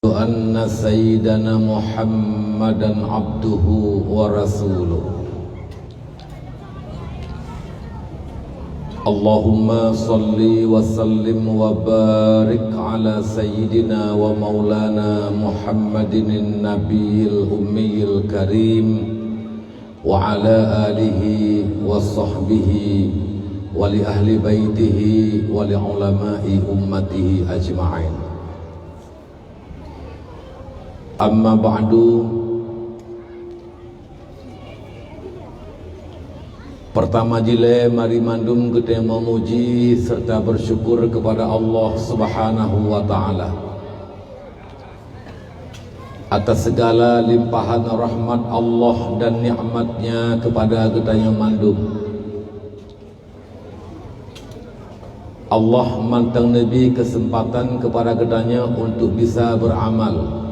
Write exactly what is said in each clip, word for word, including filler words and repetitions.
أن سيدنا محمدا عبده ورسوله. اللهم صل وسلم وبارك على سيدنا ومولانا محمد النبي الأمي الكريم وعلى آله وصحبه ولأهل بيته ولعلماء أمته أجمعين. Amma ba'du. Pertama jilée, mari mandum geutanyoe meumuji serta bersyukur kepada Allah Subhanahu wa Ta'ala atas segala limpahan rahmat Allah dan nikmat-Nya kepada geutanyoe mandum. Allah mantong neubri keuseumpatan keupada geutanyoe untuk bisa beuramal,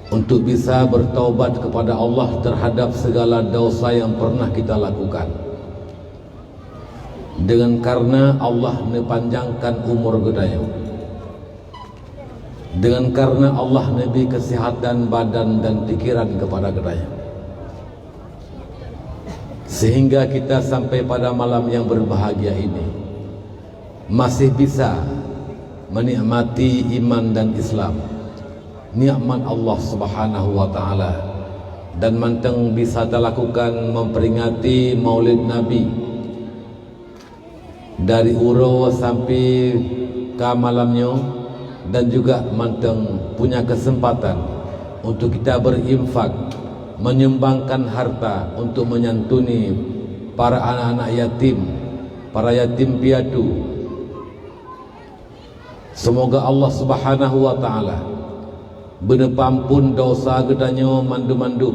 untuk bisa beutaubat keupada Allah teuhadab sigala desya nyang peureunah kita lakukan. Deungon kareuna Allah neupanjangkan umur geutanyoe. Deungon kareuna Allah neubri keusihatan badan dan pikeran keupada geutanyoe, sehingga kita sampai pada malam yang berbahagia ini, masih bisa menikmati iman dan Islam, nikmat Allah Subhanahu wa Ta'ala, dan mantong bisa talakukan memperingati Maulid Nabi. Dari uroe sampai ka malam nyoe, dan juga mantong punya kesempatan untuk kita berinfak, menyumbangkan harta untuk menyantuni para anak-anak yatim, para yatim piatu. Semoga Allah Subhanahu wa Ta'ala beuneupampun desya geutanyoe mandum-mandum.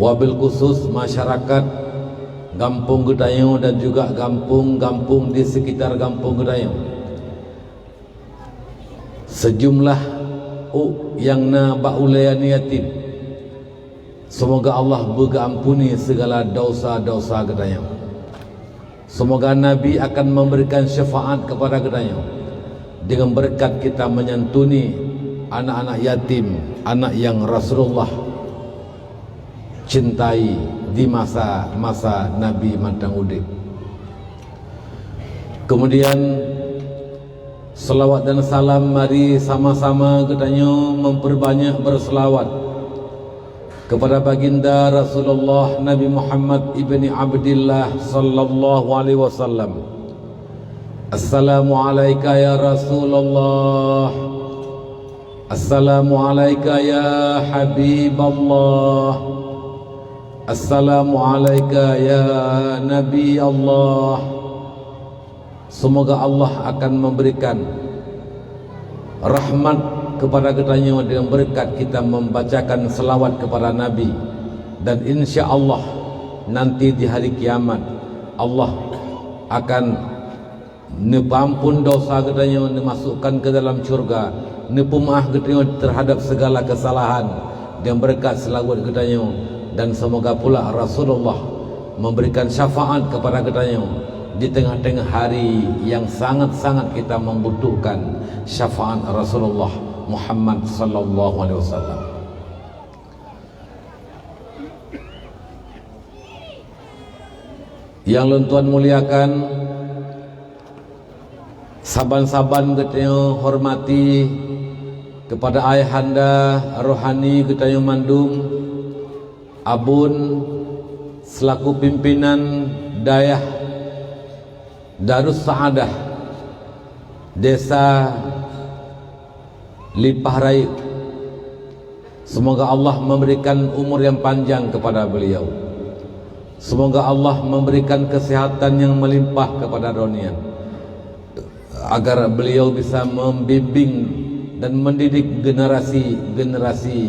Wabil khusus masyarakat gampông geutanyoe dan juga gampông-gampông di sekitar gampông geutanyoe. Sejumlah ôk nyang na bak ulée yatim. Semoga Allah beugeuampuni segala desya-desya geutanyoe. Semoga Nabi akan memberikan syafaat kepada geutanyoe dengan berkat kita menyantuni anak-anak yatim, anak yang Rasulullah cintai di masa-masa Nabi mantong udeb. Kemudian, selawat dan salam, mari sama-sama geutanyoe memperbanyak berselawat kepada Baginda Rasulullah Nabi Muhammad ibni Abdillah sallallahu alaihi wasallam. Assalamualaika ya Rasulullah. Assalamualaika ya Habiballah. Assalamualaika ya Nabi Allah. Semoga Allah akan memberikan rahmat kepada geutanyoe dengan berkat kita membacakan selawat kepada Nabi, dan insya Allah nanti di hari kiamat Allah akan neupeuampun desya geutanyoe, neumasukkan ke dalam syurga, neupeumeu'ah geutanyoe terhadap segala kesalahan dan berkat selawat geutanyoe, dan semoga pula Rasulullah memberikan syafaat kepada geutanyoe di tengah-tengah hari yang sangat-sangat kita membutuhkan syafaat Rasulullah Muhammad sallallahu alaihi wasallam. Yang lôn tuan muliakan, saban-saban geutanyoe hormati kepada ayahanda rohani geutanyoe mandum, Abon selaku pimpinan dayah Darus Saadah Desa Lipah Rayeuk. Semoga Allah memberikan umur yang panjang kepada beliau. Semoga Allah memberikan kesehatan yang melimpah kepada droeneuh, agar beliau bisa membimbing dan mendidik generasi-generasi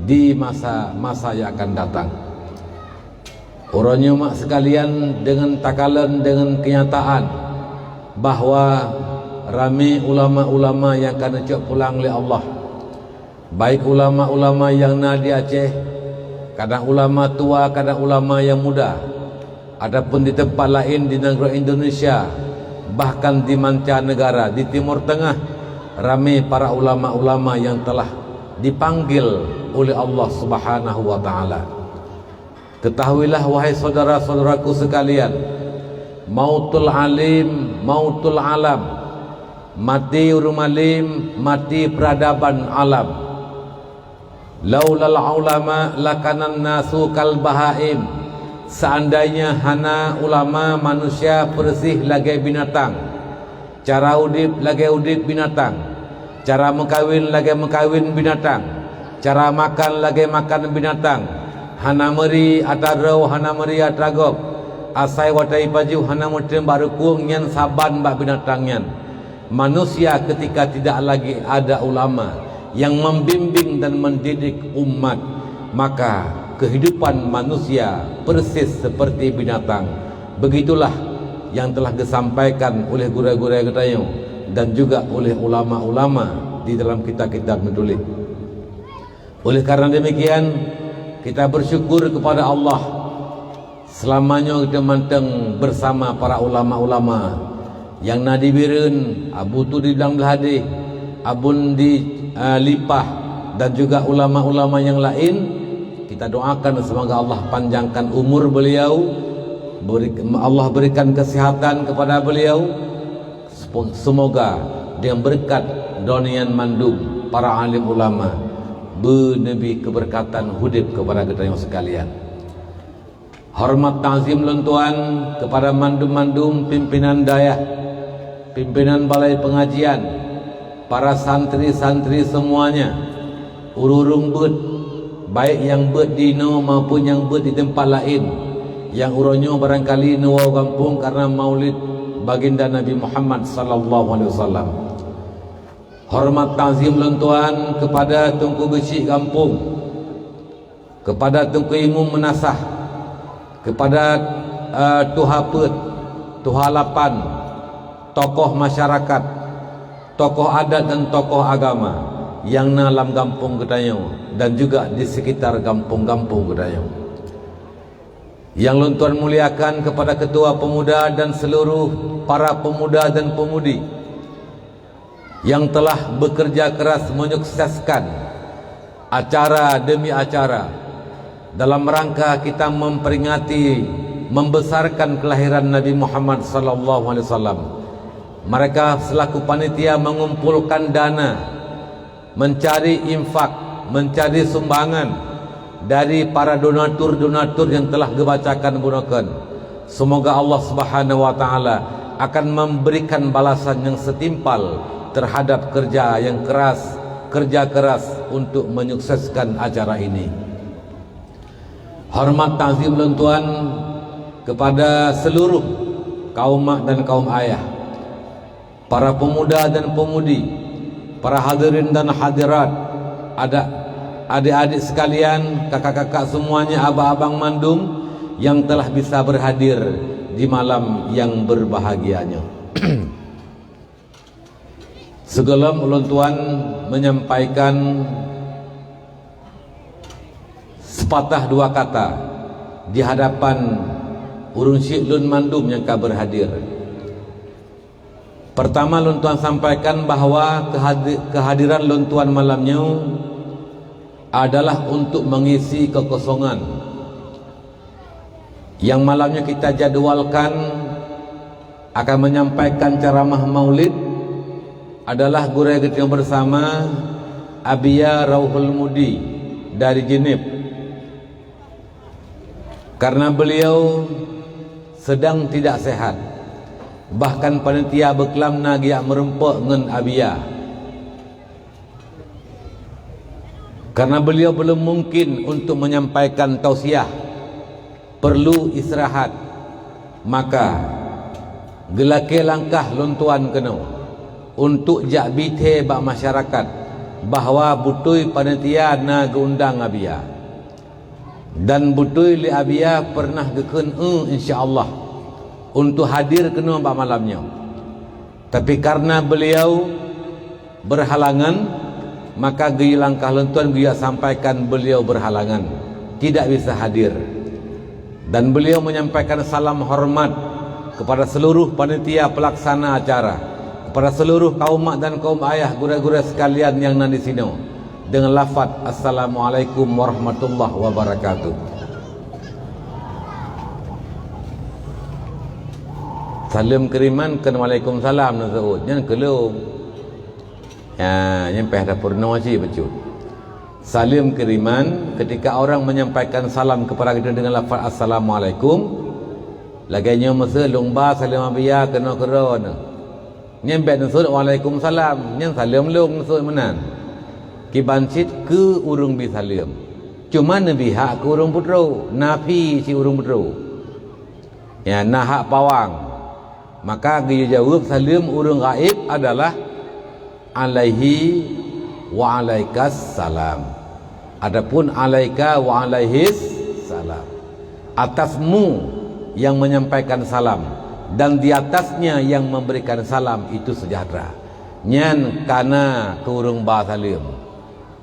di masa-masa yang akan datang. Uroe nyoe, mak sekalian, deungon takalon deungon kenyataan bahwa ramé ulama-ulama nyang ka neucok pulang lé Allah, baik ulama-ulama nyang na di Aceh, kadang ulama tua, kadang ulama nyang muda, ataupun di teumpat laén di nanggroe Indonesia, Bahkan di manca negara di Timur Tengah, ramé para ulama-ulama yang telah dipanggil oleh Allah Subhanahu wa Ta'ala. Ketahuilah, wahai saudara-saudaraku sekalian, mautul alim, mautul alam. Mati ureuëng alim, mati peradaban alam. Laulal ulama lakanan nasu kal bahaim. Seandainya hana ulama, manusia persis lagée binatang. Cara udeb lagée udeb binatang. Cara meukawen lagée meukawen binatang. Cara makan lagée makan binatang. Hana meuri atra droe, hana meuri atra gob. Asai watée jipajoh hana meuteun bak rukung, nyan saban bak binatang nyan. Manusia ketika tidak lagi ada ulama yang membimbing dan mendidik umat, maka kehidupan manusia persis seperti binatang. Begitulah yang telah disampaikan oleh gurée-gurée geutanyoe dan juga oleh ulama-ulama di dalam kitab-kitab meutuléh. Oleh karena demikian, kita bersyukur kepada Allah, selama nyoe kita mantong bersama para ulama-ulama yang na di Bireuen, Abu Tu di Blang Blahdeh, Abon di, eh, Lipah, dan juga ulama-ulama yang lain. Kita doakan semoga Allah panjangkan umur beliau, beri-, Allah berikan kesehatan kepada beliau. Sepo-, semoga dengan berkat doa nyan mandum para alim ulama beuneubri keberkatan udeb kepada geutanyoe sekalian. Hormat takzim lôn tuan kepada mandum-mandum pimpinan dayah, pimpinan balai pengajian, para santri-santri semuanya, ureuëng-ureuëng beuet, baik nyang beuet di inoe maupun nyang beuet di teumpat laén, nyang uroe nyoe barangkali neuwoe gampông karena maulid baginda Nabi Muhammad sallallahu alaihi wasallam. Hormat takzim lôn tuan kepada Teungku Geuchik Gampông, kepada Teungku Imum Meunasah, kepada, eh, Tuha Peuet, Tuha Lapan, tokoh masyarakat, tokoh adat dan tokoh agama nyang na lam gampông geutanyoe dan juga di sekitar gampông-gampông geutanyoe. Nyang lôn tuan muliakan kepada ketua pemuda dan seluruh para pemuda dan pemudi yang telah bekerja keras menyukseskan acara demi acara dalam rangka kita memperingati membesarkan kelahiran Nabi Muhammad sallallahu alaihi wasallam. Mereka selaku panitia mengumpulkan dana, mencari infak, mencari sumbangan dari para donatur-donatur yang telah geubacakan bunoe kheun. Semoga Allah Subhanahu wa Ta'ala akan memberikan balasan yang setimpal terhadap kerja yang keras, kerja keras untuk menyukseskan acara ini. Hormat takzim lôn tuan kepada seluruh kaum mak dan kaum ayah, para pemuda dan pemudi, para hadirin dan hadirat, ada adik-adik sekalian, kakak-kakak semuanya, abang-abang mandum yang telah bisa berhadir di malam yang berbahagia nyoe. Sigohlom ulôn tuan menyampaikan sepatah dua kata di hadapan ureuëng syiek lôn mandum nyang ka berhadir. Pertama, lôn tuan sampaikan bahwa kehadi-, kehadiran lôn tuan malam nyoe adalah untuk mengisi kekosongan yang malam nyoe kita jadwalkan akan menyampaikan ceramah Maulid adalah gurée geutanyoe bersama, Abiya Rauhul Mudi dari Jenéb. Karena beliau sedang tidak sehat, bahkan panitia beuklam na geujak meurumpok ngon Abiya. Karena beliau belum mungkin untuk menyampaikan tausiah, perlu istirahat, maka geulakée langkah lôn tuan keunoe untuk jak bi thée bak masyarakat bahwa beutôi panitia na geuundang Abiya. Dan beutôi lé Abiya pernah geukheun, "Eu, insya Allah," untuk hadir keunoe bak malam nyoe. Tapi karena beliau berhalangan, maka geuyue langkah lôn tuan geuyue sampaikan beliau berhalangan, tidak bisa hadir. Dan beliau menyampaikan salam hormat Kepada seluruh panitia pelaksana acara, kepada seluruh kaum mak dan kaum ayah, gurée-gurée sekalian nyang na disinoe, dengan lafaz, "Assalamualaikum warahmatullahi wabarakatuh." Saleuem keuriman kon waalaikumsalam neuseuôt, nyan keu lôn. Ya, nyan payah tapeurunoe cit bacut. Saleuem keuriman, ketika orang menyampaikan salam kepada kita dengan lafaz "Assalamualaikum", lagée nyoe meuseuôt lôn ba saleuem Abiya keunoe keudroe neuh. Nyan bék neuseuôt "Waalaikumsalam", nyan saleuem lôn neuseuôt meunan. Kiban cit keu ureuëng bi saleuem. Cuma neubi hak keu ureuëng peutrok, nafi cit ureuëng peutrok. Ya, na hak pawang. Maka geujaweueb saleuem ureuëng gaéb adalah, "Alaihi wa alaikas salam." Adapun "alaika wa alaihis salam", atasmu yang menyampaikan salam dan di atasnya yang memberikan salam itu sejahtera. Nyan kana keu ureuëng ba saleuem.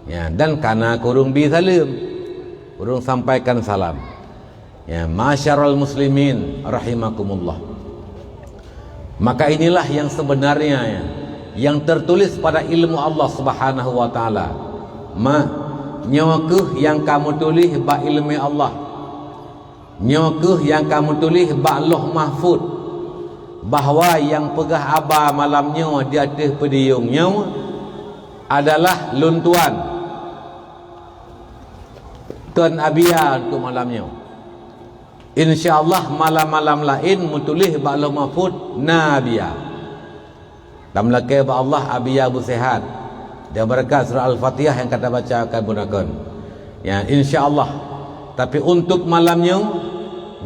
Ya, dan kana keu ureuëng bi saleuem, ureuëng sampaikan salam. Ya, ma'asyiral muslimin rahimakumullah. Maka inilah yang sebenarnya, ya, yang tertulis pada ilmu Allah Subhanahu wa taala. Ma, nyoe kheueh nyang ka meutuléh bak ileumé Allah. Nyoe kheueh nyang ka meutuléh bak Lauh Mahfuz, bahwa nyang peugah haba malam nyoe di ateueh peudiyong nyoe adalah lôn tuan, kon Abiya untuk malam nyoe. Insya Allah malam-malam laén meutuléh bak Lauh Mahfuz na Abiya. Tameulakée bak Allah Abiya beuseuhat dan beureukat surah Al-Fatihah nyang ka tabaca akan bunoe kon. Ya, insya Allah. Tapi untuk malam nyoe,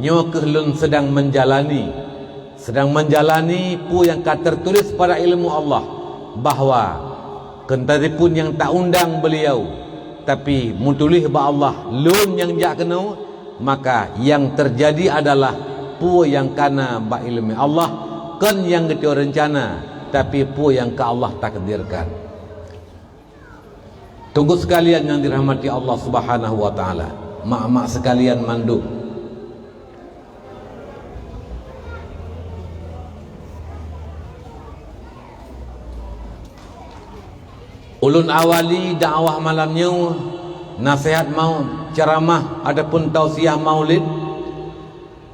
nyoe kheueh lôn sedang menjalani, sedang menjalani peue nyang ka tertulis pada ilmu Allah, bahwa keunteutipun nyang ta-undang beliau, tapi meutuléh bak Allah, lôn nyang jak keunoe, maka nyang teujadi adalah peue nyang kana bak ileumé Allah, kon nyang geuteurencana, tapi peue nyang ka Allah takdirkan. Teungku sekalian nyang dirahmati Allah Subhanahu wa taala, mak-mak sekalian mandum. Ulôn awali dakwah malam nyoe, naseuhat maut, ceramah ataupun tausiah maulid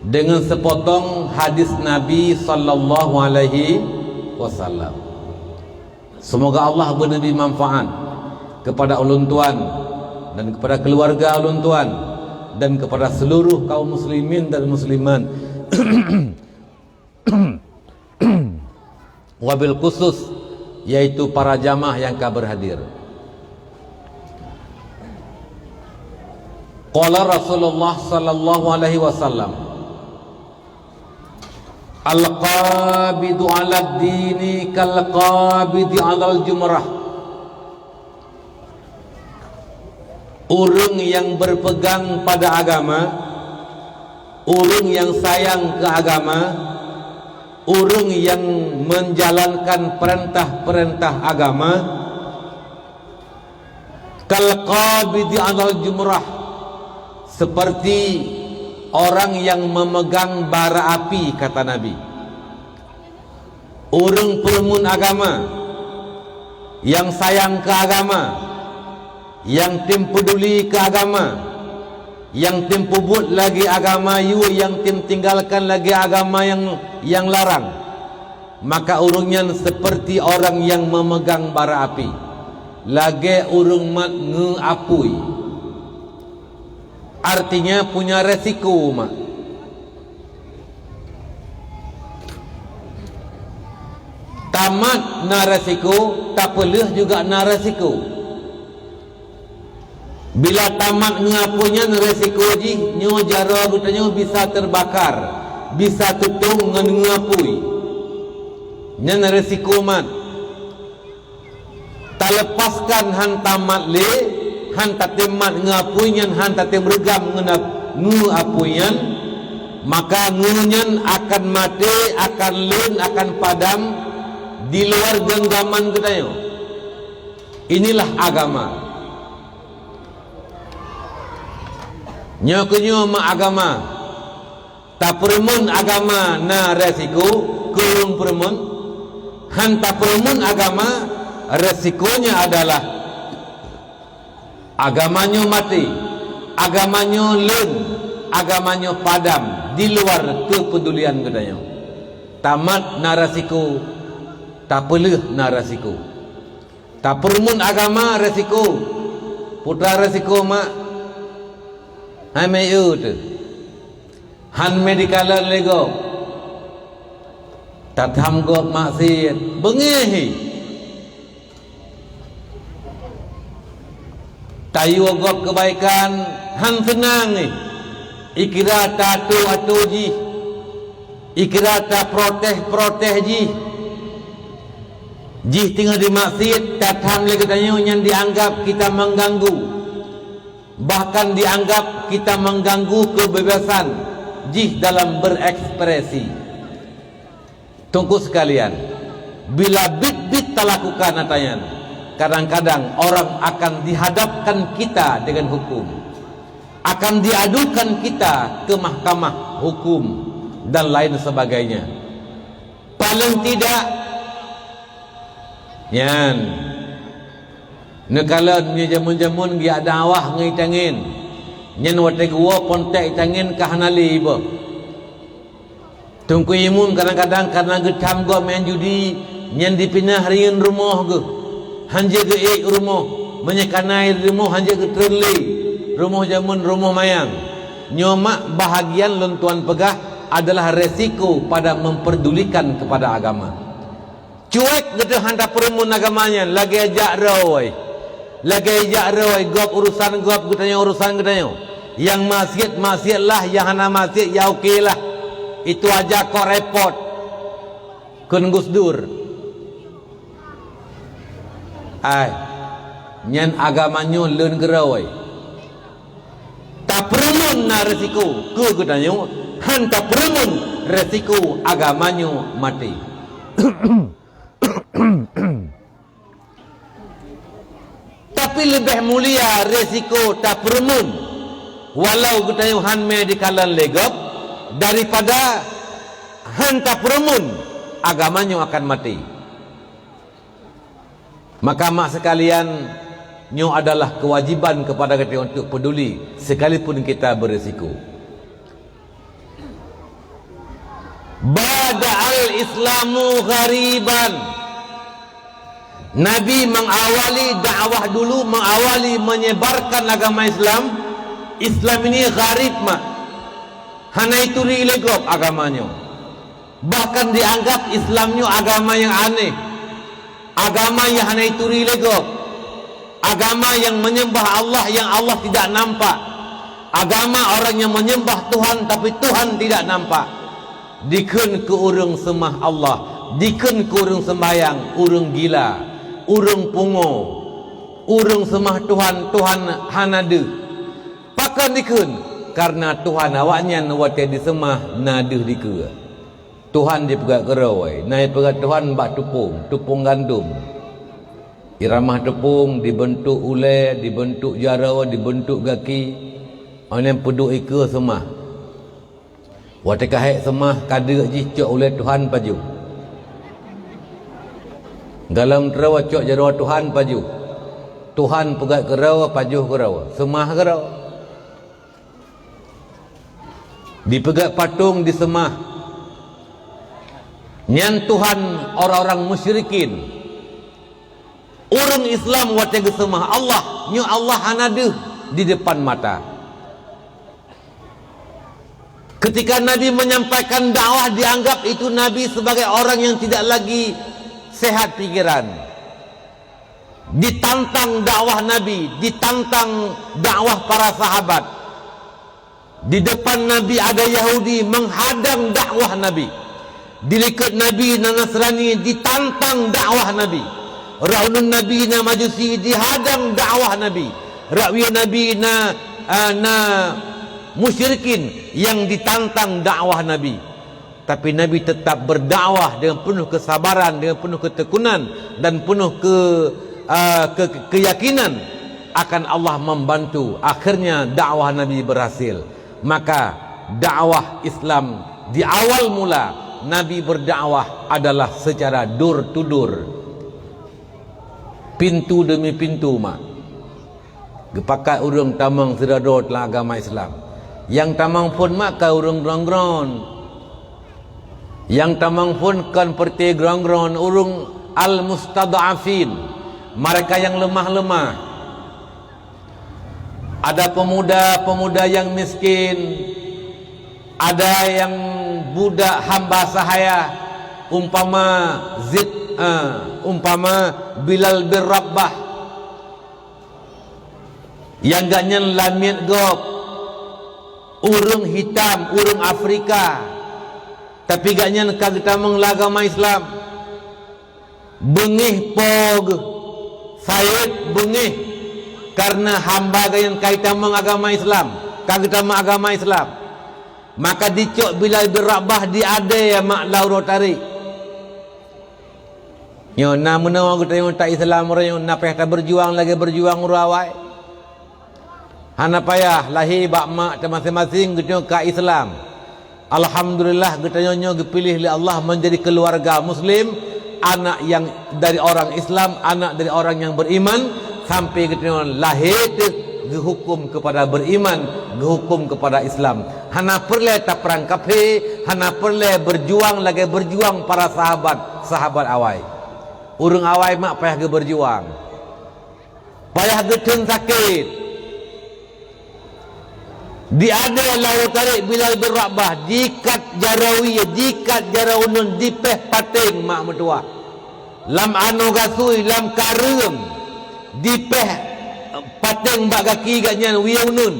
deungon seupotong hadis Nabi sallallahu alaihi wasallam. Seumoga Allah beuneubri manfaat keupada ulôn tuan dan keupada keuluwarga ulôn tuan dan keupada seuluruh kaum muslimin dan muslimat. Wabil khusus, yaitu para jamaah nyang ka beurhadir. Qala Rasulullah sallallahu alaihi wasallam, "Al-qabidu 'alad dini kal-qabidi 'alal jumrah." Ureuëng nyang beupeugang pada agama, ureuëng nyang sayang keu agama, ureuëng nyang menjalankan peurintah-peurintah agama, kal-qabidi 'alal jumrah, seperti orang yang memegang bara api, kata Nabi. Ureuëng peureumeun agama, nyang sayang keu agama, nyang tem peuduli keu agama, nyang tem peubuet lagée agama yue, nyang tem tinggalkan lagée agama nyang, nyang larang, maka ureuëng nyan seperti orang nyang memegang bara api, lagée ureuëng mat ngeu apui. Artinya punya resiko mak. Tamat na resiko, tapeuleueh juga na resiko. Bila tamat ngeu apui nyan resiko jih nyoe jaroe geutanyoe bisa teubakar, bisa teutông ngon ngeu apui. Nyan resiko mat. Taleupaskan han tamat lé, han tatem mat ngeu apui nyan, han tatem reugam ngon ap-, ngeu apui nyan, maka ngeu nyan akan maté, akan lheueh, akan padam di luar genggaman geutanyoe. Inilah agama. Nyoe keuh nyoe mak agama. Tapeureumeun agama na resiko, keu ureuëng peureumeun. Han tapeureumeun agama, resikonya adalah agama nyoe maté, agama nyoe leuen, agama nyoe padam di luar keupedulian geutanyoe. Tamat na resiko, tapeuleueh na resiko. Tapeureumeun agama resiko, putra resiko mak. Hai meu'eu teuh. Han meudikalon lé gob. Tatham gob maksiet, beungéh hi. Tayue gob keubaikan, han seunang hi. Ikira ta-ato-ato jih. Ikira taprotes-protes jih. Jih teungoh jimaksiet, tatham lé geutanyoe nyan dianggap kita mengganggu. Bahkan dianggap kita mengganggu kebebasan jih dalam berekspresi. Teungku sekalian, bila bit-bit talakukan ata nyan, kadang-kadang orang akan dihadapkan kita dengan hukum, akan diadukan kita ke mahkamah hukum dan lain sebagainya. Paling tidak, nyan. Neukalon meunyoe jameun-jameun geujak dakwah ngon itangen. Nyan watée geuwoe pontek itangen ka hana lé iboh. Teungku Imeum kadang-kadang kareuna geutham gob meu'en judi, nyan dipinah riyeuen rumoh geuh. Hanjeuet geuék rumoh, meunyoe ka na rumoh hanjeuet geutreun lé. Rumoh jameun, rumoh mayang. Nyoe mak bahagian lôn tuan peugah adalah resiko pada memperdulikan kepada agama. Cuek geutanyoe han tapeureumeun agama nyan, lagée jak roi. Lagée jak roi, gob urusan gob, geutanyoe urusan geutanyoe. Nyang maksiet, maksietlah, nyang hana maksiet, ya okelah. Itu aja kok repot. Kheun Gus Dur. Ai, nyan agama nyoe leuen keuroi. Tapeureumeun na resiko keu geutanyoe, han tapeureumeun resiko agama nyoe maté. Tapi leubeh mulia resiko tapeureumeun, walau geutanyoe han meudikalon lé gob, daripada han tapeureumeun agama nyoe akan maté. Maka mak sekalian, nyoe adalah kewajiban kepada kita untuk peduli sekalipun kita berisiko. Bada'al Islamu ghariban. Nabi mengawali dakwah dulu, mengawali menyebarkan agama Islam. Islam ini gharib mak. Hana ituri lé gob agama nyoe. Bahkan dianggap Islam nyoe agama nyang aneh, agama nyang hana ituri lé gob, agama nyang menyembah Allah nyang Allah tidak nampak, agama orang nyang menyembah Tuhan tapi Tuhan tidak nampak. Dikheun keu ureuëng seumah Allah, dikheun keu ureuëng seumbayang, ureuëng gila, ureuëng pungo, ureuëng seumah Tuhan, Tuhan hana deuh. Pakon dikheun? Kareuna Tuhan awaknyan watée diseumah na deuh dikeue. Tuhan jipeugah keurôi, na jipeugah Tuhan bak tupông, tupông gandom. Iramah tupông dibeuntuk ulée, dibeuntuk jaroe, dibeuntuk gaki, óh lheueh nyan peuduek ikeue seumah. Watée ka hék seumah, ka deuk jih cok ulée Tuhan pajoh. Galom droe cok jaroe Tuhan pajoh. Tuhan peugét keudroe, pajoh keudroe, seumah keudroe. Dipeugét patong diseumah. Nyan Tuhan orang-orang musyrikin. Ureuëng Islam watée geuseumah Allah, nyoe Allah hana deuh di depan mata. Ketika Nabi menyampaikan dakwah, dianggap itu Nabi sebagai orang yang tidak lagi sehat pikiran. Ditantang dakwah Nabi, ditantang dakwah para sahabat. Di depan Nabi ada Yahudi menghadang dakwah Nabi. Di likot Nabi na Nasrani ditantang dakwah Nabi. Rot uneun Nabi na Majusi dihadang dakwah Nabi. Rot wie Nabi na, ah, na musyrikin yang ditantang dakwah Nabi. Tapi Nabi tetap berdakwah dengan penuh kesabaran, dengan penuh ketekunan dan penuh ke, ah, ke, keyakinan akan Allah membantu. Akhirnya dakwah Nabi berhasil. Maka Dakwah Islam di awal mula Nabi berdakwah adalah secara door to door. Pintu demi pintu, mak. Geupakat ureuëng tamong sidroe-droe teuh lam agama Islam. Nyang tamong phon mak ka ureuëng ground-ground. Nyang tamong phon kon peureuté ground-ground, ureuëng al-mustad'afin, mereka yang lemah-lemah. Ada pemuda-pemuda yang miskin, ada yang budak hamba sahaya, umpama Zid, eh, umpama Bilal bin Rabah. Nyang gobnyan lamiet gob, ureuëng hitam, ureuëng Afrika, tapi gobnyan ka geutamong lam agama Islam. Beungéh po geuh, Said beungéh, kareuna hamba gobnyan ka geutamong agama Islam, ka geutamong agama Islam. Maka dicok Bilal bin Rabah diadée mak lam uroe tarek. Nyoe na meunoe geutanyoe ta-Islam uroe nyoe, na payah tabeujuang lagée beujuang ureuëng awai. Hana payah, lahé bak mak teuh maséng-maséng geutanyoe ka Islam. Alhamdulillah, geutanyoe nyoe geupiléh lé Allah menjadi keluarga muslim, anak yang dari orang Islam, anak dari orang yang beriman, sampai geutanyoe lahé teuh geuhukum kepada beriman, geuhukum kepada Islam. Hana peureulée taprang kafé, hana peureulée beujuang lagée beujuang para sahabat, sahabat awai. Ureuëng awai mak payah geubeujuang, payah geutheun sakét. Diadée lam uroe tarek Bilal bin Rabah, dikat jaroe wie, dikat jaroe uneun, dipéh paténg mak meutuwah. Lam anoe gasui, lam kareueng, dipéh paténg bak gaki gobnyan wie uneun.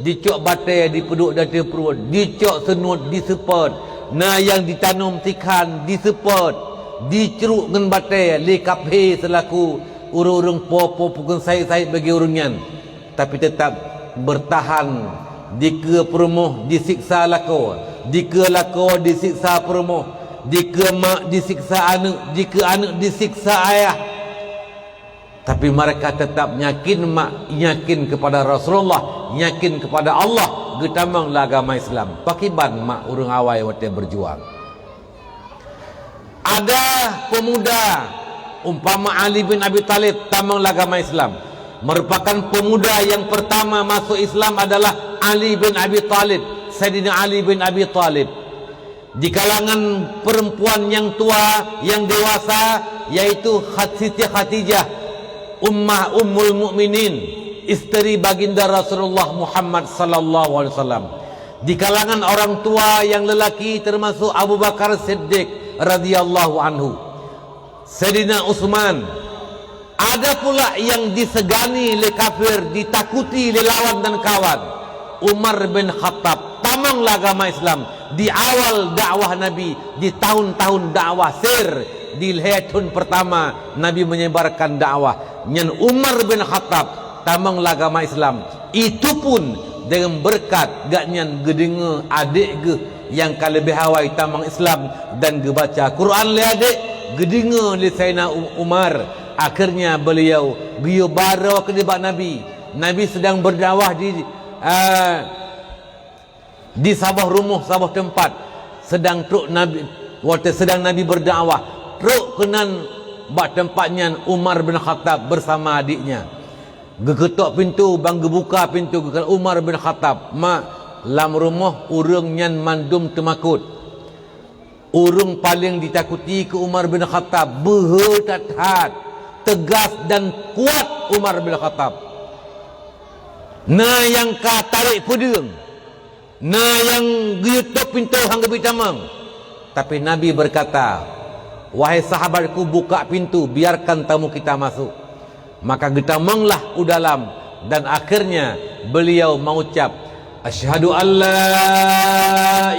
Dicok batée dipeuduek di ateueh pruet, dicok seunuet diseupôt, na nyang ditanom sikhan diseupôt, dicruk ngon batée lé kafé seulaku ureuëng-ureuëng po-po pukon said-said bagi ureuëng nyan. Tapi teutab beurtahan, dikeue peurumoh disiksa lakoe, dikeue lakoe disiksa peurumoh, dikeue mak disiksa aneuëk, dikeue aneuëk disiksa ayah. Tapi mereka tetap yakin mak, yakin kepada Rasulullah, yakin kepada Allah, geutamong lam agama Islam. Pakriban mak ureuëng awai watée beujuang. Ada pemuda umpama Ali bin Abi Thalib tamong lam agama Islam. Merupakan pemuda yang pertama masuk Islam adalah Ali bin Abi Thalib, Saidina Ali bin Abi Thalib. Di kalangan perempuan yang tua, yang dewasa, yaitu Khat-, Siti Khadijah, Ummah, Ummul Mukminin, isteri Baginda Rasulullah Muhammad sallallahu alaihi wasallam. Di kalangan orang tua yang lelaki termasuk Abu Bakar Siddiq radhiyallahu anhu, Saidina Utsman. Ada pula yang disegani lé kafir, ditakuti lé lawan dan kawan. Umar bin Khattab tamong lam agama Islam di awal dakwah Nabi, di tahun-tahun dakwah sir, di lhée thon pertama Nabi menyebarkan dakwah. Nyan Umar bin Khattab tamong lam agama Islam. Itu pun deungon beureukat gobnyan geudeungoe adék geuh nyang ka leubeh awai tamong Islam dan geubaca Quran lé adék, geudeungoe lé Saidina U-, Umar. Akhirnya beliau geuyue baroe keudéh bak Nabi. Nabi sedang berdakwah di, eh, di saboh rumoh, saboh teumpat. Sedang trok Nabi, watée sedang Nabi berdakwah, trok keunan bak teumpat nyan Umar bin Khattab bersama adiknya. Geukeutok pintoe, ban geubuka pintoe, geukheun Umar bin Khattab, "Mak, lam rumoh ureuëng nyan mandum teumakot." Ureuëng paleng ditakuti keu Umar bin Khattab, beuhe that-that, teugas dan kuat Umar bin Khattab. Na nyang ka tarek peudeueng, na nyang geuyue top pintoe han geubi tamong. Tapi Nabi berkata, "Wahai sahabatku, buka pintu, biarkan tamu kita masuk." Maka geutamonglah u dalam, dan akhirnya beliau mengucap, "Asyhadu an la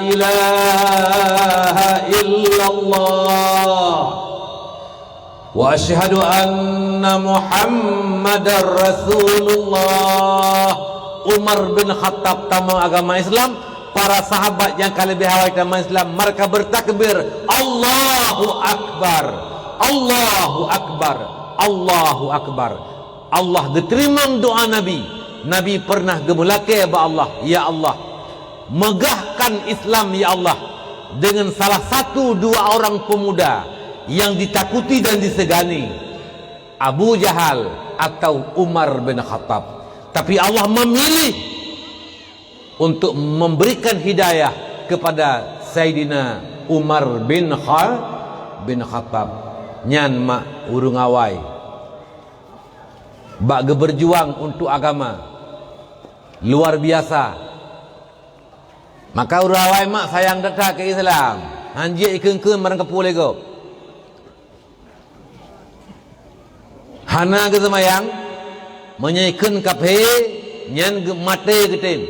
ilaha illallah." "Wa asyhadu anna Muhammadar Rasulullah." Umar bin Khattab tamong agama Islam, para sahabat nyang ka leubeh awai tamong Islam, mereka bertakbir, "Allahu Akbar, Allahu Akbar, Allahu Akbar." Allah geuteurimong doa Nabi. Nabi pernah geumeulakée bak Allah, "Ya Allah, Megahkan Islam, ya Allah, dengan salah satu dua orang pemuda yang ditakuti dan disegani, Abu Jahal atau Umar bin Khattab. Tapi Allah memilih untuk memberikan hidayah kepada Saidina Umar bin Kha-, bin Khattab. Nyan mak ureuëng awai bak geuberjuang untuk agama. Luar biasa. Maka ureuëng awai mak sayang that-that keu Islam. Hanjeuet ikheun-kheun barang kapeue lé gob. Hana geuseumayang, meunyoe ikheun kaphé, nyan geu-, maté geutem.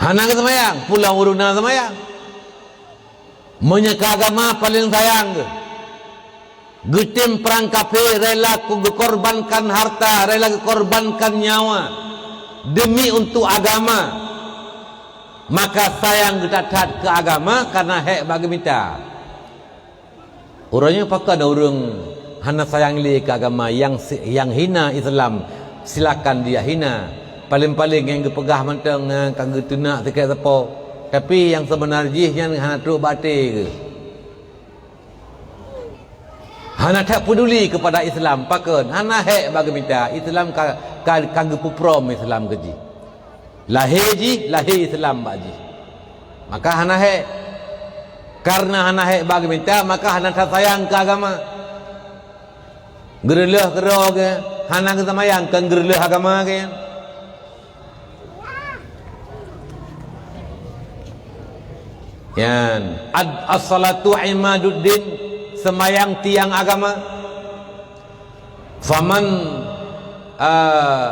Hana geuseumayang, pulang ureuëng na seumayang. Meunyoe keu agama paleng sayang geuh. Geutem prang kaphé rela geukorbankan harta, rela geukorbankan nyawa demi untuk agama. Maka sayang geuh that-that keu agama karena hék bak geumita. Uroe nyoe pakon ureuëng hana sayang lé keu agama nyang si-, nyang hina Islam, silakan dia hina. Paleng-paleng nyang geupeugah mantong, eh, ka geuteunak sikét sapo. Tapi nyang seubeuna jih nyan hana trok bak até geuh. Hana that peduli kepada Islam, pakon? Hana hék bak geumita. Islam ka, ka, ka geupeuphrom Islam keu jih. Lahé jih, lahé Islam bak jih. Maka hana hék. Karena hana hék bak geumita, maka hana that sayang keu agama. Geureuleuh keudroe geuh, hana geuseumayang kon geureuleuh agama geuh. Nyan, ad-, as-salatu imaduddin, seumayang tiang agama. Faman, ah,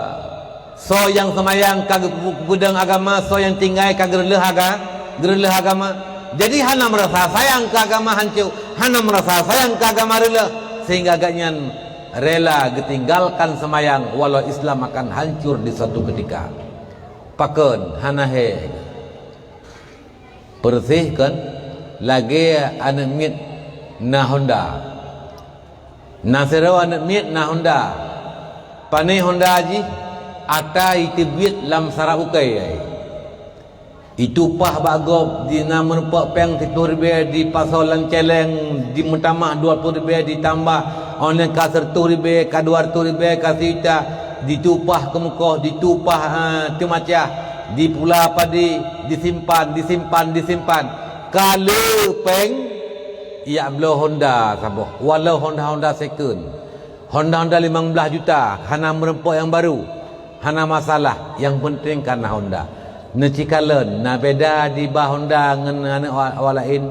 soe nyang seumayang ka geupeu-, geupeudong agama, soe nyang tinggai ka geureuleuh aga-, geureuleuh agama. Jadi hana meurasa sayang keu agama hanco, hana meurasa sayang keu agama reuleuh, sehingga gobnyan rela geutinggalkan seumayang walau Islam akan hancur di suatu ketika. Pakon? Hana hék. Peureuseh kon, lagée aneuëk miet na honda. Na sidroe aneuëk miet na honda. Pané honda jih? Ata iteubiet lam sarak ukai. Itupah bak gob, di na meurumpok péng siplôh ribée, dipasoe lam céléng, dimeutamah dua plôh ribée, ditambah, óh lheueh ka sireutôh ribée, ka dua reutôh ribée, ka sijuta, ditupah keumeukoh, ditupah, ah, teumacah, dipula padé, disimpan, disimpan, disimpan. Ka le péng, ijak bloe honda saboh, walau honda-honda second. Honda-honda limong blaih juta, hana meurumpok nyang baru, hana masalah, nyang peunteng ka na honda. Neucikalon, na beda dibah honda ngon aneuëk wa-, awak laén?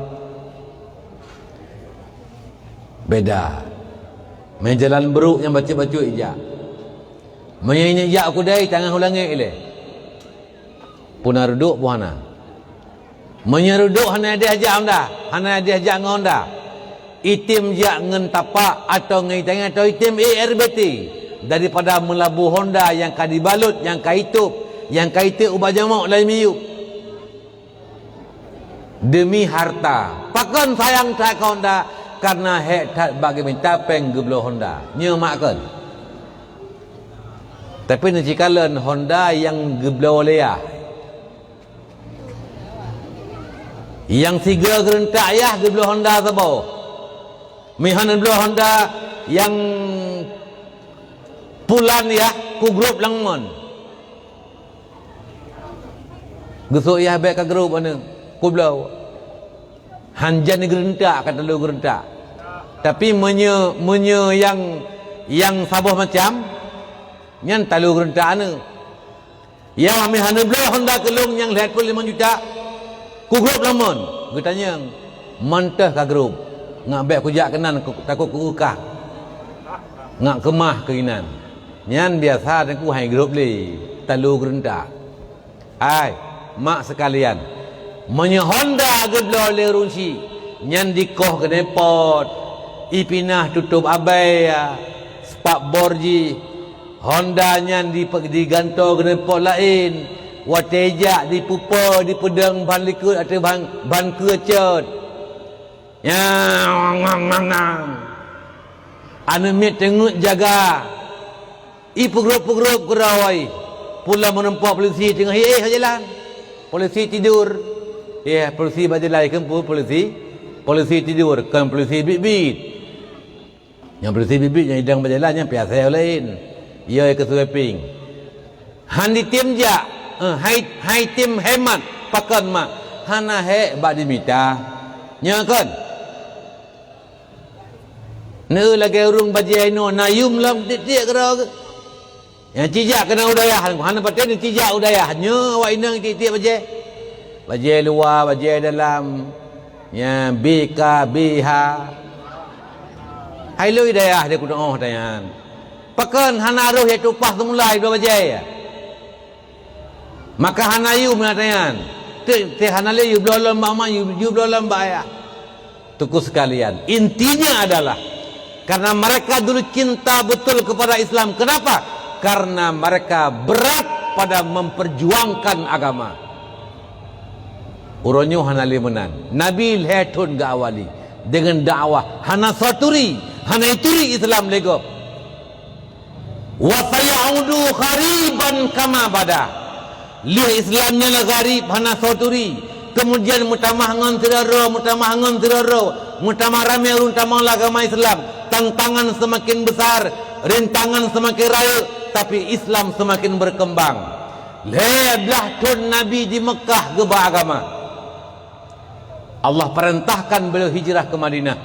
Beda. Mé jalan brôk nyang bacut-bacut ijak. Meunyoe inyak jak u keudai, tangan u langét ilée. Peue na reudôk, peue hana. Meunyoe reudôk hana ideh jak honda, hana ideh jak ngon honda. Item jak ngon tapak atau ngon itangieng atau item A R B T daripada meulabu honda nyang ka dibalot, nyang ka itôb, nyang ka itek ubak jamok lam miyueb. Demi harta. Pakon sayang that keu honda? Karena hék that bak geumita péng geubloe honda. Nyoe mak kon. Tapi neucikalon honda nyang geubloe lé yah. Nyang sigoe geureuntak yah geubloe honda saboh. Meuhana bloe honda nyang pulan yah kugrôp lam ngon. Geusok yah bék ka grôp aneuëk, kubloe. Hanjan geureuntak ka talo geureuntak. Tapi meunyoe, meunyoe nyang, nyang saboh macam, nyan talo geureuntak aneuëk. Yah meuhana bloe honda keu lôn nyang lhée plôh limong juta, kugrôp lam mon. Geutanyong, mantong ka grôp. Ngak bék kujak keunan, takot kuukah. Ngak keumah keuinan. Nyan biasa teungku hai grôp lé, talo geureuntak. Hai, mak seukalian, meunyoe honda geubloe lé ureuëng chik, nyan dikoh keuneupot, ipinah tutôb abai, spakbor jih, honda nyan dipe-, digantoe keuneupot laén, watée jak dipeupo, dipeudong ban likot ateueh ban, ban keue cot. Nyang, nyang, nyang, nyang. Aneuëk miet teungeut jaga. Ipeugrôp-peugrôp keudroe. Pulang meureumpok polisi teungoh éh jalan. Polisi tidur. Ya, polisi bak jalan keumpul polisi. Polisi tidur, kon polisi biet-biet. Nyang polisi biet-biet nyang idong bak jalan nyan piasa laén. Yo ke sweeping. Han jitem jak, eh, hai, hai tem hemat pakon mak. Hana hék bak jimita. Nyoe kon. Neu lagée ureuëng bajée inoe na yum lom tiek-tiek keudroe. Nyang cijak keunan u dayah, hana patéh nyang cijak u dayah. Nyoe awak inong tiek-tiek bajée. Bajée luwa, bajée dalam. Nyang B K, B H. Hai lôi dayah di kunoe tanyan. Pakon hana roh yaitu upah seumula dua bajée. Maka hana yum na tanyan. Teuh, teuh hana lé yum bloe lom bak ma, yum, yum bloe lom bak ayah. Teungku sekalian, intinya adalah karena mereka dulu cinta betul kepada Islam. Kenapa? Karena mereka berat pada memperjuangkan agama. Uroe nyoe hana lé meunan. Nabi lhée thon geuawali deungon dakwah, hana soe turi, hana ituri Islam lé gob. Wa sayaudu khariban kama bada. Lheueh Islam nyan gharib, hana soe turi. Kemudian meutamah ngon sidroe, meutamah ngon sidroe, meutamah ramé ureuëng tamong lam agama Islam. Tantangan semakin besar, rintangan semakin rayeuk, tapi Islam semakin berkembang. Lhée blaih thon Nabi di Mekkah geuba agama. Allah perintahkan beliau hijrah ke Madinah.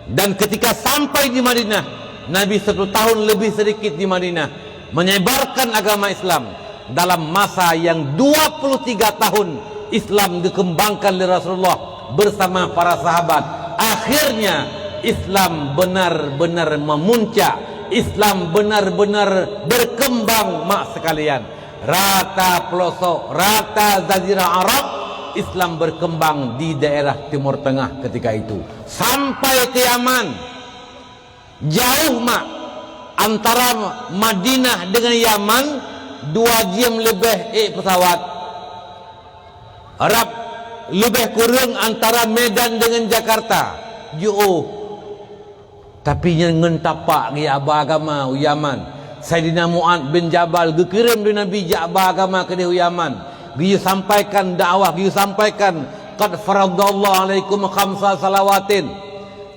Dan ketika sampai di Madinah, Nabi satu tahun lebih sedikit di Madinah, menyebarkan agama Islam. Dalam masa yang dua puluh tiga tahun, Islam dikembangkan oleh Rasulullah bersama para sahabat. Akhirnya, Islam benar-benar memuncak. Islam benar-benar berkembang, mak sekalian. Rata pelosok, rata Jazirah Arab, Islam berkembang di daerah Timur Tengah ketika itu. Sampai ke Yaman. Jauh mak, antara Madinah dengan Yaman, dua jam leubeh ék pesawat. Rab leubeh kureueng antara Medan dengan Jakarta. Jiôh. Tapi nyan ngon tapak geujak ba agama u Yaman. Saidina Mu'adz bin Jabal geukirém lé Nabi jak ba agama keudeh u Yaman. Geuyue sampaikan dakwah, geuyue sampaikan, "Qad faradallahu alaikum khamsa salawatin."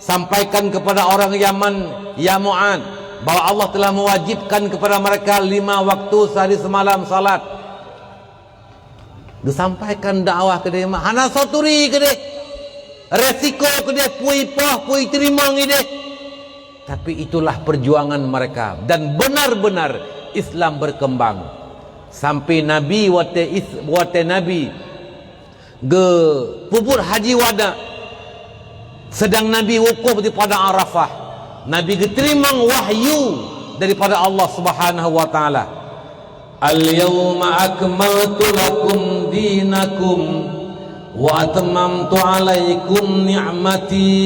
Sampaikan kepada orang Yaman, ya Mu'adz, bahwa Allah telah mewajibkan kepada mereka lima waktu sehari semalam salat. Geusampaikan dakwah keudeh mak, hana soe turi keudeh. Resiko keudeh pui poh, pui teurimong ideh. Tapi itulah perjuangan mereka dan benar-benar Islam berkembang. Sampai Nabi watée is-, watée Nabi geupeubuet haji wada, sedang Nabi wukuf di padang Arafah. Nabi geuteurimong wahyu daripada Allah Subhanahu wa Taala. "Al-yauma akmaltu lakum dinakum wa atmamtu alaikum ni'mati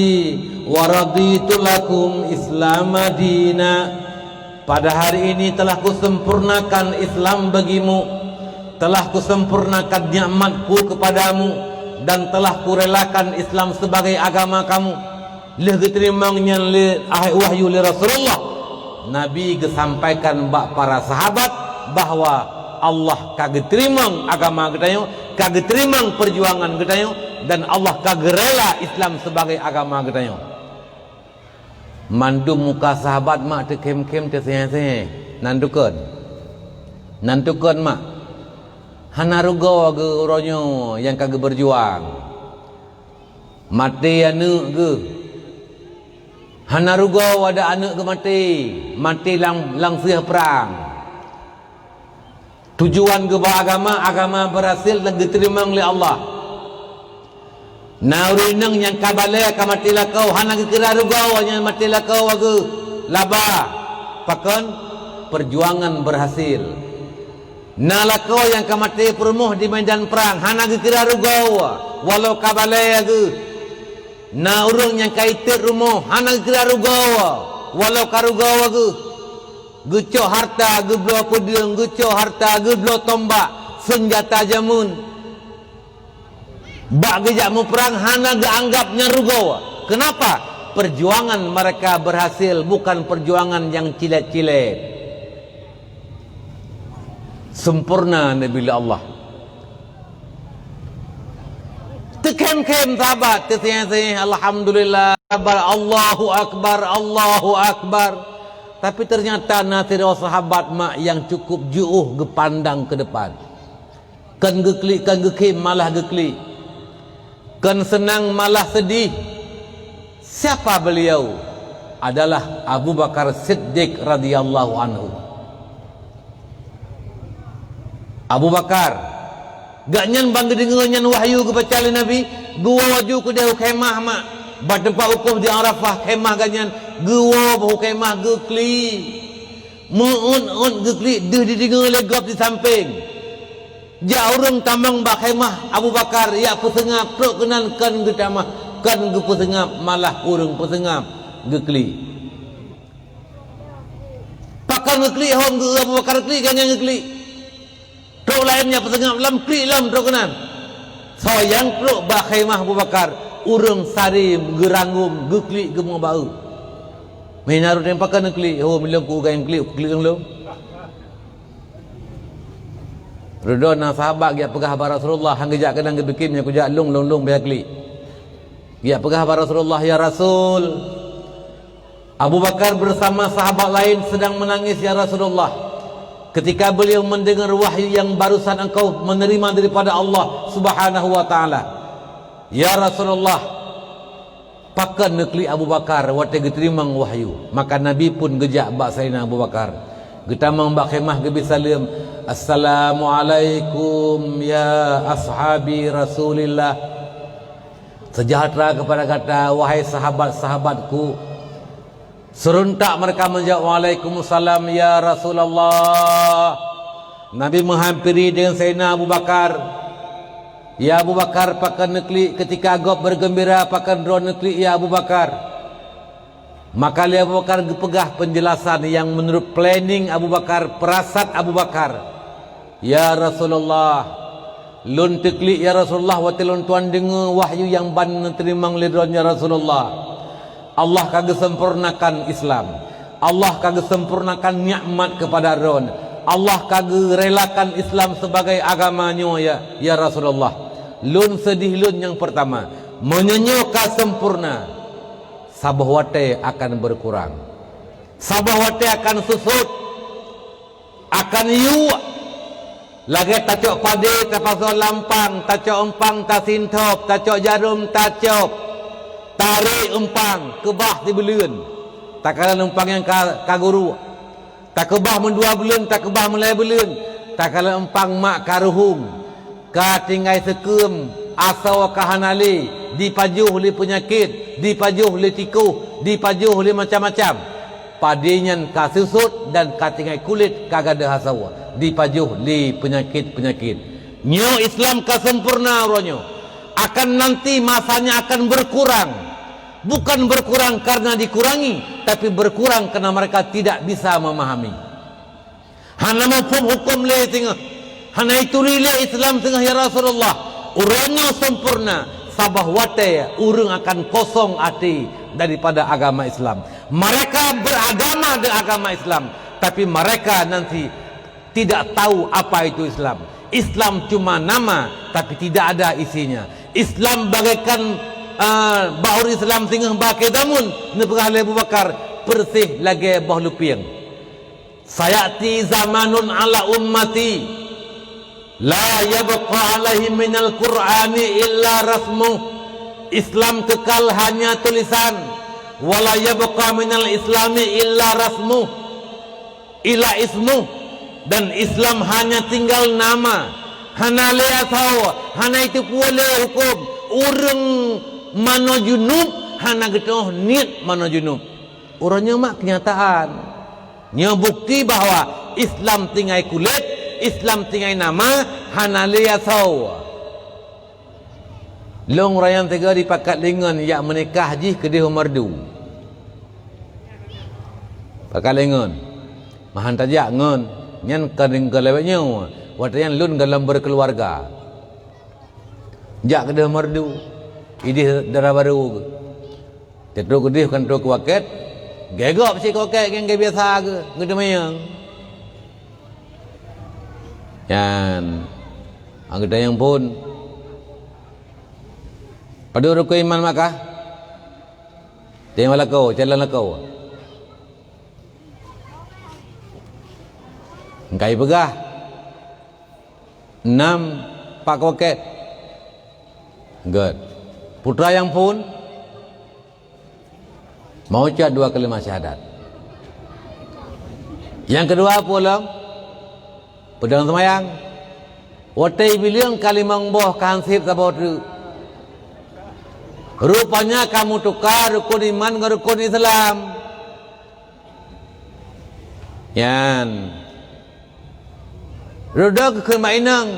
wa raditu lakum Islama dina." Pada hari ini telah kusempurnakan Islam bagimu, telah kusempurnakan nikmatku kepadamu, dan telah kurelakan Islam sebagai agama kamu. Lheueh geuteurimong nyan lé, ah, wahyu lé Rasulullah, Nabi geusampaikan bak para sahabat bahwa Allah ka geuteurimong agama geutanyoe, ka geuteurimong perjuangan geutanyoe, dan Allah ka geurela Islam sebagai agama geutanyoe. Mandum muka sahabat mak teukhém-khém teusenyé-senyé. Nan tukon. Nan tukon mak. Hana rugoe geu uroe nyoe nyang ka geubeujuang. Maté aneuëk geuh. Hana rugoe adak aneuëk geuh maté. Maté lam, lam siah prang. Tujuan geuba agama, agama beurhasil dan geuteurimong lé Allah. Na ureuëng inong nyang ka balée ka maté lakoe, hana geukira rugoe nyang maté lakoe geuh laba. Pakon? Perjuangan beurhasil. Na lakoe nyang ka maté peurumoh di medan prang, hana geukira rugoe, walau ka balée geuh. Na ureuëng nyang ka itet rumoh, hana geukira rugoe, walau ka rugoe geuh. Geucok harta, geubloe peudeueng, geucok harta, geubloe tombak, seunjata jameun. Bak geujak muprang hana geuanggab nyan rugoe. Kenapa? Perjuangan mereka berhasil, bukan perjuangan nyang cilet-cilet. Sempurna neubi lé Allah. Teukhém-khém sahabat, teuséh-séh, "Alhamdulillah, Akbar, Allahu Akbar, Allahu Akbar." Tapi ternyata na sidroe sahabat mak nyang cukup jiôh geupandang keu depan. Kon geuklik, kon geukhém, malah geuklik. Kon seunang, malah seudeh. Siapa beliau? Adalah Abu Bakar Siddiq radhiyallahu anhu. Abu Bakar, gobnyan ban geudeungoe nyan wahyu geubaca lé Nabi, geuwoe laju keudeh u khemah mak. Bak teumpat wukuf di Arafah, khemah gobnyan, geuwoe bak u khemah geuklik. Meu-ôt-ôt geuklik deuh jideungoe lé gob di sampéng. Jak ureuëng tamong bak khemah Abu Bakar, jak peuseungab, trok keunan kon geutamah, kon geupeuseungab, malah ureuëng peuseungab geuklik. Pakon geuklik, hom geu Abu Bakar klik, gobnyan geuklik. Trok laén nyang peuseungab lom, klik lom trok keunan. Soe nyang trok bak khemah Abu Bakar, ureuëng sari geuranggom, geuklik, geumeubau. Meunan rot nyang pakon geuklik, ho, milong ku gayang klik, klik lom. Reudon na sahabat geujak peugah bak Rasulullah, han geujak keunan geupike meunyoe kujak lôn, lôn, lôn baya klik. Geujak peugah bak Rasulullah, "Ya Rasul, Abu Bakar bersama sahabat lain sedang menangis, ya Rasulullah, ketika beliau mendengar wahyu yang barusan engkau menerima daripada Allah Subhanahu wa Ta'ala. Ya Rasulullah, pakon neuklik Abu Bakar watée geuteurimong wahyu?" Maka Nabi pun geujak bak Saidina Abu Bakar. Geutamong bak khemah, geubri saleuem, "Assalamualaikum ya ashabi Rasulillah." "Sejahtera kepada gata, wahai sahabat-sahabatku." Serentak mereka menjawab, "Waalaikumsalam, ya Rasulullah." Nabi meuhampiri dengan Saidina Abu Bakar. "Ya Abu Bakar, pakon neuklik?" Ketika gob bergembira, "Pakon droe neuklik, ya Abu Bakar?" Maka lé Abu Bakar geupeugah penjelasan yang menurut planning Abu Bakar, perasat Abu Bakar. "Ya Rasulullah, lôn teuklik, ya Rasulullah, watée lôn tuan deungoe wahyu nyang ban neuteurimong lé droen, ya Rasulullah. Allah ka geusempurnakan Islam. Allah ka geusempurnakan nikmat keupada droen. Allah ka geurelakan Islam sebagai agama nyoe, ya, ya Rasulullah. Lôn seudeh lôn nyang peurtama. Meunyoe nyoe ka sempurna, saboh watée akan berkurang. Saboh watée akan susot." Akan yuek. Lagée tacok padé, tapasoe lam pang, tacok eumpang, tasintop, tacok jarom, tacok, tarek eumpang, keubah sibuleuen. Takalon eumpang nyang ka, ka guruk. Takeubah meudua buleuen, takeubah meulhée buleuen. Takalon eumpang mak ka ruhueng. Ka tinggai seukeuem, asoe ka hana lé, dipajoh lé peunyakét, dipajoh lé tikoh, dipajoh lé macam-macam. Padé nyan ka seusôt dan ka tinggai kulét ka gadôh asoe, dipajoh lé peunyakét-peunyakét. Nyoe Islam ka sempurna uroe nyoe. Akan nanti masanya akan berkurang. Bukan berkurang karena dikurangi, tapi berkurang karena mereka tidak bisa memahami. Hana muphom huköm lé singoh. Hana ituri lé Islam singoh, ya Rasulullah. Uroe nyoe sempurna, saboh watée ureuëng akan kosong até daripada agama Islam. Mereka beragama dengan agama Islam, tapi mereka nanti tidak tahu apa itu Islam. Islam cuma nama, tapi tidak ada isinya. Islam bagaikan, ah, bak ureuëng Islam singoh bak akhé zaman, neupeugah lé Abu Bakar, persis lagée boh lupieng. "Sayati zamanun ala ummati, la yabqa alaihi minal Qur'ani illa rasmuh." Islam kekal hanya tulisan. "Wa la yabqa minal Islami illa rasmuh, illa ismuh." Dan Islam hanya tinggal nama. Hana lé asoe, hana iteupeue lé huköm. Ureuëng manoe junub hana geuteungoh niet manoe junub. Uroe nyoe mak keunyataan. Nyoe bukti bahwa Islam tinggai kulét, Islam tinggai nama, hana lé asoe. Lôn rayeuk teuga dipakat lé ngon jak meunikah jih keudeh u Meureudu. Pakat lé ngon. Meuhan tajak ngon. Nyan ka deungö lawét nyoe. Watée nyan lôn gohlom beukeuluwarga. Jak keudeh u Meureudu. Ideh dara barô geuh. Teutrok keudeh kan trok keu wakét, gégok cit keu wakét nyang geubiasa geuh, geuteumanyong. Nyan, anggota nyang phon. Padub rukon iman Makkah? Teurimong lakoe, calon lakoe. Engkai peugah. Enam, pak wakét. Good. Putra nyang phon. Meuucap dua kalimat syahadat. Nyang keudua, peue lom? Peudong seumayang. Watée bileung ka limong boh ka han sép saboh teuk. Rupanya ka meutuka rukon iman ngon rukon Islam. Nyan. Rudok keu kheun bak inong,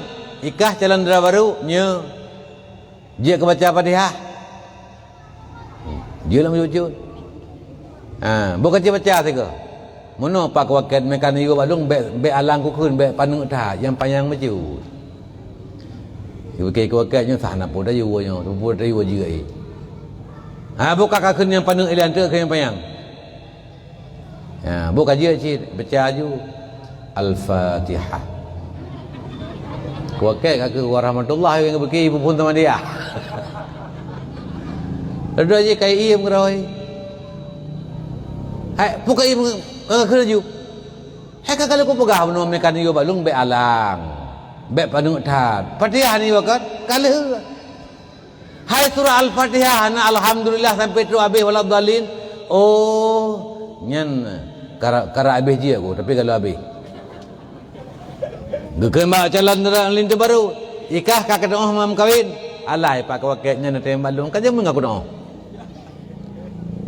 ikah calon dara barô, nyoe. Jeuet keu baca Fatihah. Jeuet lam jujur. Ha, boh ka baca sigoe. Meunoe pak wakét meuka neuyue bak lôn bék, bék alang kukheun, bék paneuk that, nyang panyang bacut. Oke, keu wakét nyoe sah na po tayue nyoe, po tayue jeuet. Ha, boh ka kakheun nyang paneuk ilée anteuk keu nyang panyang. Ya, boh ka jeuet cit, baca aju. Al-Fatihah. Kuakét ka keu warahmatullah nyang beuki peuphon sama dia. Lalu aja kai iem keuroi. Hai, buka iem, eh, kena ju. Hai ka kalau kupeugah bunoe mekan yo balung bék alang. Bék paneuk that. Fatihah ni wakat, ka lheueh. Hai surah Al-Fatihah, hana alhamdulillah sampai trok abéh waladhdallin. Oh, nyan kara, kara abéh jih aku, tapi kalau abéh. Geukheun bak calon linto barô, ikah ka keunoe mam kawin. Alah, ipak wakét nyan na teurimong balong, ka jameun aku doa.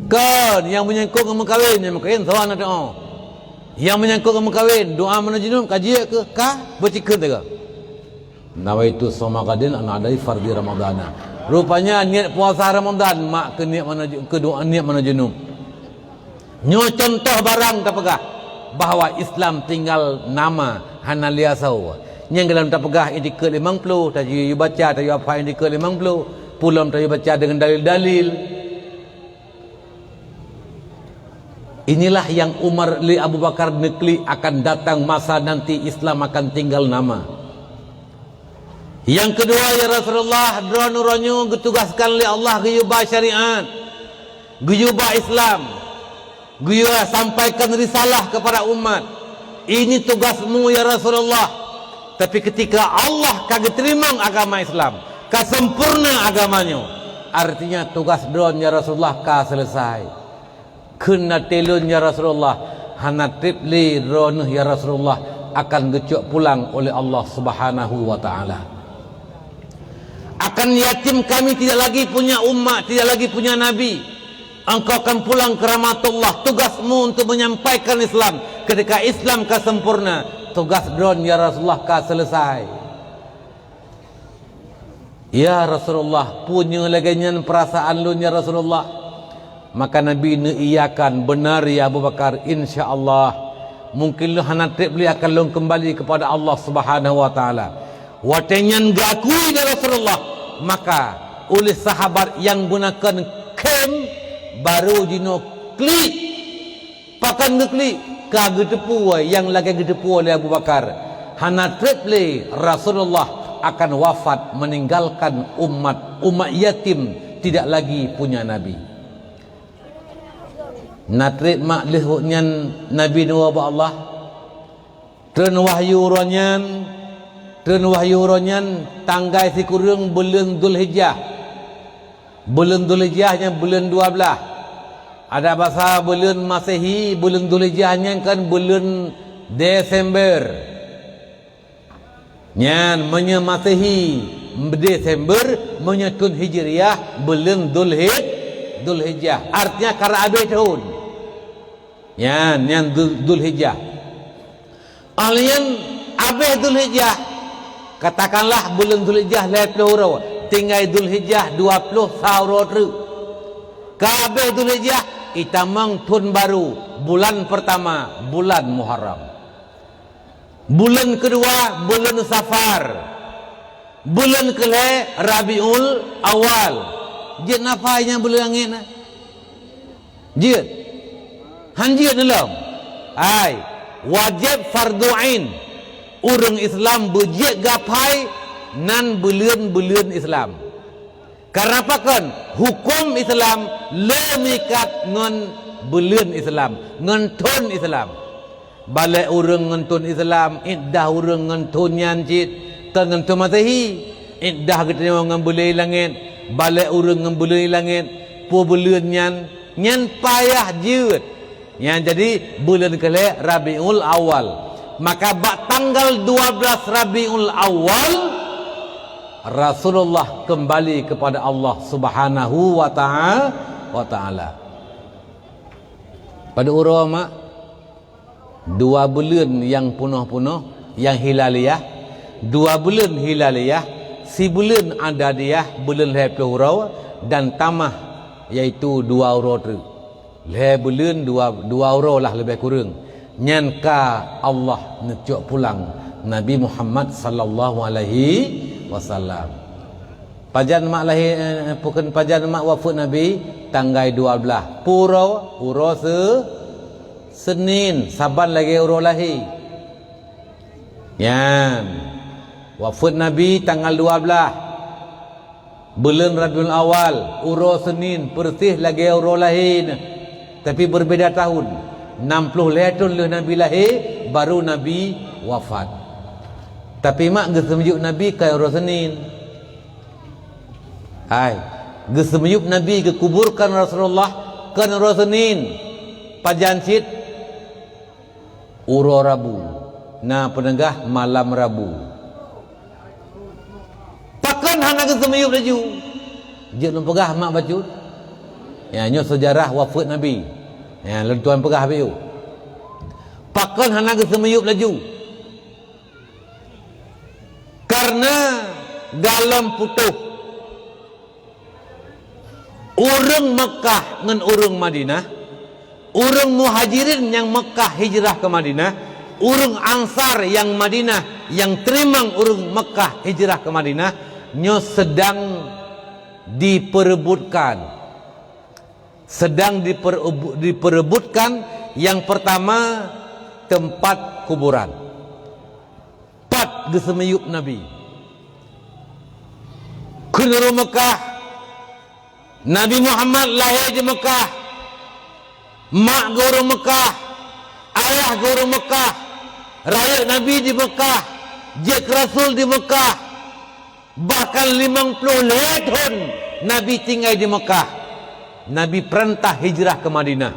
Kon, nyang menyangkut ngon meukawen, nyang meukawen soe na doa. Nyang menyangkut ngon meukawen, doa manoe junub ka jeuet keu ka beucikheun teuga. Nawaitu shauma ghadin an adai fardhi Ramadana. Rupanya niat puasa Ramadan mak keu niat manoe ju-, keu doa niat manoe junub. Nyoe contoh barang tapeugah bahwa Islam tinggal nama hana liasoe. Nyang dalam tapeugah itikeuet limong ploh, tajui baca, tajui hafai itikeuet limong ploh, pulom tajui baca dengan dalil-dalil. Inilah yang Umar li Abu Bakar neuklik akan datang masa nanti Islam akan tinggal nama. Nyang keudua, ya Rasulullah, droeneuh uroe nyoe geutugaskan lé Allah geuyue ba syariat, geuyue ba Islam, geuyue sampaikan risalah kepada umat. Ini tugasmu, ya Rasulullah. Tapi ketika Allah ka geuteurimong agama Islam, ka sempurna agama nyoe, artinya tugas droeneuh, ya Rasulullah, ka selesai. Kheun até lôn, ya Rasulullah, hana treb lé droeneuh, ya Rasulullah, akan geucok pulang oleh Allah Subhanahu wa Ta'ala. Akan yatim kami tidak lagi punya umat, tidak lagi punya nabi. Engkau akan pulang ke rahmatullah. Tugasmu untuk menyampaikan Islam. Ketika Islam ka sempurna, tugas droeneuh, ya Rasulullah, ka selesai. Ya Rasulullah, peue nyoe lagée nyan peurasaan lôn, ya Rasulullah? Maka Nabi neuiyakan, "Benar, ya Abu Bakar, insya Allah. Mungkin lôn hana treb lé akan lôn keumbali keupada Allah Subhanahu wa Ta'ala." Watée nyan geukui lé Rasulullah, maka uléh sahabat nyang geunakan khém barô jinoe klik. Pakon geuklik? Ka geuteupeue nyang lagée geuteupeue lé Abu Bakar, hana treb lé Rasulullah akan wafat meninggalkan umat, umat yatim, tidak lagi punya nabi. Na treb mak lheueh nyan Nabi neuwoe bak Allah. Treun wahyu uroe nyan, treun wahyu uroe nyan tanggai sikureueng buleuen Dzulhijjah. Buleuen Dzulhijjah nyan buleuen dua blaih. Adak basa buleuen Masehi, buleuen Dzulhijjah nyan kan buleuen Desember. Nyan meunyoe Masehi Desember, meunyoe thon Hijriah buleuen Dzulhij-, Dzulhijjah. Artinya karab abéh thon. Nyan, nyan Dzul-, Dzulhijjah. Óh lheueh nyan abéh Dzulhijjah, katakanlah buleuen Dzulhijjah lhée ploh uroe, tinggai Dzulhijjah dua ploh sa uroe treuk. Ka abéh Dzulhijjah, itamong thon barô, bulan peurtama, bulan Muharram. Buleuen keudua, buleuen Safar. Buleuen keulhée, Rabiul Awal. Jeuet nafai nyang buleuen angén na? Jeuet? Han jeuet neulom? Hai, wajéb fardu ain. Ureuëng Islam beujeuet gaphai nan buleuen-buleuen Islam. Karena pakon? Huköm Islam le meuikat ngon buleuen Islam, ngon thon Islam. Balek ureuëng ngon thon Islam, iddah ureuëng ngon thon nyan cit, kon ngon thon Masehi. Iddah geutanyong ngon buleuen langét, balek ureuëng ngon buleuen langét, peue buleuen nyan, nyan payah jeuet. Nyan jadi buleuen keulhée Rabiul Awal. Maka bak tanggal dua belas Rabiul Awal, Rasulullah kembali kepada Allah Subhanahu wa ta'a-, wa Ta'ala. Pada uroe mak, dua buleuen nyang punoh-punoh, nyang hilaliah, dua buleuen hilaliah, sibuleuen adadiah, buleuen lhée ploh uroe, dan tamah, yaitu dua uroe treuk. Lhée buleuen dua, dua uroe lah leubeh kureueng. Nyan ka Allah neucok pulang Nabi Muhammad sallallahu alaihi wasallam. Pajan mak lahé, eh, pakon pajan mak wafeuet Nabi? Tanggai dua blaih. Peue uroe? Uroe Se-, Senin, saban lagée uroe lahé. Nyan. Wafeuet Nabi tanggal dua blaih. Buleuen Rabiul Awal, uroe Senin, peureuseh lagée uroe lahé neuh, tapi berbeda tahun. Nam ploh lhée thon lheueh Nabi lahé, baru Nabi wafat. Tapi mak geuseumiyueb Nabi kon uroe Senin. Hai, geuseumiyueb Nabi, geukuburkan Rasulullah kon uroe Senin. Pajan cit? Uroe Rabu, na peuneugah malam Rabu. Pakon hana geuseumiyueb laju? Jeuet lôn peugah mak bacut. Ya, nyoe seujarah wafeuet Nabi. Ya, lôn tuan peugah beu. Pakon hana geuseumiyueb laju? Karena galom putôh. Ureuëng Meukah ngon ureuëng Madinah, ureuëng Muhajirin nyang Meukah hijrah keu Madinah, ureuëng Ansar nyang Madinah nyang teurimong ureuëng Meukah hijrah keu Madinah, nyoe seudang dipeureubutkan. Seudang dipeureub-, dipeureubutkan, nyang peurtama, teumpat kuburan. Pat geuseumiyueb Nabi. Kheun ureuëng Meukah, Nabi Muhammad lahé di Meukah, mak geuh ureuëng Meukah, ayah geuh ureuëng Meukah, rayeuk Nabi di Meukah, jeuet keu rasul di Meukah, bahkan limong ploh lhée thon Nabi tinggai di Meukah. Nabi peurintah hijrah keu Madinah.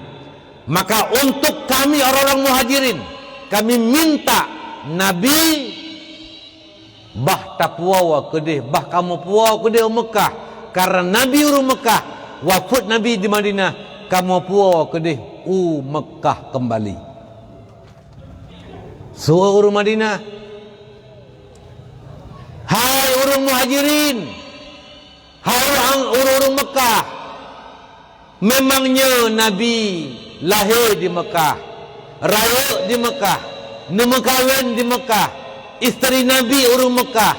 Maka untuk kami orang-orang Muhajirin, kami minta Nabi, bah tapuwoe keudeh, bah kamoe puwoe keudeh u Meukah, karena Nabi ureuëng Meukah, wafeuet Nabi di Madinah, kamoe puwoe keudeh u Meukah keumbali. Su ureuëng Madinah, hai ureuëng Muhajirin, hai ureuëng, ureuëng Meukah, memang nyoe Nabi lahé di Meukah, rayeuk di Meukah, neumeukawen di Meukah, isteri Nabi ureuëng Meukah.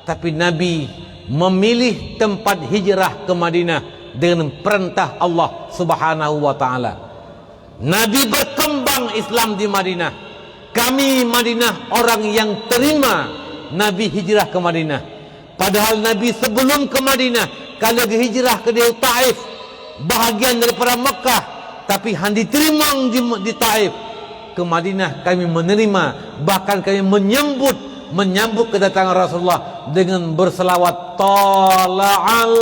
Tapi Nabi memilih tempat hijrah ke Madinah dengan perintah Allah Subhanahu wa Taala. Nabi berkembang Islam di Madinah. Kami Madinah orang yang terima Nabi hijrah ke Madinah. Padahal Nabi sebelum ke Madinah, ka lheueh hijrah keudeh Taif, bahagian daripada Makkah, tapi han jiteurimong di, di Taif. Ke Madinah kami menerima, bahkan kami menyambut, menyambut kedatangan Rasulullah dengan berselawat, "Tala'al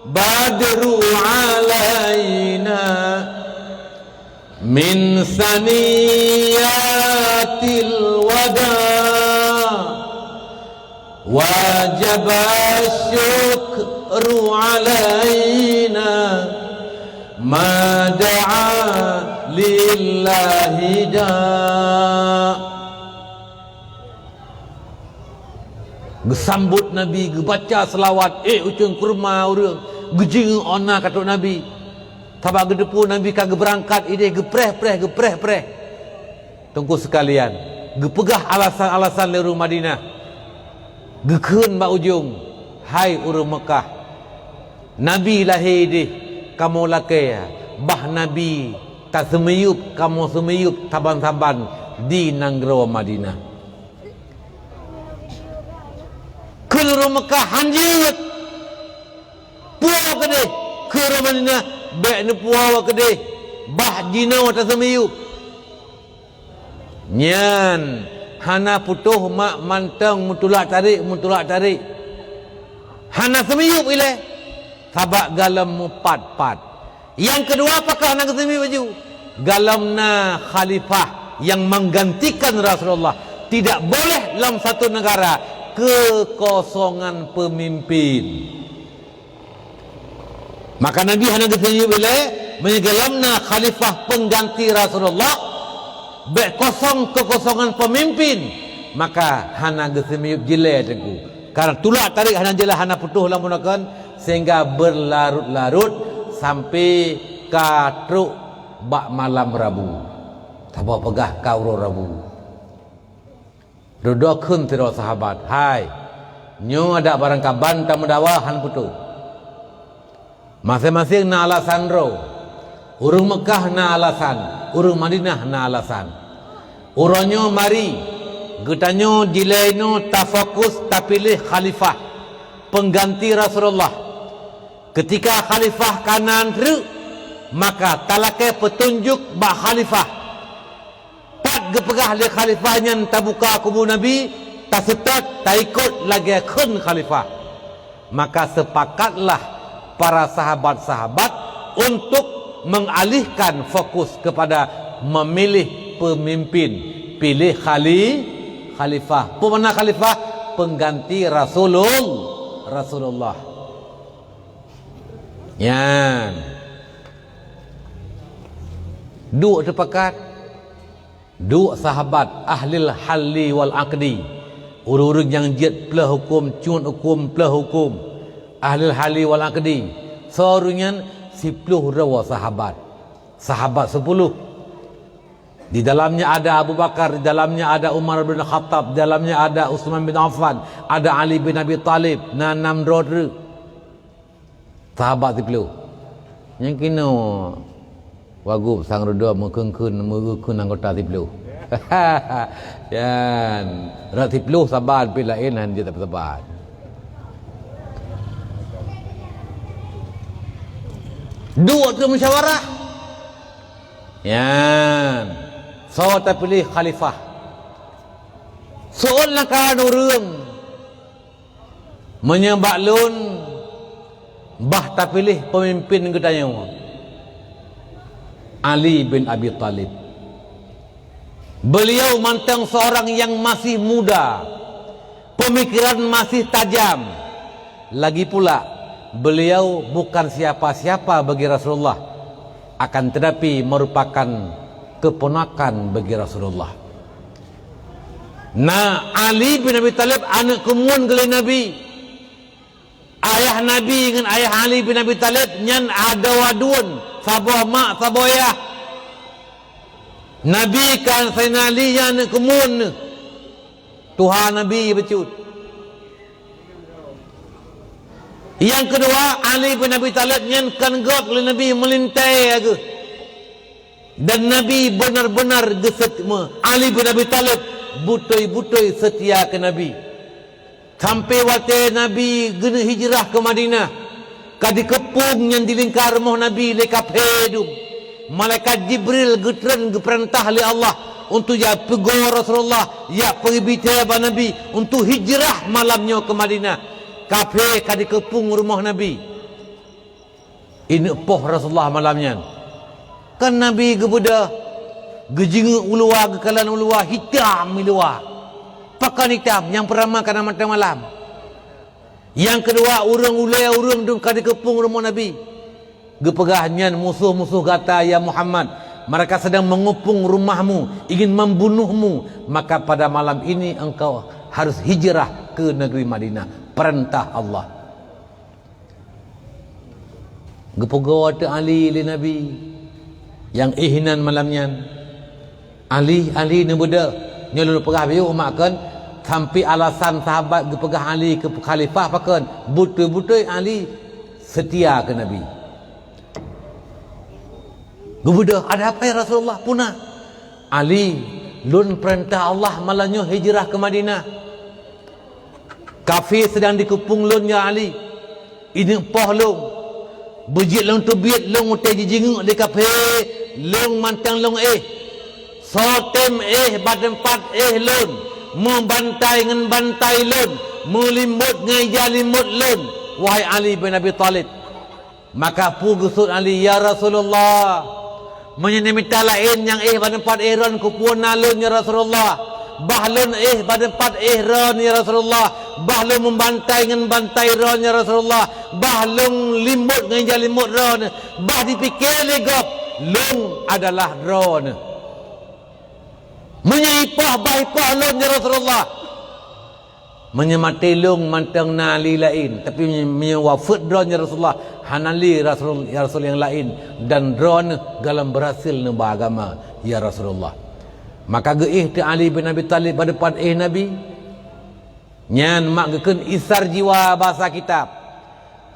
badru alaina min saniyatil wada, wajaba syukru alaina ma da'a lillahi da." Geusambot Nabi, geubaca seulawat, éh uceueng keuruma ureuëng, geujingeuk ôk na ka trok Nabi. Sabab geuteupeue Nabi ka geubeurangkat idéh geupreh-preh, geupreh-preh. Teungku sekalian, geupeugah alasan-alasan lé ureuëng Madinah. Geukheun bak ujong, "Hai ureuëng Makkah, Nabi lahé idéh, kamoe lakée, bah Nabi taseumiyueb, kamoe seumiyueb saban-saban di nanggroe Madinah." Meukah han jeuet. Puwoe keudeh, keu ureuëng Madinah bék neupuwoe keudeh, bah jinoe taseumiyueb. Nyan hana putôh mak mantong meutulak tarék, meutulak tarék. Hana seumiyueb ilée, sabab galom meupat-pat. Nyang keudua, pakon hana geuseumiyueb laju? Galom na khalifah nyang menggantikan Rasulullah. Tidak boleh lam satu negara kekosongan pemimpin. Maka Nabi hana geuseumiyueb ilée, meunyoe galom na khalifah pengganti Rasulullah, bék kosong kekosongan pemimpin, maka hana geuseumiyueb jilée teungku. Karena tulak tarék hana jeulaih, hana putôh lam bunoe kon, sehingga berlarut-larut sampai ka trok bak malam Rabu. Saboh peugah ka uroe Rabu. Dudoe kheun sidroe sahabat, "Hai, nyoe adak barangkaban tameudawa han putôh." Maséng-maséng na alasan droe. Ureuëng Meukah na alasan, ureuëng Madinah na alasan. Uroe nyoe mari geutanyoe jilée inoe tafokus tapiléh khalifah pengganti Rasulullah. Keutika khalifah ka na treuk, maka talakée peutunjuk bak khalifah. Pat geupeugah lé khalifah nyan tabuka kubu Nabi, taseutôt, taikot lagée kheun khalifah. Maka seupakatlah para sahabat-sahabat untuk mengalihkan fokus kepada memilih pemimpin, pilih khali-, khalifah. Peue makna khalifah? Pengganti Rasulul-, Rasulullah. Nyan. Duek teupakat. Duek sahabat ahlil halli wal aqdi. Ureuëng-ureuëng nyang jeuet pleuh huköm, cut huköm, pleuh huköm. Ahlil halli wal aqdi. Soe ureuëng nyan? Siploh droe sahabat. Sahabat sepuluh. Di dalamnya ada Abu Bakar, di dalamnya ada Umar bin Khattab, di dalamnya ada Utsman bin Affan, ada Ali bin Abi Thalib, na nam droe treuk. Sahabat siploh. Nyang kinoe Wagub sang rudom meukheun-kheun, meukheun anggota siploh. Nyan, rot siploh saban pih laén han jeuet saban. Duek treuk musyawarah. Nyan, soe tapiléh khalifah? Soe lam kalangan ureuëng? Meunyoe bak lôn, bah tapiléh peumimpén geutanyoe, Ali bin Abi Thalib. Beliau mantong seorang yang masih muda, pemikiran masih tajam. Lagi pula, beliau bukan siapa-siapa bagi Rasulullah, akan tetapi merupakan keponakan bagi Rasulullah. Na Ali bin Abi Thalib aneuëk keumuan geuh lé Nabi. Ayah Nabi ngon ayah Ali bin Abi Thalib nyan adoe aduen, saboh mak saboh yah. Nabi kan Saidina Ali nyan aneuëk keumuan neuh. Tuha Nabi bacut. Nyang keudua, Ali bin Abi Thalib nyan kan gob lé Nabi meulintée geuh. Dan Nabi benar-benar geuset-, me-, Ali bin Abi Thalib beutôi-beutôi seutia keu Nabi. Sampai watée Nabi geuneuk hijrah keu Madinah, ka dikeupung nyan di lingka rumoh Nabi lé kaphé dum. Malaikat Jibril geutreun geupeurintah lé Allah untuk jak peugoe Rasulullah, jak peugeubi thée bak Nabi untuk hijrah malam nyoe keu Madinah. Kaphé ka dikeupung rumoh Nabi. Ineuk poh Rasulullah malam nyan. Kan Nabi geubeudôh, geujingeuk u luwa, geukalon u luwa, hitam i luwa. Pakon hitam? Nyang peurtama kana mata malam. Nyang keudua, ureuëng ulée ureuëng dum ka dikeupung rumoh Nabi. Geupeugah nyan musoh-musoh gata, ya Muhammad, mereka sedang mengepung rumahmu, ingin membunuhmu, maka pada malam ini engkau harus hijrah ke negeri Madinah. Perintah Allah. Geupeugoe teuk Ali lé Nabi nyang éh inan malam nyan. Ali, Ali neubeudôh. Nyoe lôn peugah bacut umat kon, sampai alasan sahabat geupeugah Ali keu khalifah pakon. Beutôi-beutôi Ali seutia keu Nabi. Geubeudôh, "Ada apa ya Rasulullah?" Peue na? "Ali, lôn peurintah Allah malam nyoe hijrah keu Madinah." Kafé seudang dikeupông lôn, ya Ali. Ineuk poh lôn. Beujeuet lôn teubiet lôn watée jijingeuk lé kafé, lôn mantong lôn éh. Soe tem éh bak teumpat éh lôn, meubantai ngon bantai lôn, meulimbot ngon ija limbot lôn, wahai Ali bin Abi Thalib. Maka peue geusut Ali, "Ya Rasulullah, meunyoe neumita laén nyang éh bak teumpat éh droen, keupeue na lôn, ya Rasulullah? Bah lôn éh bak teumpat éh droen, ya Rasulullah. Bah lôn meubantai ngon bantai droen, ya Rasulullah. Bah lôn limbot ngon ija limbot droen. Bah jipike lé gob, lôn adalah droen. Meunyoe ipoh, bah ipoh lôn, ya Rasulullah. Meunyoe maté lôn mantong na Ali laén, tapi meunyoe wafeuet droen, ya Rasulullah, hana lé Rasul, ya Rasul nyang laén, dan droen galom beurhasil neuba agama, ya Rasulullah." Maka geuéh teuk Ali bin Abi Thalib bak teumpat éh Nabi. Nyan mak geukheun isar jiwa basa kitab.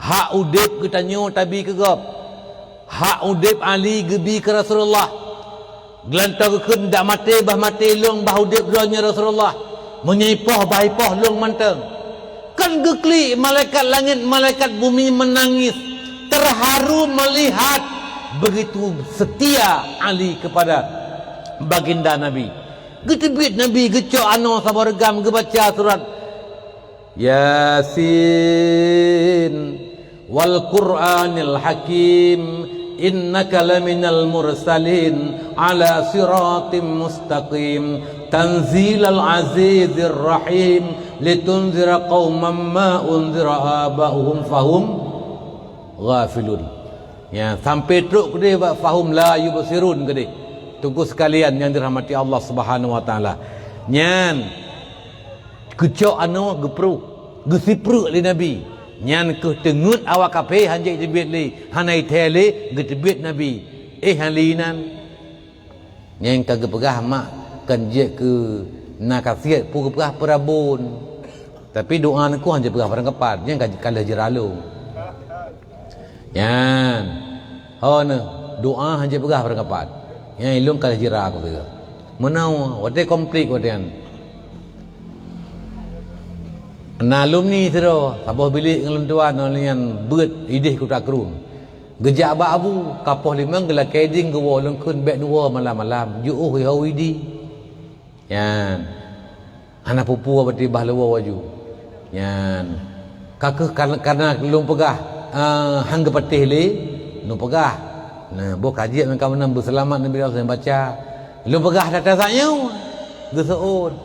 Hak udeb geutanyoe tabi keu gob. Hak udeb Ali geubi keu Rasulullah. Geulantoe geukheun, "Dak maté bah maté lôn, bah udeb droen, ya Rasulullah. Meunyoe ipoh bah ipoh lôn mantong." Kan geuklik malaikat langét, malaikat bumi meunangis, teuharu meulihat beugitu seutia Ali keupada baginda Nabi. Geuteubiet Nabi, geucok anoe saboh reugam, geubaca surat Yasin, "Wal Qur'anil Hakim, innaka laminal mursalin, ala siratim mustaqim, tanzilal azizir rahim, litunzira qauman ma unzira aba'uhum fahum ghafilun." Ya, sampai trok keudeh bak fahum la yubsirun keudeh. Teungku sekalian nyang dirahmati Allah Subhanahu wa Taala. Nyan geucok anoe geupruh, geusipreuk lé Nabi. Nyan keuh teungeut awak kafé hanjeuet jiteubiet lé, hana ithée lé geuteubiet Nabi. Éh Ali nan. Nyang ka geupeugah mak kan jeuet keu na kasiet, peue geupeugah peurabon. Tapi doa nyan keuh hana jipeugah barangkapat, nyang ka, ka lheueh jira lôn. Nyan. Ho neuh, doa hana jipeugah barangkapat. Nyang ilôn ka lheueh jira keu sigoe. Meunoe, watée konflik watée nyan. Na alumni sidroe, saboh bilék ngon lôn tuan, ngon lôn nyan beuet idéh Kuta Krueng. Geujak bak Abu, ka poh limong geulakée idin geuwoe lôn kheun bék neuwoe malam-malam, jiôh Yahudi. Nyan. Hana peue-peue berarti bah leuwoe laju. Nyan. Ka keuh kan-, karna lôn peugah, eh, han geupatéh lé, lôn peugah. Nah, boh ka jeuet meuka meunan beuseulamat Nabi Allah baca. Lôn peugah that-that saát nyoe, geuseuôt.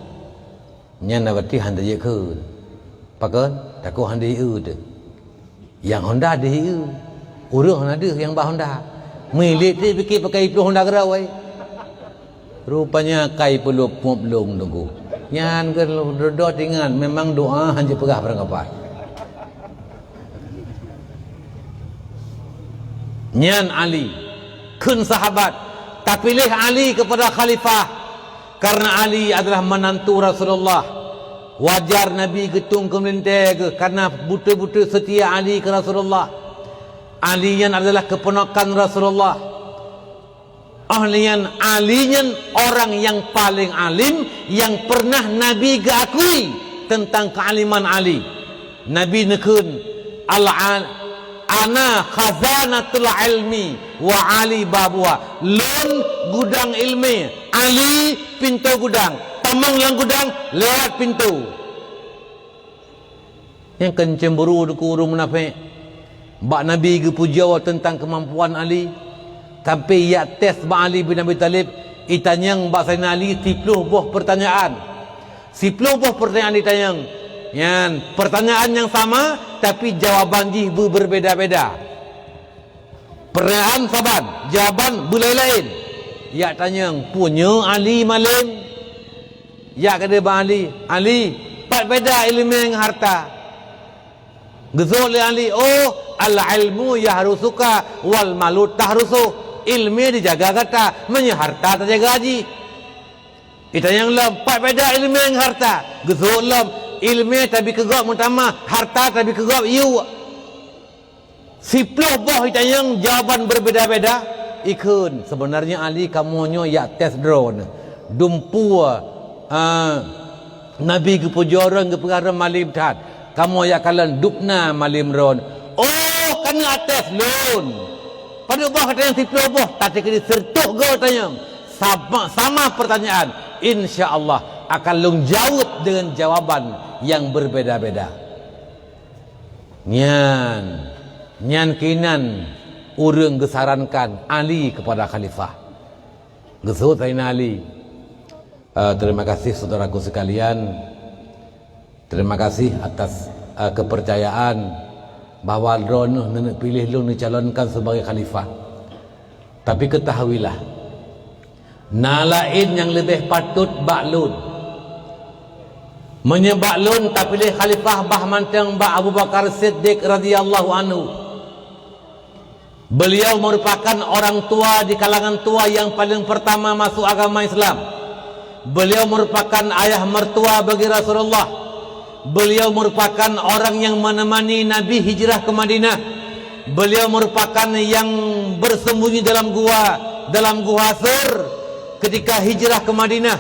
Nyan na berarti han tajeuet kheun. Pakon? Takot han deuh ié teuh. Nyang honda deuh ié. Ureuëng hana deuh nyang ba honda. Milék teuh pike pakai iploh honda keudroe. Rupanya kai peulop muap lông teungku. Nyan keuh dudoe ingat, memang doa han jipeugah barangkapat. Nyan Ali, kheun sahabat, tapiléh Ali keupada khalifah, karna Ali adalah meunantu Rasulullah. Wajar Nabi geutung keu meulintée geuh, karna beutôi-beutôi seutia Ali keu Rasulullah. Ali nyan adalah keuponokan Rasulullah. Óh lheueh nyan, Ali nyan orang nyang paleng alim nyang peureunah Nabi geuakui teuntang keualiman Ali. Nabi neukheun, "Al-, ana khazanatul ilmi wa Ali babuha." Lôn gudang iéleumé, Ali pintoe gudang. Tamong lam gudang lewat pintoe. Nyang kon cemburu teungku ureuëng munafék. Bak Nabi geupujoe teuntang keumampuan Ali, sampai ijak tes bak Ali bin Abi Thalib, itanyong bak Saidina Ali siploh boh peurtanyaan. Siploh boh peurtanyaan itanyong. Nyan, peurtanyaan nyang sama, tapi jawaban jih beu-, beubeda-beda. Peurtanyaan saban, jawaban beulaén-laén. Ijak tanyong, "Peue nyoe Ali malém?" Ijak keudeh bak Ali, "Ali, pat beda iéleumé ngon harta?" Geuseuôt lé Ali, "Oh, al-ilmu yahrusuka wal malu tahrusuh." Iéleumé jijaga gata, meunyoe harta tajaga jih. Itanyong lom, "Pat beda iéleumé ngon harta?" Geuseuôt lom, "Iéleumé tabi keu gob meutamah, harta tabi keu gob yue." Siploh boh itanyong jawaban beubeda-beda, ikheun, "Seubeunarnya Ali, kamoe nyoe ijak tes droeneuh. Dumpeue, a, Nabi geupujoe droeneuh, geupeugah droeneuh malém that. Kamoe jak kalon dubna malem ron. Oh, ka na até lôn. Padub boh gata nyang siplôh boh, tapi keu di seureutoh goe tanyong. Sama, sama pertanyaan, insya Allah akan lôn jaweueb dengan jawaban yang berbeda-beda. Nyan, nyan keunan ureuëng geusarankan Ali kepada khalifah. Geuseuôt Saidina Ali. Eh, terima kasih saudaraku sekalian. Terima kasih atas, eh, kepercayaan bahwa droeneuh neuneuk piléh lôn neucalonkan sebagai khalifah. Tapi ketahuilah, na laén nyang leubeh patôt bak lôn. Meunyoe bak lôn tapiléh khalifah bah mantong bak Abu Bakar Siddiq radhiyallahu anhu. Beliau merupakan orang tua di kalangan tua yang paling pertama masuk agama Islam. Beliau merupakan ayah mertua bagi Rasulullah. Beliau merupakan orang yang menemani Nabi hijrah ke Madinah. Beliau merupakan yang bersembunyi dalam gua, dalam gua Sur ketika hijrah ke Madinah.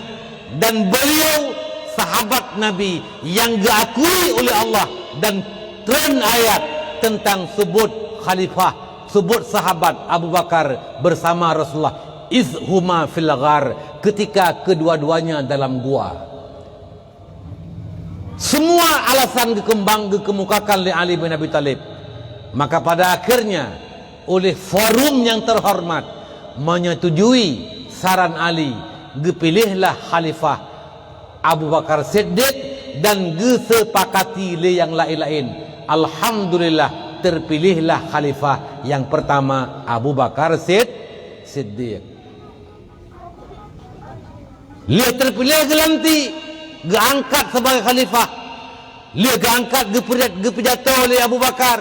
Dan beliau sahabat Nabi yang diakui oleh Allah dan turun ayat tentang sebut khalifah, sebut sahabat Abu Bakar bersama Rasulullah, iz huma fil ghar, ketika kedua-duanya dalam gua. Semua alasan geukembang, geukemukakan lé Ali bin Abi Thalib. Maka pada akhirnya, oleh forum yang terhormat menyetujui saran Ali, geupilihlah khalifah Abu Bakar Siddiq dan geusepakati lé nyang laén-laén. Alhamdulillah, terpilihlah khalifah yang pertama Abu Bakar Sid-, Siddiq. Lheueh terpilih geulantik, geuangkat sebagai khalifah. Lheueh geuangkat, geupeudat-, geupeujato lé Abu Bakar.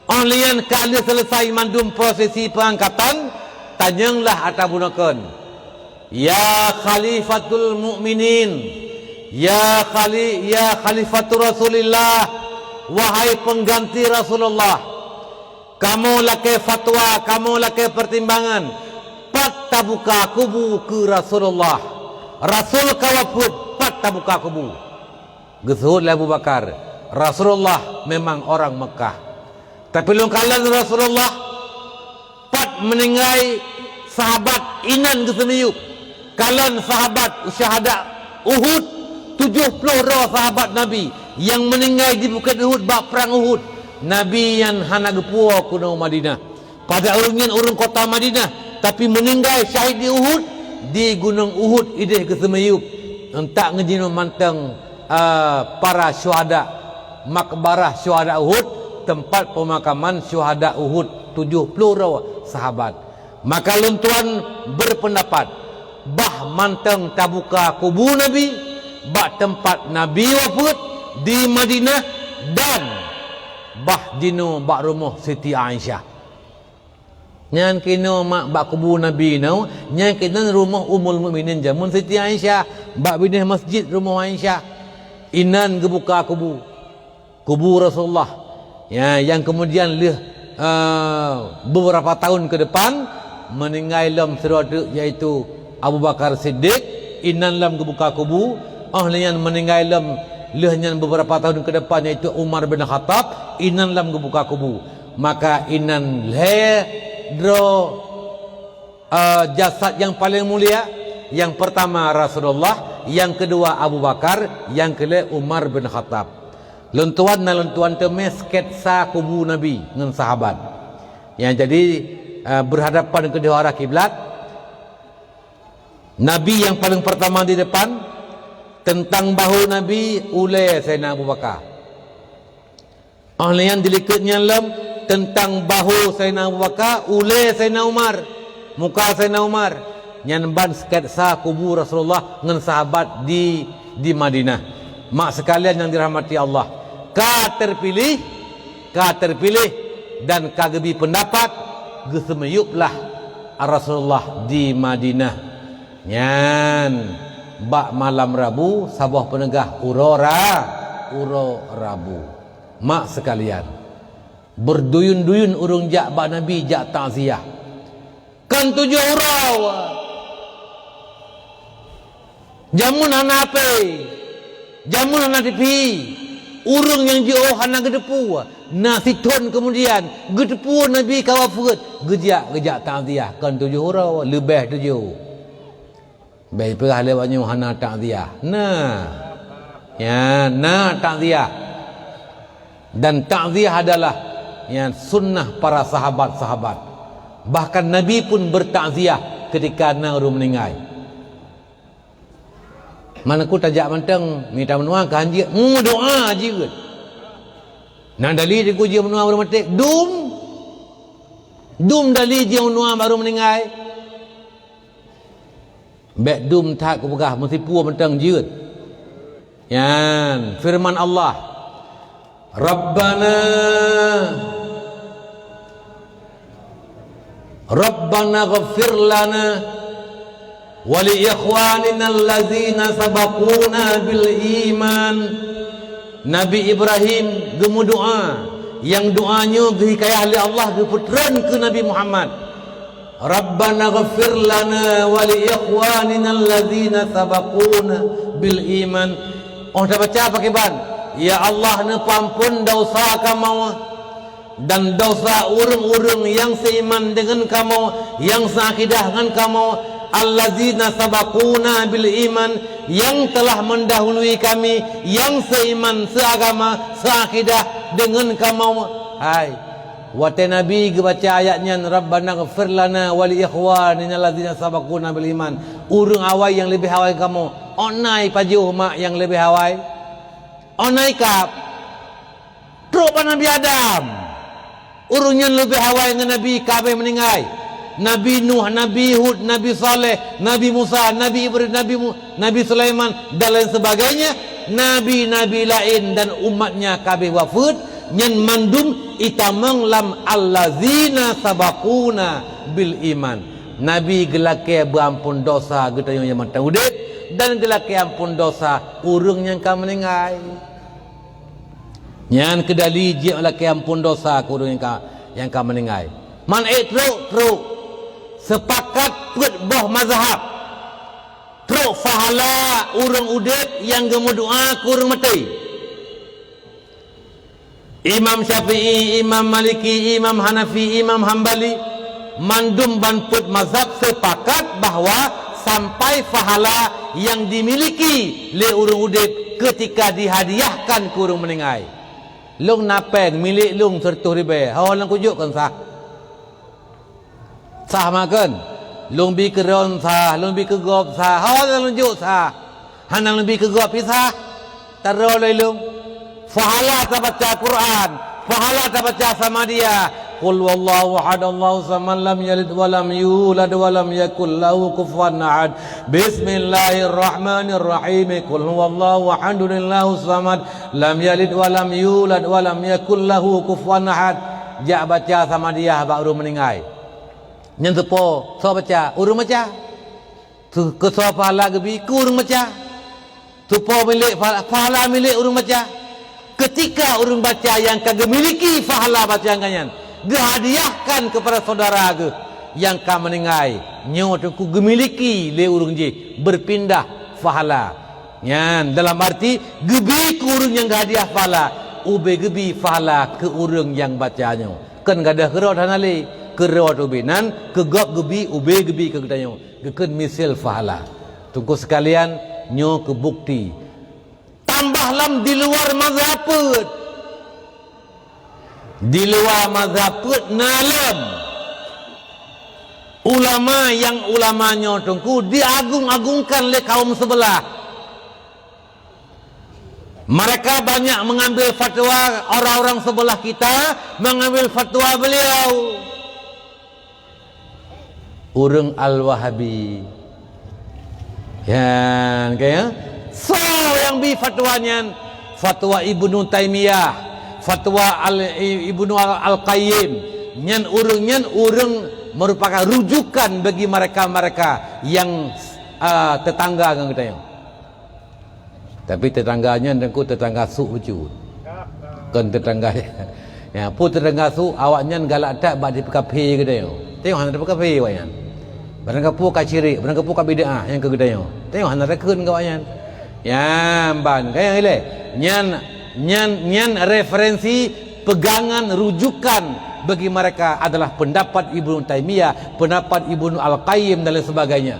Óh lheueh nyan ka lheueh selesai mandum prosesi peungangkatan, tanyonglah ata bunoe kon, "Ya Khalifatul Mukminin, ya Khali-, ya Khalifatu Rasulillah, wahai pengganti Rasulullah, kamoe lakée fatwa, kamoe lakée pertimbangan, pat tabuka kubu keu Rasulullah? Rasul ka wafeuet, pat tabuka kubu?" Geuseuôt lé Abu Bakar, "Rasulullah memang orang Mekah. Tapi lôn kalon Rasulullah pat meuninggai sahabat inan geuseumiyueb. Kalon sahabat syuhada Uhud, tujoh ploh droe sahabat Nabi nyang meuninggai di Bukét Uhud bak prang Uhud. Nabi nyan hana geupuwoe keunoe Madinah. Pada ureuëng nyan ureuëng kota Madinah, tapi meuninggai syahid di Uhud, di Gunong Uhud idéh geuseumiyueb. Euntak ngon jinoe mantong, eh, para syuhada, makbarah syuhada Uhud, teumpat peumakaman syuhada Uhud, tujoh ploh droe sahabat. Maka lôn tuan berpendapat, bah mantong tabuka kubu Nabi bak teumpat Nabi wafeuet di Madinah dan bah jinoe bak rumoh Siti Aisyah." Nyan keunoe mak bak kubu Nabi nyoe, nyan keunan rumoh Ummul Mukminin jameun Siti Aisyah, bak binéh masjid rumoh Aisyah. Inan geubuka kubu, kubu Rasulullah. Ya, yang kemudian lheueh, eh, beberapa tahun ke depan, meuninggai lom sidroe teuk, yaitu Abu Bakar Siddiq, inan lom geubuka kubu. Óh lheueh nyan meuninggai lom, lheueh nyan beberapa tahun ke depan, yaitu Umar bin Khattab, inan lom geubuka kubu. Maka inan lhée droe, eh, jasad nyang paleng mulia. Yang pertama Rasulullah, yang kedua Abu Bakar, yang keulhée Umar bin Khattab. Lôn tuan na lôn tuan teumé sketsa kubu Nabi ngon sahabat. Nyang jadi, eh, berhadapan keudua arah kiblat. Nabi yang paling pertama di depan, teuntang bahu Nabi ulée Saidina Abu Bakar. Óh lheueh nyan dilikot nyan lom teuntang bahu Saidina Abu Bakar, ulée Saidina Umar, muka Saidina Umar. Nyan ban sketsa kubu Rasulullah ngon sahabat di, di Madinah. Mak sekalian nyang dirahmati Allah, ka terpilih, ka terpilih dan ka geubi pendapat, geuseumiyublah Rasulullah di Madinah. Nyan bak malam Rabu, saboh peuneugah uroe Ra-, uroe Rabu. Mak sekalian, berduyun-duyun ureuëng jak bak Nabi jak takziah. Kan tujoh uroe. Jameun hana H P, jameun hana T V, Ureuëng nyang jiôh hana geuteupeue, na sithon keumudian geuteupeue Nabi ka wafeuet, geujak, geujak takziah, kon tujoh uroe, leubeh tujoh. Bèk peugah lé awak nyoe hana takziah. Na. Ya, na takziah. Dan takziah adalah, ya, sunnah para sahabat-sahabat. Bahkan Nabi pun bertakziah ketika na ureuëng meuninggai. Mana ku tajak mantong, mita meunoa ka hanjeuet, meudoa jeuet. Na dali teungku jeuet meunoa ureuëng maté, dum. Dum dali jeuet meunoa bak ureuëng meuninggai. Bèk dum that kupeugah, meusipue mantong jeuet. Nyan firman Allah, "Rabbana, Rabbana ghfir lana wa li ikhwanina allazina sabaquna bil iman." Nabi Ibrahim geumeudoa, nyang doa nyoe geuhikayah lé Allah geupeutron keu Nabi Muhammad. "Rabbana ghfir lana wa li ikhwanina allazina sabaquna bil iman." Óh tabaca pakriban, "Ya Allah, neupeuamphon desya kamoe dan desya ureuëng-ureuëng nyang seuiman deungon kamoe, nyang seuakidah ngon kamoe, allazina sabaquna bil iman, nyang telah meundahului kami, nyang seuiman, seuagama, seuakidah deungon kamoe." Hai. Watée Nabi geubaca ayat nyan, "Rabbana ghfir lana wa li ikhwanina allazina sabaquna bil iman." Ureuëng awai nyang leubeh awai kamoe, óh na ipajoh mak nyang leubeh awai? Óh na ikab? Trok bak Nabi Adam. Ureuëng nyan leubeh awai ngon Nabi ka abéh meuninggai. Nabi Nuh, Nabi Hud, Nabi Saleh, Nabi Musa, Nabi Ibrahim, Nabi Mu-, Nabi Sulaiman, dan lain sebagainya, nabi-nabi laén dan umatnya ka abéh wafeuet, nyan mandum itamong lam allazina sabaquna bil iman. Nabi geulakée beuamphon desya geutanyoe nyang mantong udeb, dan geulakée amphon desya ureuëng nyang ka meuninggai. Nyan keuh dali jeuet lakée amphon desya keu ureuëng nyang ka, nyang ka meuninggai. Man ék trok, trok. Seupakat peuet boh mazhab. Trok pahala ureuëng udeb nyang geumeudoa keu ureuëng maté. Imam Syafi'i, Imam Maliki, Imam Hanafi, Imam Hambali, mandum ban peuet mazhab seupakat bahwa sampai pahala nyang dimiliki lé ureuëng udeb keutika dihadiahkan keu ureuëng meuninggai. Lôn na péng milék lôn seureutôh ribée, ho lôn kujok kon sah? Sah makon? Lôn bi keu droen sah, lôn bi keu gob sah, ho lôn jok sah? Hana lôn bi keu gob pih sah? Taroe lé lôn. Pahala tabaca Quran, pahala tabaca Samadiyah. Qul huwallahu ahad, Allahu samad, lam yalid wa lam yulad wa lam yakul lahu kufuwan ahad. Bismillahirrahmanirrahim. Qul huwallahu ahad, Allahu samad, lam yalid wa lam yulad wa lam yakul lahu kufuwan ahad. Jak baca Samadiyah bak ureuëng meuninggai. Nyan teupo, soe baca? Ureuëng baca. Keu-, keusoe pahala geubi? Keu ureuëng baca. Teupo milék pahala, pahala milék ureuëng baca. Keutika ureuëng baca nyang ka geumiliki pahala bacaan geuh nyan geuhadiahkan keupada syedara geuh nyang ka meuninggai, nyoe teungku geumiliki lé ureuëng jih, beupindah pahala. Nyan dalam arti geubi keu ureuëng nyang geuhadiah pahala, ubé geubi pahala keu ureuëng nyang baca nyoe. Kon gadôh keudroe hana lé, keudroe ubé nan, keu gob geubi, ubé geubi keu geutanyoe. Geukheun miseue pahala. Teungku seukalian, nyoe keu bukti. Tambah lam di luwa mazhab peuet. Di luwa mazhab peuet na lom ulama nyang ulama nyoe teungku diagung-agungkan lé kaum seubeulah. Mereka banyak mengambil fatwa orang-orang sebelah kita, mengambil fatwa beliau. Ureuëng Al-Wahabi. Nyan, ka, ya? Soe nyang bi fatwa nyan? Fatwa Ibnu Taimiyah, fatwa Al-, Ibnu Al-, Al-Qayyim. Nyan ureuëng, nyan ureuëng merupakan rujukan bagi mereka-mereka yang, ah, tetangga ngon geutanyoe. Tapi tetangga nyan teungku tetangga su bacut. Kon tetangga, ya, peue tetangga su, awak nyan galak that bak jipeukaphé geutanyoe. Tanyoe hana tapeukaphé awak nyan. Barangkapeue ka syirik, barangkapeue ka bid'ah nyang keu geutanyoe. Tanyoe hana takheun keu awak nyan. Ya, ban, ka nyang ilée. Nyan Nyan, nyan referensi, pegangan, rujukan bagi mereka adalah pendapat Ibnu Taimiyah, pendapat Ibnu Al-Qayyim dan lain sebagainya.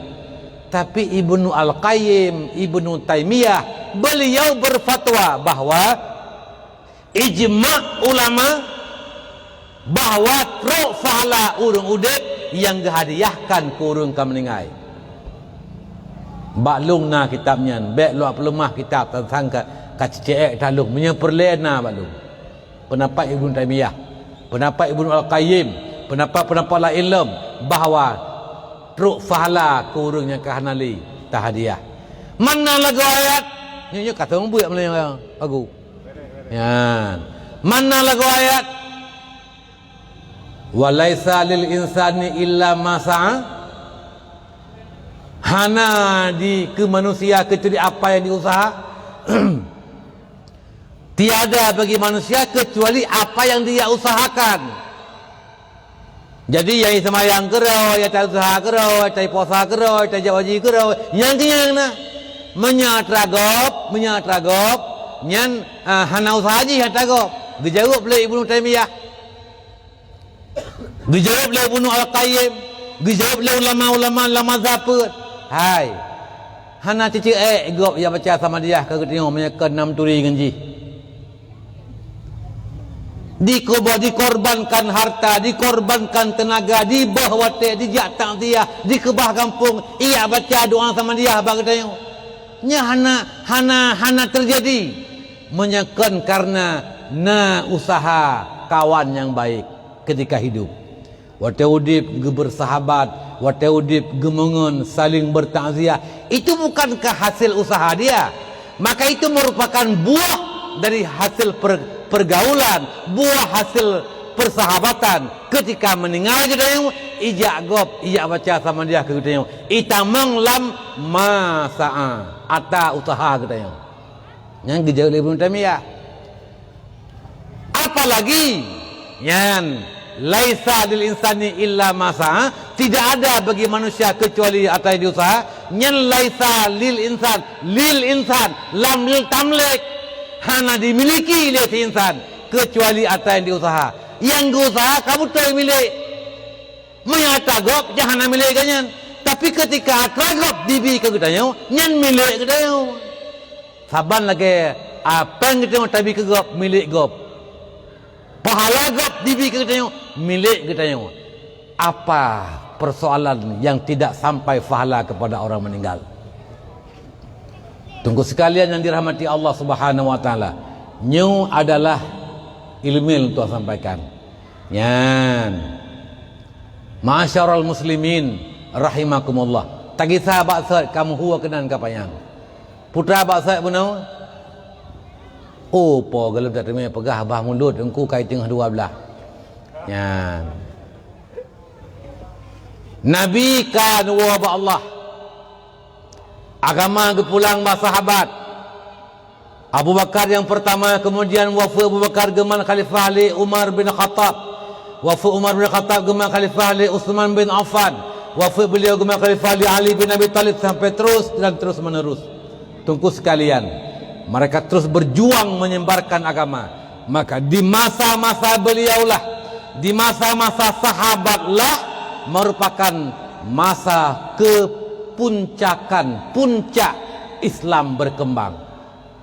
Tapi Ibnu Al-Qayyim, Ibnu Taimiyah, beliau berfatwa bahwa ijma' ulama bahwa trok pahala ureuëng udeb nyang geuhadiahkan keu ureuëng ka meuninggai. Bak lôn na kitab nyan, bék lôn peuleumah kitab teuntang ka, ka ceucék that lôn. Meunyoe peureulée na bak lôn. Peundapat Ibnu Taimiyah, peundapat Ibnu Al-Qayyim, peundapat-peundapat laén lom bahwa trok pahala keu ureuëng nyang ka hana lé tahadiah. Mana lagoe ayat? Nyoe, nyoe ka teumeubeuet meulayeue lagu. Nyan. Mana lagoe ayat? "Wa laisa lil insani illa ma sa'a." Hana di, keu manusia kecuali apa yang diusaha. Tiada bagi manusia kecuali apa yang dia usahakan. Jadi, nyang jiseumbahyang keudroe, nyang tausaha keudroe, nyang tapuasa keudroe, nyang tajak haji keudroe, nyang keunyan na. Meunyoe atra gob, meunyoe atra gob, nyan, ah, hana usaha jih atra gob. Geujaweueb lé Ibnu Taimiyah. Geujaweueb lé Ibnu Al-Qayyim, geujaweueb lé ulama-ulama lam mazhab peuet. Hai, hana ceuceuek gob jak baca Samadiyah keu geutanyoe meunyoe kon na meuturi ngon jih. Dikobo-, dikorbankan harta, dikorbankan teunaga, dibeuh watée, dijak takziah, dikeubah gampông, ijak baca doa Samadiyah bak geutanyoe. Nyan hana, hana, hana teujadi meunyoe kon kareuna na usaha kawan nyang baik ketika hidup. Watée udeb geubeursahabat, watée udeb geumeungon, saling bertakziah, itu bukankah hasil usaha dia? Maka itu merupakan buah dari hasil per-, pergaulan, buah hasil persahabatan. Ketika meuninggai geutanyoe, ijak gob, ijak baca Samadiyah keu geutanyoe, itamong lam ma sa'a, ata usaha geutanyoe. Nyan geujaweueb lé Ibnu Taimiyah. Apalagi nyan, "Laisa lil insani illa ma sa'a," tidak ada bagi manusia kecuali apa yang diusaha. Nyan "laisa lil insan," lil insan, lam lil tamlik, hana dimiliki lé si insan kecuali apa yang diusaha. Nyang geuusaha ka beutôi milék. Meunyoe atra gob, nyan hana milék geuhnyan. Tapi ketika atra gob dibi keu geutanyoe, nyan milék geutanyoe. Saban lagée, a, péng geutanyoe tabi keu gob, milék gob. Pahala gob dibi keu geutanyoe, milék geutanyoe. Apa persoalan yang tidak sampai pahala kepada orang meninggal? Teungku sekalian yang dirahmati Allah Subhanahu wa Taala, nyoe adalah ilmu yang tuan sampaikan. Nyan. Ma'asyiral muslimin rahimakumullah. Tagisa bak sot kamoe hue keunan ka panyang. Putra bak sot bunoe. Oh, po galom tateumé peugah bah mulod Teungku kai teungoh dua blah. Nyan. Nabi ka neuwoe bak Allah. Agama geupulang bak sahabat. Abu Bakar yang pertama, kemudian wafeuet Abu Bakar geuman khalifah lé Umar bin Khattab. Wafeuet Umar bin Khattab geuman khalifah lé Utsman bin Affan. Wafeuet beliau geuman khalifah lé Ali bin Abi Thalib sampai terus dan terus menerus. Teungku sekalian, mereka terus berjuang menyebarkan agama. Maka di masa-masa beliaulah, di masa-masa sahabatlah merupakan masa kepuncakan, puncak Islam berkembang.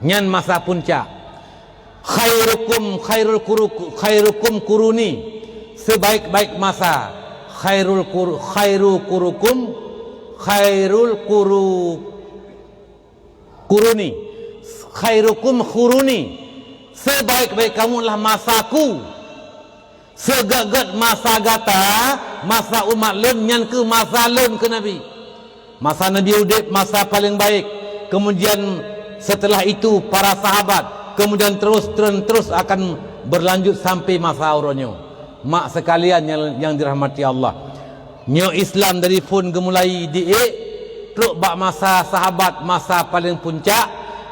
Nyan masa puncak. Khairukum khairul kuru-, khairukum kuruni, sebaik-baik masa. Khairul kur-, khairu kurukum, khairul kuru-, kuruni. Khairukum khuruni, sebaik-baik kamu adalah masaku. Seugét-gét masa gata, masa umat lôn, nyan kheueh masa lôn, kheun Nabi. Masa Nabi udeb, masa paleng baik. Kemudian setelah itu para sahabat, kemudian terus, terus, terus akan berlanjut sampai masa uroe nyoe. Mak sekalian yang, yang dirahmati Allah. Nyoe Islam dari phon geumulai di ék, trok bak masa sahabat, masa paleng puncak,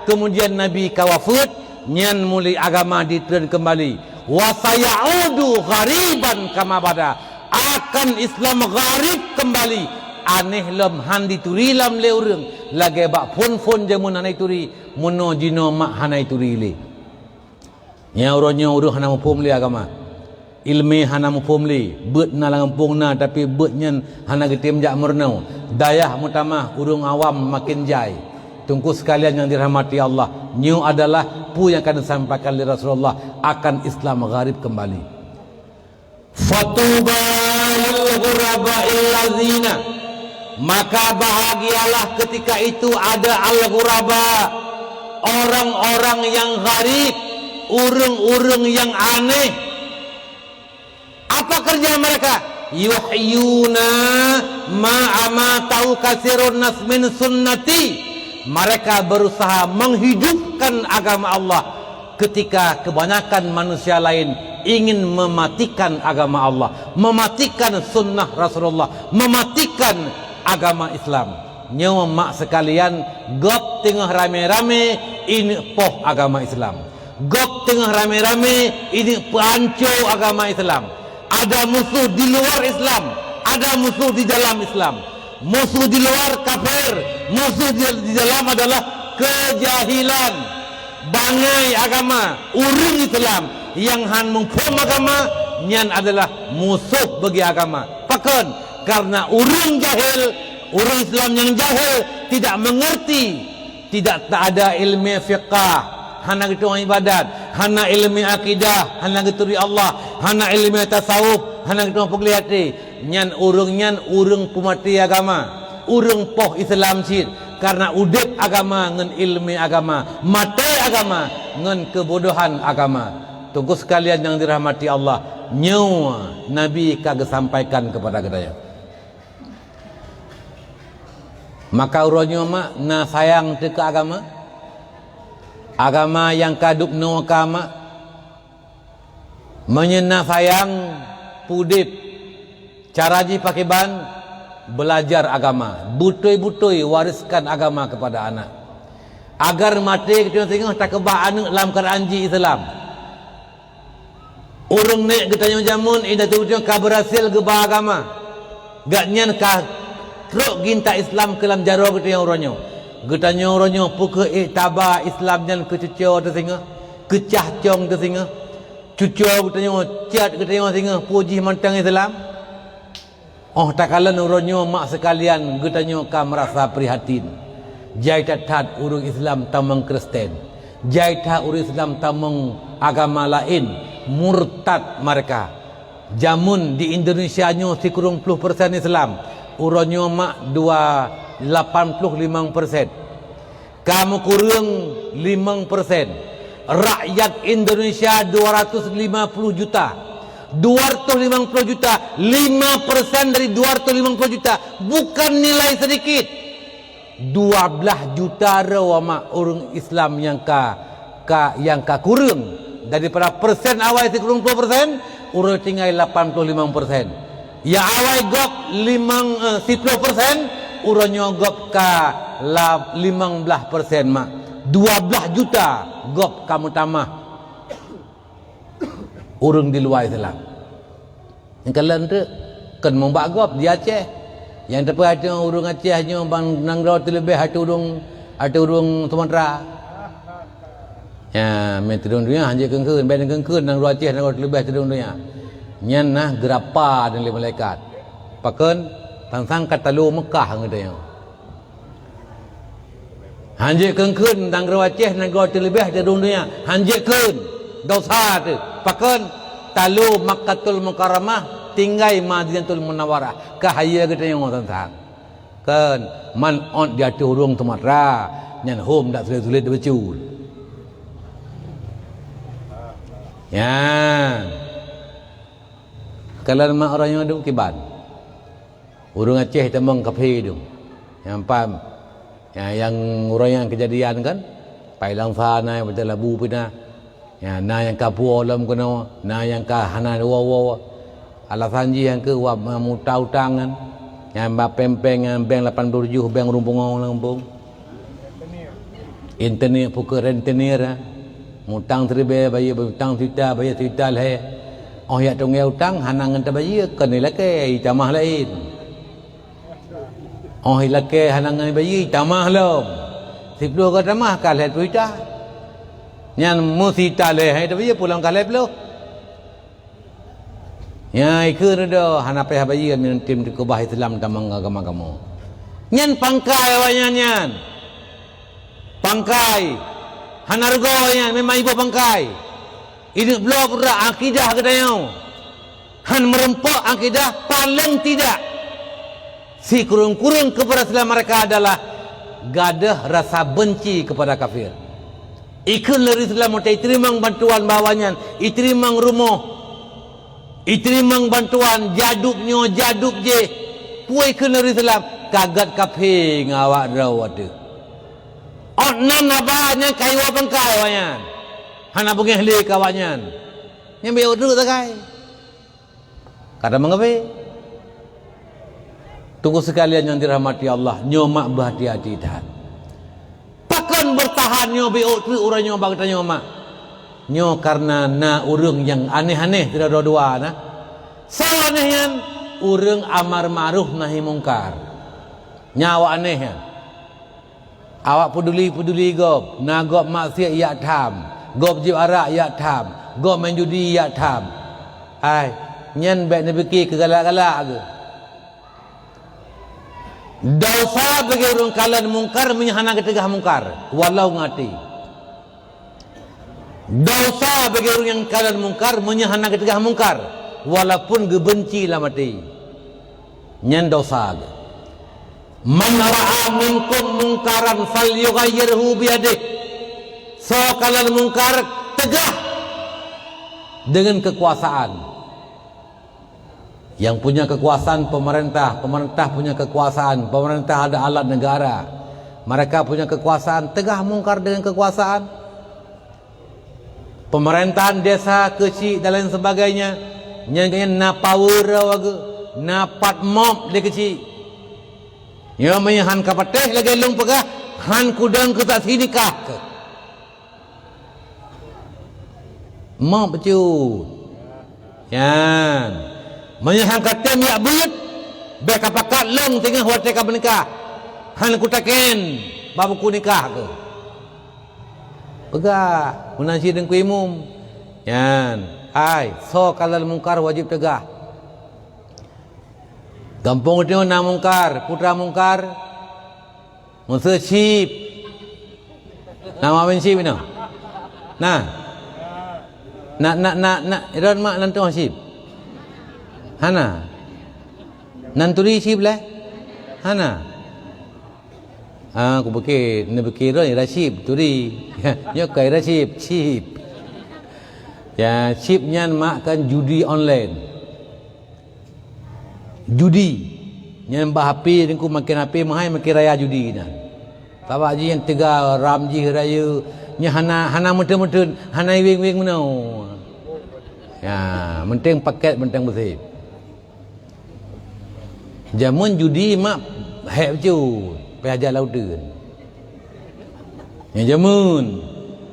kemudian Nabi ka wafeuet, nyan mulai agama ditreun keumbali. Wa sayaudu ghariban kama bada, akan Islam gharib keumbali, aneh lom han dituri lom lé ureuëng, lagée bak phon-phon jameun hana ituri, meunoe jinoe mak hana ituri lé. Nyang uroe nyoe ureuëng hana muphom lé agama. Iéleumé hana muphom lé. Beuet na lam gampông na, tapi beuet nyan hana geutem jak meurunoe. Dayah meutamah, ureuëng awam makin jai. Teungku sekalian nyang dirahmati Allah, nyoe adalah peue nyang ka disampaikan lé Rasulullah akan Islam gharib kembali. Fatuba lil ghuraba illazina, maka bahagialah ketika itu ada al-ghuraba, orang-orang yang gharib, ureuëng-ureuëng yang aneh. Apa kerja mereka? Yuhyuna ma amatau kasirun nas min sunnati. Mereka berusaha menghidupkan agama Allah ketika kebanyakan manusia lain ingin mematikan agama Allah, mematikan sunnah Rasulullah, mematikan agama Islam. Nyoe mak sekalian, gob teungoh ramé-ramé ineuk poh agama Islam. Gob teungoh ramé-ramé ineuk peuanco agama Islam. Ada musuh di luar Islam, ada musuh di dalam Islam. Musuh di luar kafir, musuh di, di dalam adalah kejahilan. Bangai agama, ureuëng Islam nyang han muphom agama, nyan adalah musuh bagi agama. Pakon? Karena ureuëng jahil, ureuëng Islam nyang jahil tidak mengerti, tidak ta-, ada iéleumé fiqah, hana geutueng ibadat, hana iéleumé akidah, hana geuturi Allah, hana iéleumé tasawuf, hana geutueng peugleh até. Nyan ureuëng nyan ureuëng peumaté agama, ureuëng poh Islam cit, karena udeb agama ngon iéleumé agama, maté agama ngon keubodohan agama. Teungku sekalian nyang dirahmati Allah, nyoe Nabi ka geusampaikan keupada geutanyoe. Maka uroe nyoe mak na sayang teuh keu agama? Agama nyang ka dub noe ka mak? Meunyoe na sayang, peudeb. Cara jih pakriban? Beulajar agama. Beutôi-beutôi wariskan agama keupada aneuk. Agar maté geutanyoe singoh takeubah aneuk lam keuadaan jih Islam. Ureuëng nèk geutanyoe jameun indatu geutanyoe ka beurhasil geuba agama. Gobnyan ka trok gintak Islam keu lam jaroe geutanyoe uroe nyoe. Geutanyoe uroe nyoe peu kheueh ék taba Islam nyan keu cucoe teuh singoh, keu cah cong teuh singoh. Cucoe geutanyoe, cat geutanyoe singoh peue jih mantong Islam. Óh takalon uroe nyoe mak sekalian, geutanyoe ka meurasa prihatin. Jai that-that ureuëng Islam tamong Kristen. Jai that ureuëng Islam tamong agama laén, murtad mereka. Jameun di Indonesia nyoe sikureueng ploh persen Islam, uroe nyoe mak dua, lapan ploh limong persen. Ka meukureueng limong persen. Rakyat Indonesia dua ratus lima puluh juta. Dua ratus limong puluh juta, lima persen dari dua ratus limong puluh juta bukan nilai sedikit. Dua blaih juta droe mak ureuëng Islam nyang ka, ka, nyang ka kureueng. Daripada persen awai sikureueng ploh persen, uroe tinggai lapan puluh limong persen. Nyang awai gob limong, eh, siploh persen, uroe nyoe gob ka la-, limong blaih persen mak. Dua blaih juta gob ka meutamah ureuëng di luwa Islam. Nyang kalon teuk kon mubak gob di Aceh. Nyang teupeu ateueh ureuëng Aceh nyoe ban nanggroe teuleubeh ateueh ureuëng, ateueh ureuëng Sumatera. Ya, mé teudong donya hanjeuet keungkeuen, bèk keungkeuen nanggroe Aceh nanggroe teuleubeh teudong donya. Nyan na geurapa dan lé malaikat. Pakon? Sang-sang ka talo Meukah ngon geutanyoe. Hanjeuet keungkeuen nanggroe Aceh nanggroe teuleubeh teudong donya. Hanjeuet keun. Dosa teuh. Pakon? Talo Makkatul Mukarramah tinggai Madinatul Munawwarah. Ka hayeue geutanyoe sang-sang. Kon, man ôt di ateueh ureuëng Sumatera, nyan hom dak sulet-sulet bacut. Nyan. Kalon mak ureuëng nyoe dum kiban. Ureuëng Aceh tamong kaphé dum. Nyang pam. Nyang, nyang ureuëng nyang keujadian kan, pai Langsa na, nyang Labu pih na. Ya, na nyang ka puwoe lom keunoe, na nyang ka hana woe-woe. Alasan jih nyang keu wab meuta utang nyan. Nyang bak péng-péng nyan bank lapan ploh tujoh, bank ureuëng pungo lam gampông. Rentenir, pukon rentenir, ha. Mutang siribèe, bayeue, mutang sijuta, bayeue sijuta lhèe. Óh jak tunggée utang, hana ngon tabayeue, kon ilakèe, itamah laén. Óh ilakèe hana ngon bayeue, itamah lom. Siploh ka tamah, ka lhèe ploh juta. Nyan meusita lé hai tapi pulang ka lhèe ploh. Nyan ikheun dah hana payah bayeue ngon tem teukeubah Islam tamong agama kamoe. Nyan pangkai awaknyan nyan. Pangkai. Hana rugoe nyan memang iboh pangkai. Ineuk bloe pura akidah geutanyoe. Han meurumpok akidah paling tidak. Sikureueng-kureueng keubeurhasilan mereka adalah gadôh rasa benci kepada kafir. Ikheun lé Islam watèe iteurimong bantuan bak awaknyan, iteurimong rumoh, iteurimong bantuan jadub nyoe jadub jéh. Peue ikheun lé Islam? Ka gèt kafé ngon awak droe ateueh. Ôt nan haba nyan kayue pangkai awaknyan. Hana beungéh lé keu awaknyan. Nyan bèk udeuek sagai. Kata mengapa? Teungku sekalian yang dirahmati Allah, nyoe mak beuhati-hati that. Pakon bertahan nyoe bèk ôt treuk uroe nyoe bak geutanyoe mak? Nyoe karena na ureuëng nyang aneh-aneh sidroe-droe na. Soe aneh nyan? Ureuëng amar ma'ruf nahi mungkar. Nyan awak aneh nyan. Awak peuduli-peuduli gob, na gob maksiat yak tham, gob jieb arak yak tham, gob main judi yak tham. Ai, nyan bèk neupike keu galak-galak geuh. Desya bagi ureuëng kalon mungkar meunyoe hana geuteugah mungkar, walau ngon até. Desya bagi ureuëng nyang kalon mungkar meunyoe hana geuteugah mungkar, walaupun geubenci lam até. Nyan desya geuh. "Man ra'a minkum munkaran falyughayyirhu biyadih." Soe kalon mungkar, teugah dengan kekuasaan. Yang punya kekuasaan pemerintah, pemerintah punya kekuasaan, pemerintah ada alat negara. Mereka punya kekuasaan, teugah mungkar dengan kekuasaan. Pemerintahan desa keuchik dan lain sebagainya, nyan geuhnyan na power awak geuh, na pat mob lé keuchik. Nyoe meunyoe han ka patéh lagèe lôn peugah, han kudong keu saksi nikah keuh. Mob bacut. Nyan. Meunyoe han ka tem yak beuet, bèk ka pakat lôn singoh watèe ka meunikah. Han kutakén bak buku nikah keuh. Peugah, meunan cit Teungku Imum. Nyan, ai, soe kalon mungkar wajéb teugah. Gampông geutanyoe na mungkar, putra mungkar. Meuseu chip. Na mawén chip inoe? Na. Na, na, na, na, droen mak nan tuha chip? Hana. Nan turi chip lé? Hana. Ah, kupike, neupike droen ira chip, turi. Nyoe ka ira chip, chip. Ya, chip nyan mak kan judi online. Judi. Nyan bak H P, Teungku, makin H P meuhai, makin raya judi nyan. Sabab jih nyang teuga RAM jih rayeuk, nyan hana, hana meuteun-meuteun, hana iweng-weng meunoe. Ya, meunteng paket, meunteng beusép. Jameun judi mak hék bacut, payah jak lam uteuen. Nyang jameun,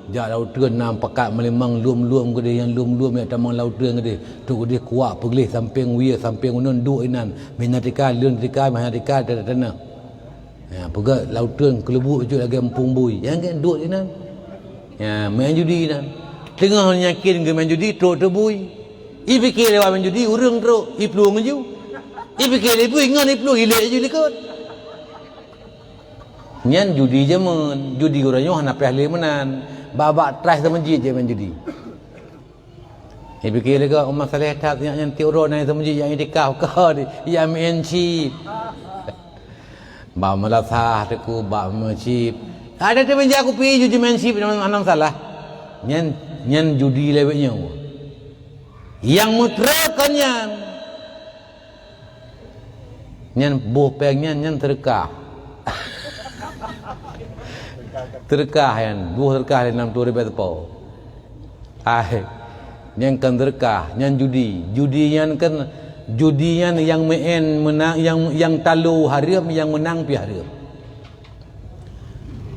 jak lam uteuen na pakat meulimong luem-luem keudeh, nyang luem-luem jak tamong lam uteuen keudeh. Trok keudeh kuak peugleh sampéng wie, sampéng uneuen duek inan. Meuhana tika, leuen tika, meuhana tika, teunak-teunak. Ya, peugah lam uteuen keuleubuk bacut lagèe muphom bui. Nyang gèt duek inan. Ya, main judi inan. Teungoh nyakin geumain judi, trok teubui. Ipike lé awak main judi, ureueng trok, iplueng ju. Ipike lé bui, ngon iplueng, ilèe ju likot. Nyan judi jameun, judi uroe nyoe hana payah lé meunan. Bak-bak traih seumeujid jeuet main judi. Ipike lé gob, Uma Saleh that nyan, nyan tiep uroe na seumeujid nyang itikaf ka di, nyang main chip. Bak meulasah Teungku, bak meuchip. Ada teumeuja kupi judi main chip, hana masalah. Nyan, nyan judi lewat nyoe. Nyang meutrok kon nyan. Nyan boh péng nyan, nyan seudeukah. Seudeukah nyan, boh seudeukah lé nam ploh ribèe teupo. Ai, nyan kon seudeukah, nyan judi. Judi nyan kan, judi nyan nyang meu'en meunang, nyang, nyang talo hareuem, nyang meunang pih hareuem.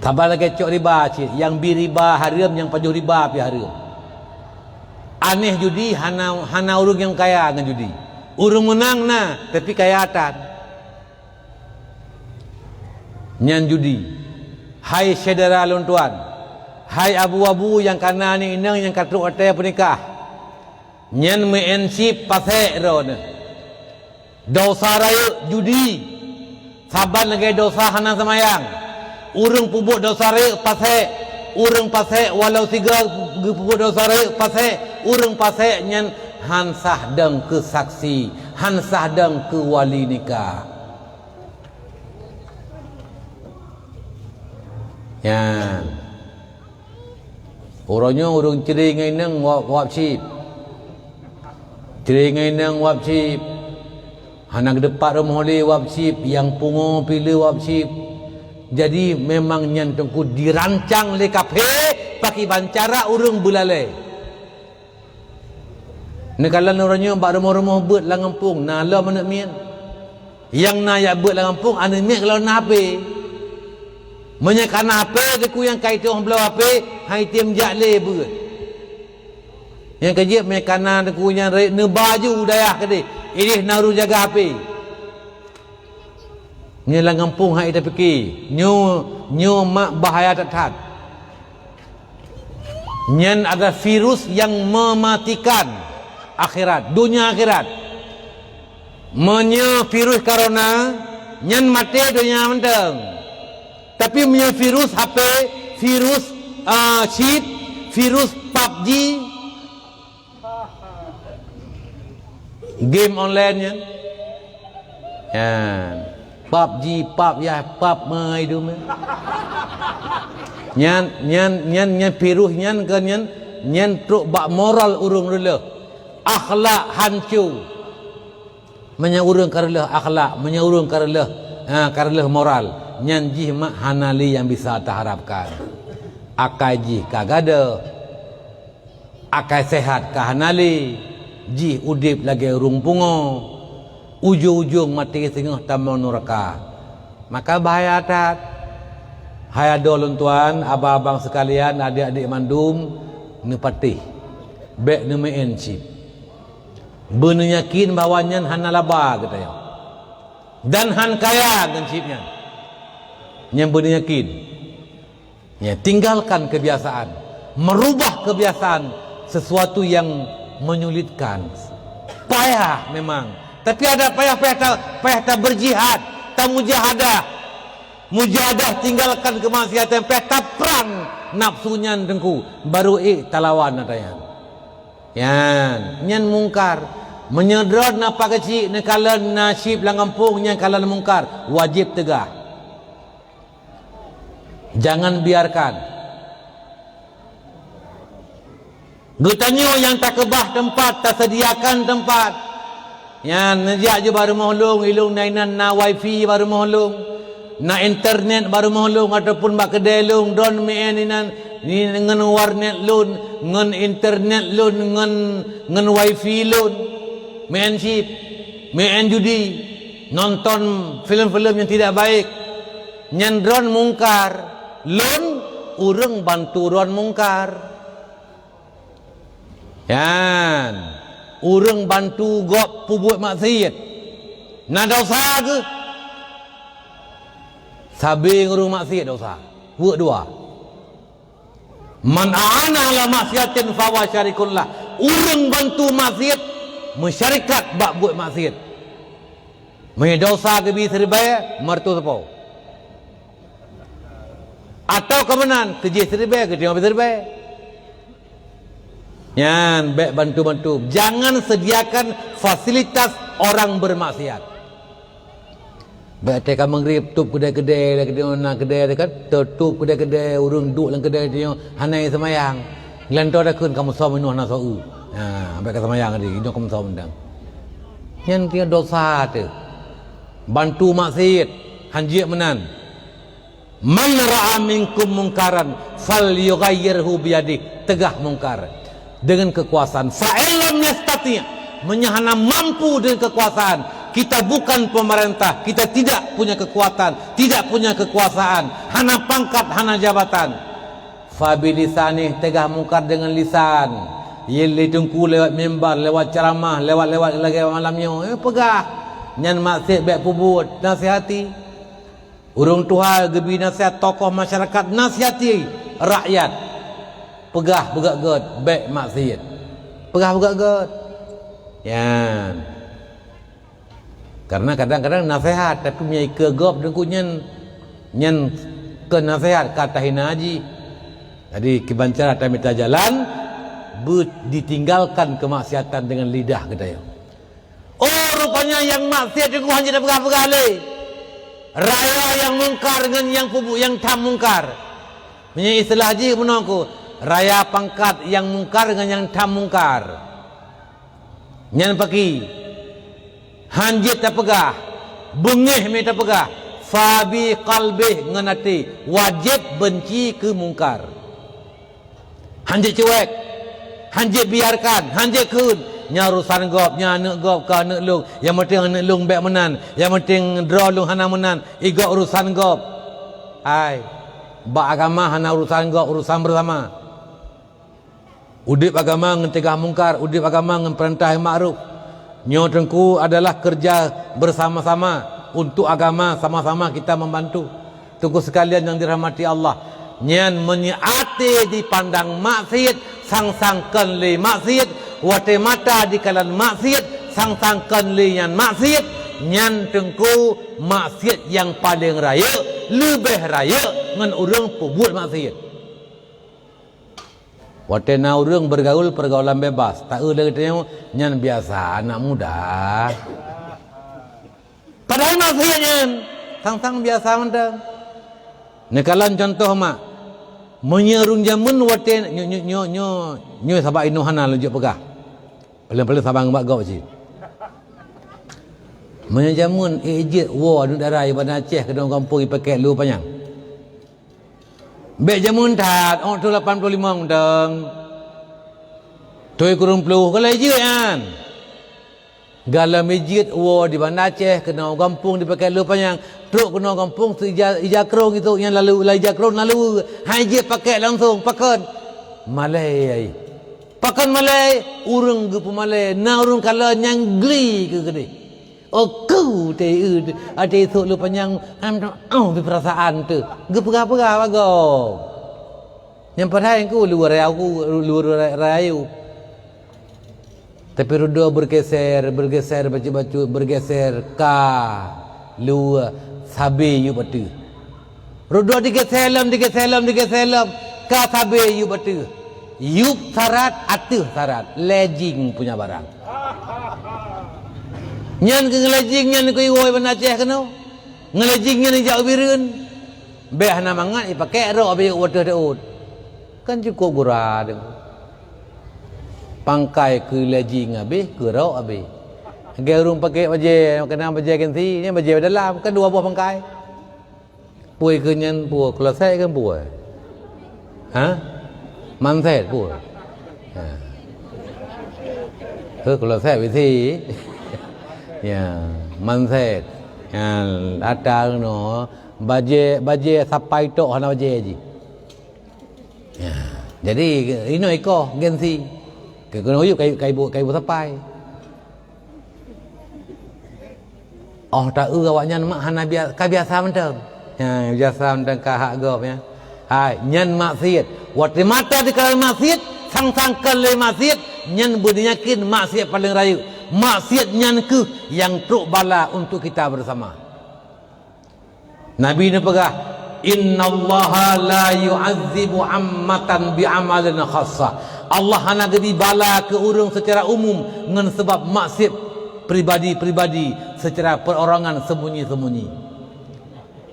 Saban lagèe cok riba cit, nyang bi riba hareuem, nyang pajoh riba pih hareuem. Aneh judi hana, hana ureueng nyang kaya ngon judi. Ureueng meunang na, tapi kaya that. Nyan judi. Hai syedara lôn tuan, Hai abu-abu nyang kana aneuk inong nyang ka trok watée peunikah, nyan meu'en chip pasék droeneuh. Desya rayeuk judi, saban lagée desya hana seumayang. Ureuëng peubuet desya rayeuk pasék, ureuëng pasék walau sigoe geupeubuet desya rayeuk pasék, ureuëng pasék nyan han sah dong keu saksi, han sah dong keu wali nikah. Nyan. Uroe nyoe ureuëng cre ngon inong wab, wab chip. Cre ngon inong wab chip. Hana geuteupat rumoh lé wab chip, nyang pungo pih le wab chip. Jadi memang nyan teungku dirancang lé kaphé pakriban cara ureuëng beulalée. Neukalon uroe nyoe bak rumoh-rumoh beuet lam gampông na lom aneuk miet. Nyang na jak beuet lam gampông aneuk miet kalau na hapé. Meunyoe kana hapé, teungku nyang ka itôh bloe hapé, han item jak lé beuet. Nyang keujeuet meunyoe kana teungku nyan rayeuk neuba ju dayah keudeh, ideh na ureuëng jaga hapé. Nyoe lam gampông hai tapike, nyoe, nyoe mak bahaya that-that. Nyan ada virus nyang mematikan akhirat, dunia akhirat. Meunyoe virus corona, nyan maté dunia mantong. Tapi meunyoe virus hapé, virus, ah, chip, virus pabji, game online nyan. Nyan. Pabji, pab yah, pab mai dum. Nyan, nyan, nyan, nyan virus nyan kan nyan, nyan trok bak moral ureuëng reuloh. Akhlak hanco. Meunyoe ureuëng ka reuloh akhlak, meunyoe ureuëng ka reuloh, ha, ka reuloh moral, nyan jih mak hana lé nyang bisa taharapkan. Akai jih ka gadôh, akai seuhat ka hana lé, jih udeb lagée ureuëng pungo, ujong-ujong maté singoh tamong nuraka. Maka bahaya that. Hai adoe lôn tuan, abang-abang seukalian, adek-adek mandum, neupatéh, bék neumeu'en chip. Beuneuyakin bahwa nyan hana laba geutanyoe, dan han kaya ngon chip nyan. Nyan beuneuyakin. Ya, tinggalkan kebiasaan. Merubah kebiasaan sesuatu yang menyulitkan. Payah memang. Tapi ada payah, payah ta, payah ta berjihad, ta mujahadah. Mujahadah tinggalkan kemaksiatan, payah ta perang nafsu nyan teungku. Baru ék talawan ata nyan. Nyan, nyan mungkar. Meunyoe droe na pakeuchik neukalon na chip lam gampông, nyan kalon mungkar, wajéb teugah. Jangan biarkan. Geutanyoe nyang takeubah teumpat, taseudiakan teumpat. Nyan neujak ju bak rumoh lôn, ilôn na inan na wifi bak rumoh lôn, na internet bak rumoh lôn ataupun bak keudée lôn, droen meu'en inan ngon warnet lôn, ngon internet lôn, ngon, ngon wifi lôn, meu'en chip, meu'en judi, nonton film-film yang tidak baik. Nyan droen mungkar, lôn ureuëng bantu droen mungkar. Nyan, ureuëng bantu gob peubuet maksiet. Na desya geuh? Sabe ngon ureuëng maksiet desya. Weuek dua. Man a'ana ala maksiatin fahuwa syarikun lah. Ureuëng bantu maksiet, meusyarikat bak buet maksiet. Meunyoe desya geubi siribée, meureutoh sapo. Atawa keu meunan, keujih siribée, geuteumé siribée. Nyan, bék bantu-bantu. Jangan sediakan fasilitas orang bermaksiat. Bék teuka meungréb, tôb keudée-keudée, lagée na keudée kan, tôb keudée-keudée, ureuëng duek lam keudée nyoe hana seumayang. Geulantoe takheun kamoe som inoe hana soe. Ha, bék ka seumayang tadi, inoe kamoe som mantong. Nyan keuh desya teuh. Bantu maksiet, hanjeuet meunan. Man ra'a minkum mungkaran falyughayyirhu biyadih, teugah mungkar dengan kekuasaan. Fa in lam yastati', meunyoe hana mampu dengan kekuasaan, kita bukan pemerintah, kita tidak punya kekuatan, tidak punya kekuasaan, hana pangkat, hana jabatan. Fa bilisanih, teugah mungkar dengan lisan. Ye lé teungku lewat mimbar, lewat ceramah, lewat-lewat lagée malam nyoe, eh, peugah. Nyan maksiet bék peubuet, nasihati. Ureuëng tuha geubi nasihat, tokoh masyarakat nasihati rakyat. Peugah beugét-gét bék maksiet. Peugah beugét-gét. Nyan. Karena kadang-kadang nasehat, tapi meunyoe ikeue gob deungon nyan, nyan kon nasehat, ka tahina jih. Jadi, kiban cara tamita jalan, beu ditinggalkan kemaksiatan dengan lidah geutanyoe. Oh, rupanya nyang maksiet teungku hana jipeugah-peugah lé. Raya nyang mungkar ngon nyang peubuet nyang tham mungkar. Meunyoe istilah jih meunoe ku, raya pangkat nyang mungkar ngon nyang tham mungkar. Nyan paki. Hana jeuet tapeugah, beungéh mé tapeugah, fa bi qalbih ngon até, wajéb beunci keu mungkar. Hana jeuet cuek, hana jeuet biarkan, hana jeuet kheun. Nyan urusan gob, nyan aneuk gob, ka aneuk lôn. Nyang penting aneuk lôn bék meunan, nyang penting droe lôn hana meunan, i gob urusan gob. Hai, bak agama hana urusan gob, urusan bersama. Udeb agama ngon cegah mungkar, udeb agama ngon peurintah nyang ma'ruf. Nyoe teungku adalah keureuja bersama-sama untuk agama, sama-sama kita membantu. Teungku sekalian nyang dirahmati Allah, nyan meunyoe até jipandang maksiet, sang-sang kon lé maksiet, watée mata jikalon maksiet, sang-sang kon lé nyan maksiet, nyan teungku maksiet nyang paleng rayeuk, leubeh rayeuk ngon ureuëng peubuet maksiet. Watée na ureuëng bergaul pergaulan bebas, taeu lé geutanyoe nyan biasa anak muda. Padahai maksiet nyan sang-sang biasa mantong. Neukalon contoh mak, meunyoe ureuëng jameun watée nyoe, nyoe, nyoe, nyoe, nyoe sabab inoe hana lôn jeuet peugah. Paleng-paleng saban bak gob cit. Meunyoe jameun ék jeuet woe aneuk dara i Banda Aceh keudong gampông i paket lu panyang. Bék jameun that, ôk tu lapan ploh limong dong. Toi kureueng ploh, galai jeuet nyan. Galai jeuet woe di Banda Aceh, keunoe gampông di paket lu panyang. Trok keunoe gampông, si ija, ija krong itu, nyang lalu, lai ija krong lalu. Hai jeuet paket langsung, pakon. Malée ai. Pakon malée, ureuëng geupeumalée. Na ureuëng kalon nyang gli keu keudeh. Oku teu, até sôk lu panyang, am, oh, perasaan tu. Geupeugah-peugah bagoe. Nyang padahai ku luwa rayu, ku luwa rayu. Tapi rudoe bergeser, bergeser, bacut-bacut, bergeser ka luwa sabe yup ateueh. Rudoe digeser lom, digeser lom, digeser lom, ka sabe yup ateueh. Yup sarat, ateueh sarat, lejing punya barang. Nyan keu ngeulejing nyan keu iwoe ban Aceh keunoe. Ngeulejing nyan ijak u Bireuen. Bék hana mangat ipakék rok abéh u ateueh daud. Kan cukôp gura deungon. Pangkai keu lejing abéh, keu rok abéh. Lagée ureuëng pakék bajée, keunan bajée gengsi, nyan bajée dalam, kan dua boh pangkai. Peue keu nyan peue, kloset kan peue? Ha? Manset peue? Ha. Heh, kloset bisi. Ya, manset. Ya, ata keunoe, bajée, bajée sapai tok hana bajée jih. Ya, jadi inoe ikoh gengsi. Keu keunoe yub kai, kai bu, kai bu sapai. Oh, taeu awaknyan mak hana bia-, ka biasa mantong. Ya, biasa mantong ka hak gob, ya. Hai, nyan maksiet. Watée mata dikalon maksiet, sang-sang kon lé maksiet, nyan beuneuyakin maksiet paleng rayeuk. Maksiet nyan kheueh nyang trok bala untuk kita bersama. Nabi neupeugah, "Innallaha la yu'adzibu ammatan bi'amalin khassa." Allah hana geubri bala keu ureuëng seucara umum ngon sabab maksiet pribadi-pribadi, seucara perorangan seumunyi-seumunyi.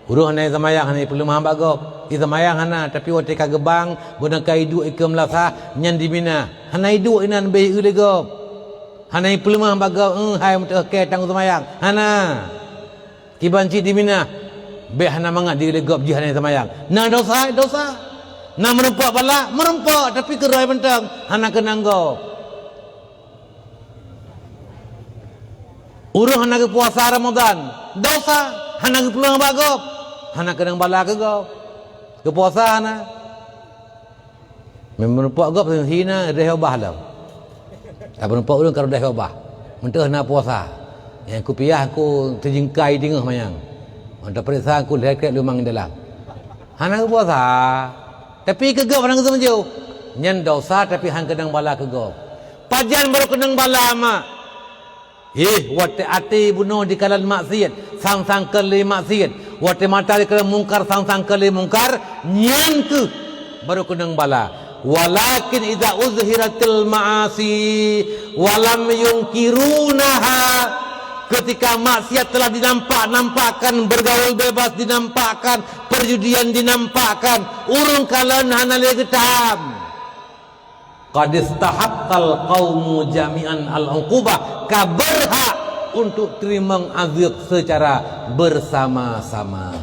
Ureuëng hana seumayang, hana peuleumah bak gob. Seumayang hana, tapi watée ka geubang, beuna ka iduek ikeue meulasah, nyan dimina. Hana iduek inan béh eu lé gob. Hana peuleumah bak gob, "Eh, hai meuteuh kée tang seumayang." Hana. Kiban cit diminah, bék hana mangat di lé gob jih hana seumayang. Na dosa, dosa. Na meurumpok bala, meurumpok, tapi keurôi mantong, hana keunong gob. Ureuëng hana geupuasa Ramadan, dosa, hana geupeuleumah bak gob, hana keunong bala keu gob. Geupuasa hana. Meunyoe meurumpok gob hina deh ubah lom. Tapi meurumpok ureuëng ka deh ubah. Meuteuh na puasa. Nyang kupiah ku teujingkai teungoh manyang. Meunyoe tapeuriksa ku lhée krek lumang dalam. Hana geupuasa. Tapi keu gob hana geuseumeujeuh. Nyan dosa tapi han keunong bala keu gob. Pajan baru keunong bala, mak? Hih, watée até bunoe dikalon maksiat, sang-sangkeun lé maksiat. Watée mata dikalon mungkar, sang-sangkeun lé mungkar, nyan keuh baru keunong bala. Walakin idza uzhiratil ma'asi wa lam yungkirunaha, ketika maksiat telah dinampak-nampakkan, bergaul bebas dinampakkan, perjudian dinampakkan, ureuëng kalon hana lé geutam. Qad istahaqqal qaumu jami'an al-uqubah, ka berhak untuk teurimong azab secara bersama-sama.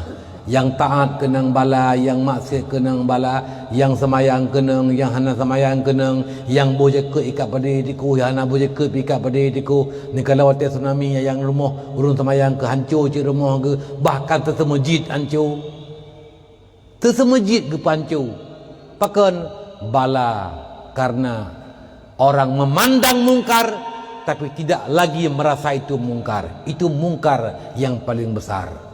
Nyang taát keunong bala, nyang maksiat keunong bala, nyang seumayang keunong, nyang hana seumayang keunong, nyang boh jakeuet ikat padé tikoh, nyang hana boh jakeuet ikat padé tikoh. Neukalon watée tsunami nyang rumoh, ureuëng seumayang keu hanco cit rumoh geuh, bahkan teuseumeujid hanco. Teuseumeujid geupanco. Pakon? Bala, karena orang memandang mungkar tapi tidak lagi merasa itu mungkar. Itu mungkar yang paling besar.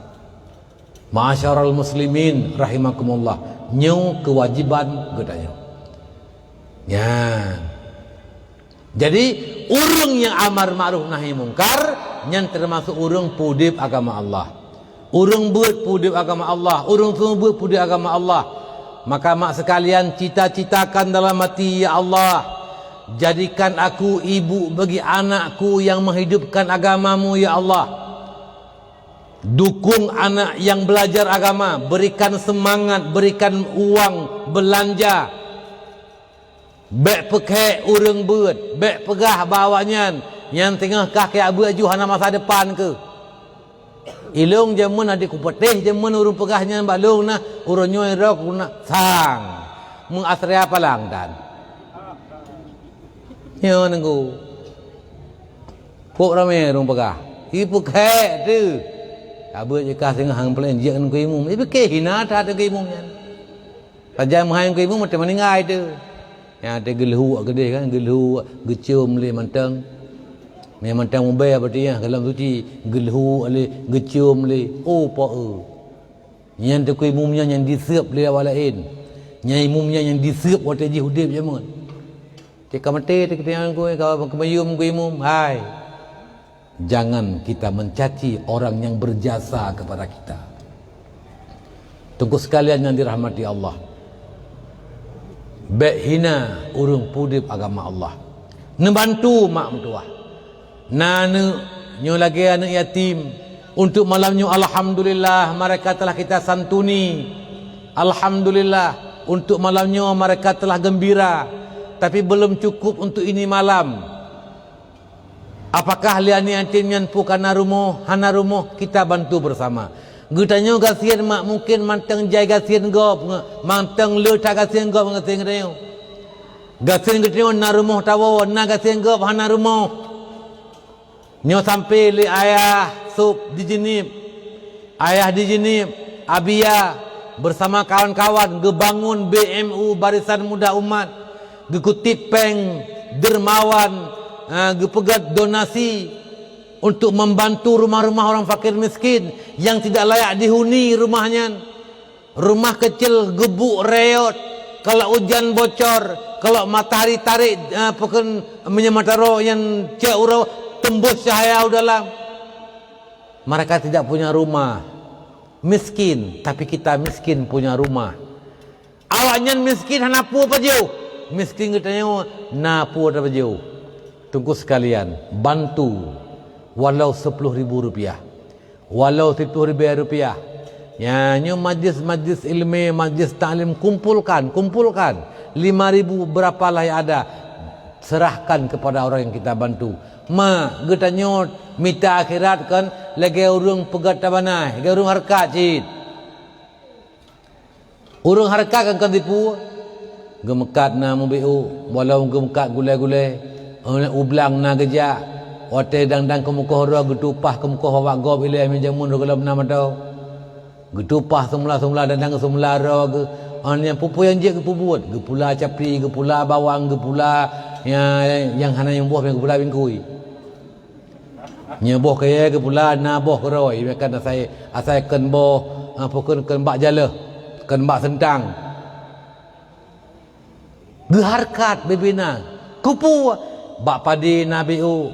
Ma'asyiral muslimin rahimakumullah, nyoe kewajiban geutanyoe. Nyan. Jadi, ureuëng nyang amar ma'ruf nahi mungkar, nyan teumasok ureuëng peudeb agama Allah. Ureuëng beuet peudeb agama Allah, ureuëng seumeubeuet peudeb agama Allah. Maka mak sekalian, cita-citakan dalam hati, "Ya Allah, jadikan aku ibu bagi anakku yang menghidupkan agama-Mu, ya Allah." Dukung anak yang belajar agama, berikan semangat, berikan uang belanja. Bék peukhek ureuëng beuet, bék peugah bak awaknyan, "Nyan teungoh kah kajak beuet ju hana masa depan keuh." Ilong jameun adik kupeuteh jameun ureuëng peugah nyan bak lôn na, uroe nyoe droe ku na sang. Meuasria palang dan. Nyoe nunggu. Pok ramé ureuëng peugah, "Ipeukhek teuh." Ka beuet jikah singoh hang peulén jeuet ngon keu imum. Ipike hina that keu imum nyan. Sajan meuhai keu imum, maté meuninggai teuh. Nyang até geuleuhuk keudeh kan, geuleuhuk, geucium lé mantong. Meunyoe mantong mubée berarti nyan, goh lom suci, geuleuhuk lé, geucium lé. Oh, po eu. Nyan teukui imum nyan nyang diseup lé awak laén. Nyan imum nyan nyang diseup watée jih udeb jameun. Cit ka maté teuh kita nyang kui, ka keumayum kui imum. Hai. Jangan kita mencaci orang yang berjasa kepada kita. Teungku sekalian yang dirahmati Allah. Bék hina ureuëng peudeb agama Allah. Neubantu mak meutuwah. Na aneuk nyoe lagée aneuk yatim. Untuk malam nyoe, alhamdulillah, mereka telah kita santuni. Alhamdulillah, untuk malam nyoe mereka telah gembira. Tapi belum cukup untuk ini malam. Apakah lé aneuk yatim nyan peue ka na rumoh? Hana rumoh, kita bantu bersama. Geutanyoe gasien mak mungken mantong jai gasien gob, nge-, mantong le that gasien gob ngon gasien geutanyoe. Gasien geutanyoe na rumoh tawoe, na gasien gob hana rumoh. Nyoe sampoe lé ayah sôb di Jeunieb. Ayah di Jeunieb, Abia, bersama kawan-kawan geubangun B M U, Barisan Muda Umat, geukutip péng dermawan, eh, geupeugét donasi untuk membantu rumah-rumah orang fakir miskin yang tidak layak dihuni rumah nyan. Rumah kecil geubuk reot, kalau ujan bocor, kalau matahari tarik, eh, peukon minyeuk mata roh nyang cek uroe tembus cahaya u dalam. Mereka tidak punya rumah, miskin, tapi kita miskin punya rumah. Awaknyan miskin hana peue pajoh, miskin geutanyoe na peue tapajoh. Teungku sekalian, bantu walau sepuluh ribu rupiah, walau siplôh ribèe rupiah. Nyan, nyoe majlis-majlis ilmu, majlis taklim, kumpulkan, kumpulkan lima ribu, berapalah yang ada, serahkan kepada orang yang kita bantu. Ma, geutanyoe mita akhirat kan lagèe ureueng peugöt tabana, lagèe ureueng hareukat cit. Ureueng hareukat kan, kan tipu. Geumeukat na meubiu, walau geumeukat gulèe-gulèe, u blang na geujak, watèe dang-dang keumukoh droe geutupah keumukoh awak gob ilèe meujameun droe gohlom na mantong. Geutupah seumula-seumula dang-dang seumula droe geuh, nyan peue-peue nyang jeuet geupeubuet, geupula capi, geupula bawang, geupula nyang, nyang hana nyang boh, geupula bingkui. Nyoe boh kayèe geupula na boh keudroe, ibaratkan asai, asai kheun boh, ah, peue kheun, kheun bak jaleuh, kheun bak seuntang. Geuhareukat bubena. Keupeue? Bak padé na B O,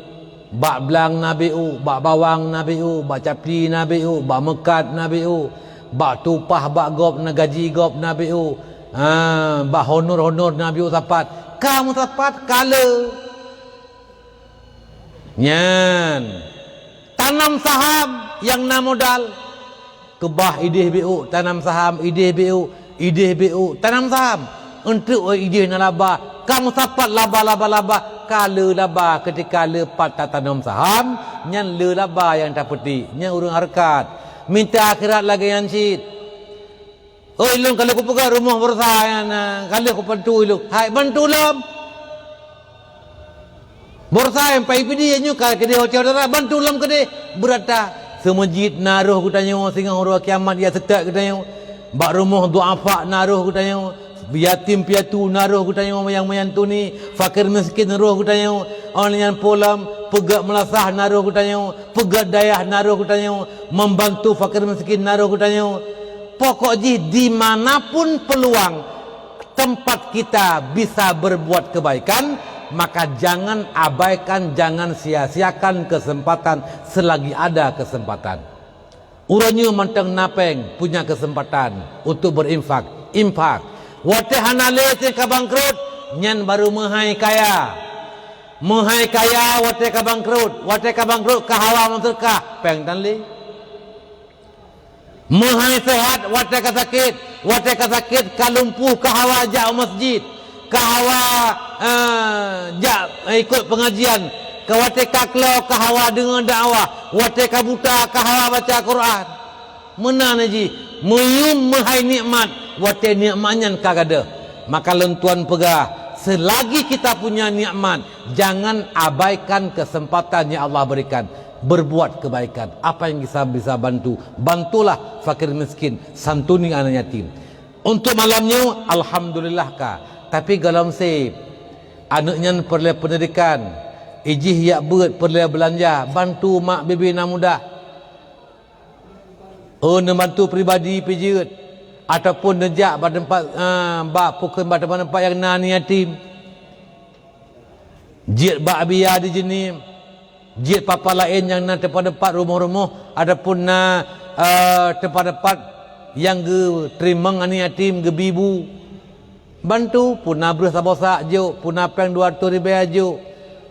bak blang na B O, bak bawang na B O, bak capli na B O, bak meukat na B O, bak tueng upah, bak gob na, gaji gob na B O, ha, bak honor-honor na B O sapat. Ka meusapat, ka le. Nyan, tanam saham nyang na modal. Keubah idéh B O, tanam saham, idéh B O, idéh B O, tanam saham. Eunteuk idéh na laba, ka meusapat laba, laba, laba, ka le laba. Keutika le pat tatanom saham, nyan le laba nyang tapeutik, nyan ureuëng hareukat. Mita akhirat lagée nyan cit. Oi, lôn ka lheueh kupeugah rumoh bursa nyan, ah, ka lheueh kubantu lôn. Hai, bantu lom. Bursa nyang pai pidi nyoe ka keudeh hotel dara, bantu lom keudeh beurata. Seumeujid na roh geutanyoe, singoh uroe kiamat ya seutôt geutanyoe. Bak rumoh duafa na roh geutanyoe, yatim piatu na roh geutanyoe, nyang meuyantuni fakir miskin roh geutanyoe. Óh lheueh nyan po lom, peugét meulasah na roh geutanyoe, peugét dayah na roh geutanyoe, membantu fakir miskin na roh geutanyoe. Pokok jih, di mana pun peluang tempat kita bisa berbuat kebaikan, maka jangan abaikan, jangan sia-siakan kesempatan selagi ada kesempatan. Uroe nyoe mantong na péng, punya kesempatan untuk berinfak, infak. Watée hana lé cit ka bangkrot, nyan baru meuhai kaya. Meuhai kaya watée ka bangkrot, watée ka bangkrot ka hawa meuseudeukah, péng tan lé. Meuhai seuhat watée ka sakét, watée ka sakét ka lumpuh ka hawa jak u masjid, ka hawa, eh, jak, eh, ikot pengajian, ka watée ka klo ka hawa deungoe dakwah, watée ka buta ka hawa baca Quran. Meunan jih, meuyum meuhai nikmat watée nikmat nyan ka gadôh. Maka lôn tuan peugah, selagi kita punya nikmat, jangan abaikan kesempatan yang Allah berikan. Berbuat kebaikan. Apa yang bisa, bisa bantu, bantulah fakir miskin, santuni anak yatim. Untuk malam nyoe, alhamdulillah ka. Tapi gohlom sép, aneuëk nyan peureulée peundidikan, ijih jak beuet peureulée beulanja, bantu mak bibi na mudah. Oh, neubantu pribadi pih jeuet, ataupun neujak bak teumpat, ah, bak pukon bak teumpat-teumpat nyang na aneuk yatim. Jeuet bak Abia di Jeunieb, jeuet papa laén nyang na teumpat-teumpat rumoh-rumoh ataupun na, eh, teumpat-teumpat nyang geuteurimong aneuk yatim, geubi bu. Bantu, peue na breueh saboh sak jok, peue na péng dua reutôh ribée jok.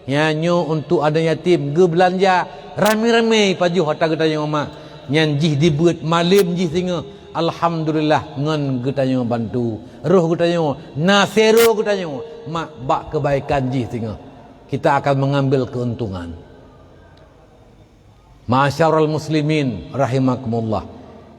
Nyan nyoe untuk aneuk yatim, geubeulanja ramé-ramé pajoh ata geutanyoe mak. Nyan jih dibeuet malem jih singoh. Alhamdulillah ngon geutanyoe bantu. Roh geutanyoe, na sero geutanyoe mak bak keubaikan jih singoh. Kita akan mengambil keuntungan. Ma'asyiral muslimin rahimakumullah.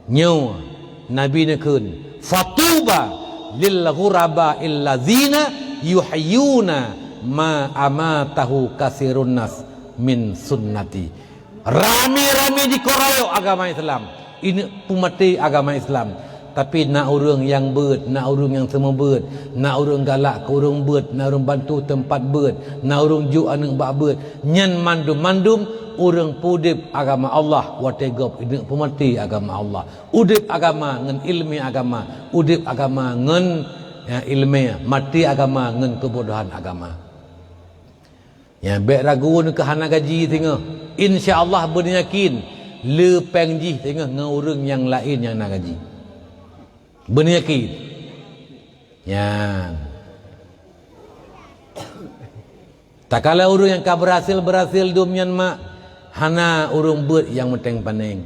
Nyoe Nabi neukheun, "Fatuba lil ghuraba illazina yuhyuna ma amatahu kasirun nas min sunnati." Ramé-ramé dikeroyok agama Islam, ineuk peumaté agama Islam. Tapi na ureuëng nyang beuet, na ureuëng nyang seumeubeuet, na ureuëng galak keu ureuëng beuet, na ureuëng bantu teumpat beuet, na ureuëng jok aneuëk bak beuet. Nyan mandum-mandum ureuëng peuudeb agama Allah watée gob ineuk peumaté agama Allah. Udeb agama ngon iéleumé agama, udeb agama ngon, ya, iéleumé, maté agama ngon keubodohan agama. Ya, bék ragu nyoe keu hana gaji singoh. Insya Allah beuneuyakin le péng jih singoh ngon ureuëng nyang laén nyang na gaji. Beuneuyakin. Nyan. Takalon ureuëng nyang ka beurhasil-beurhasil dum nyan mak, hana ureuëng beuet nyang meuténg panéng.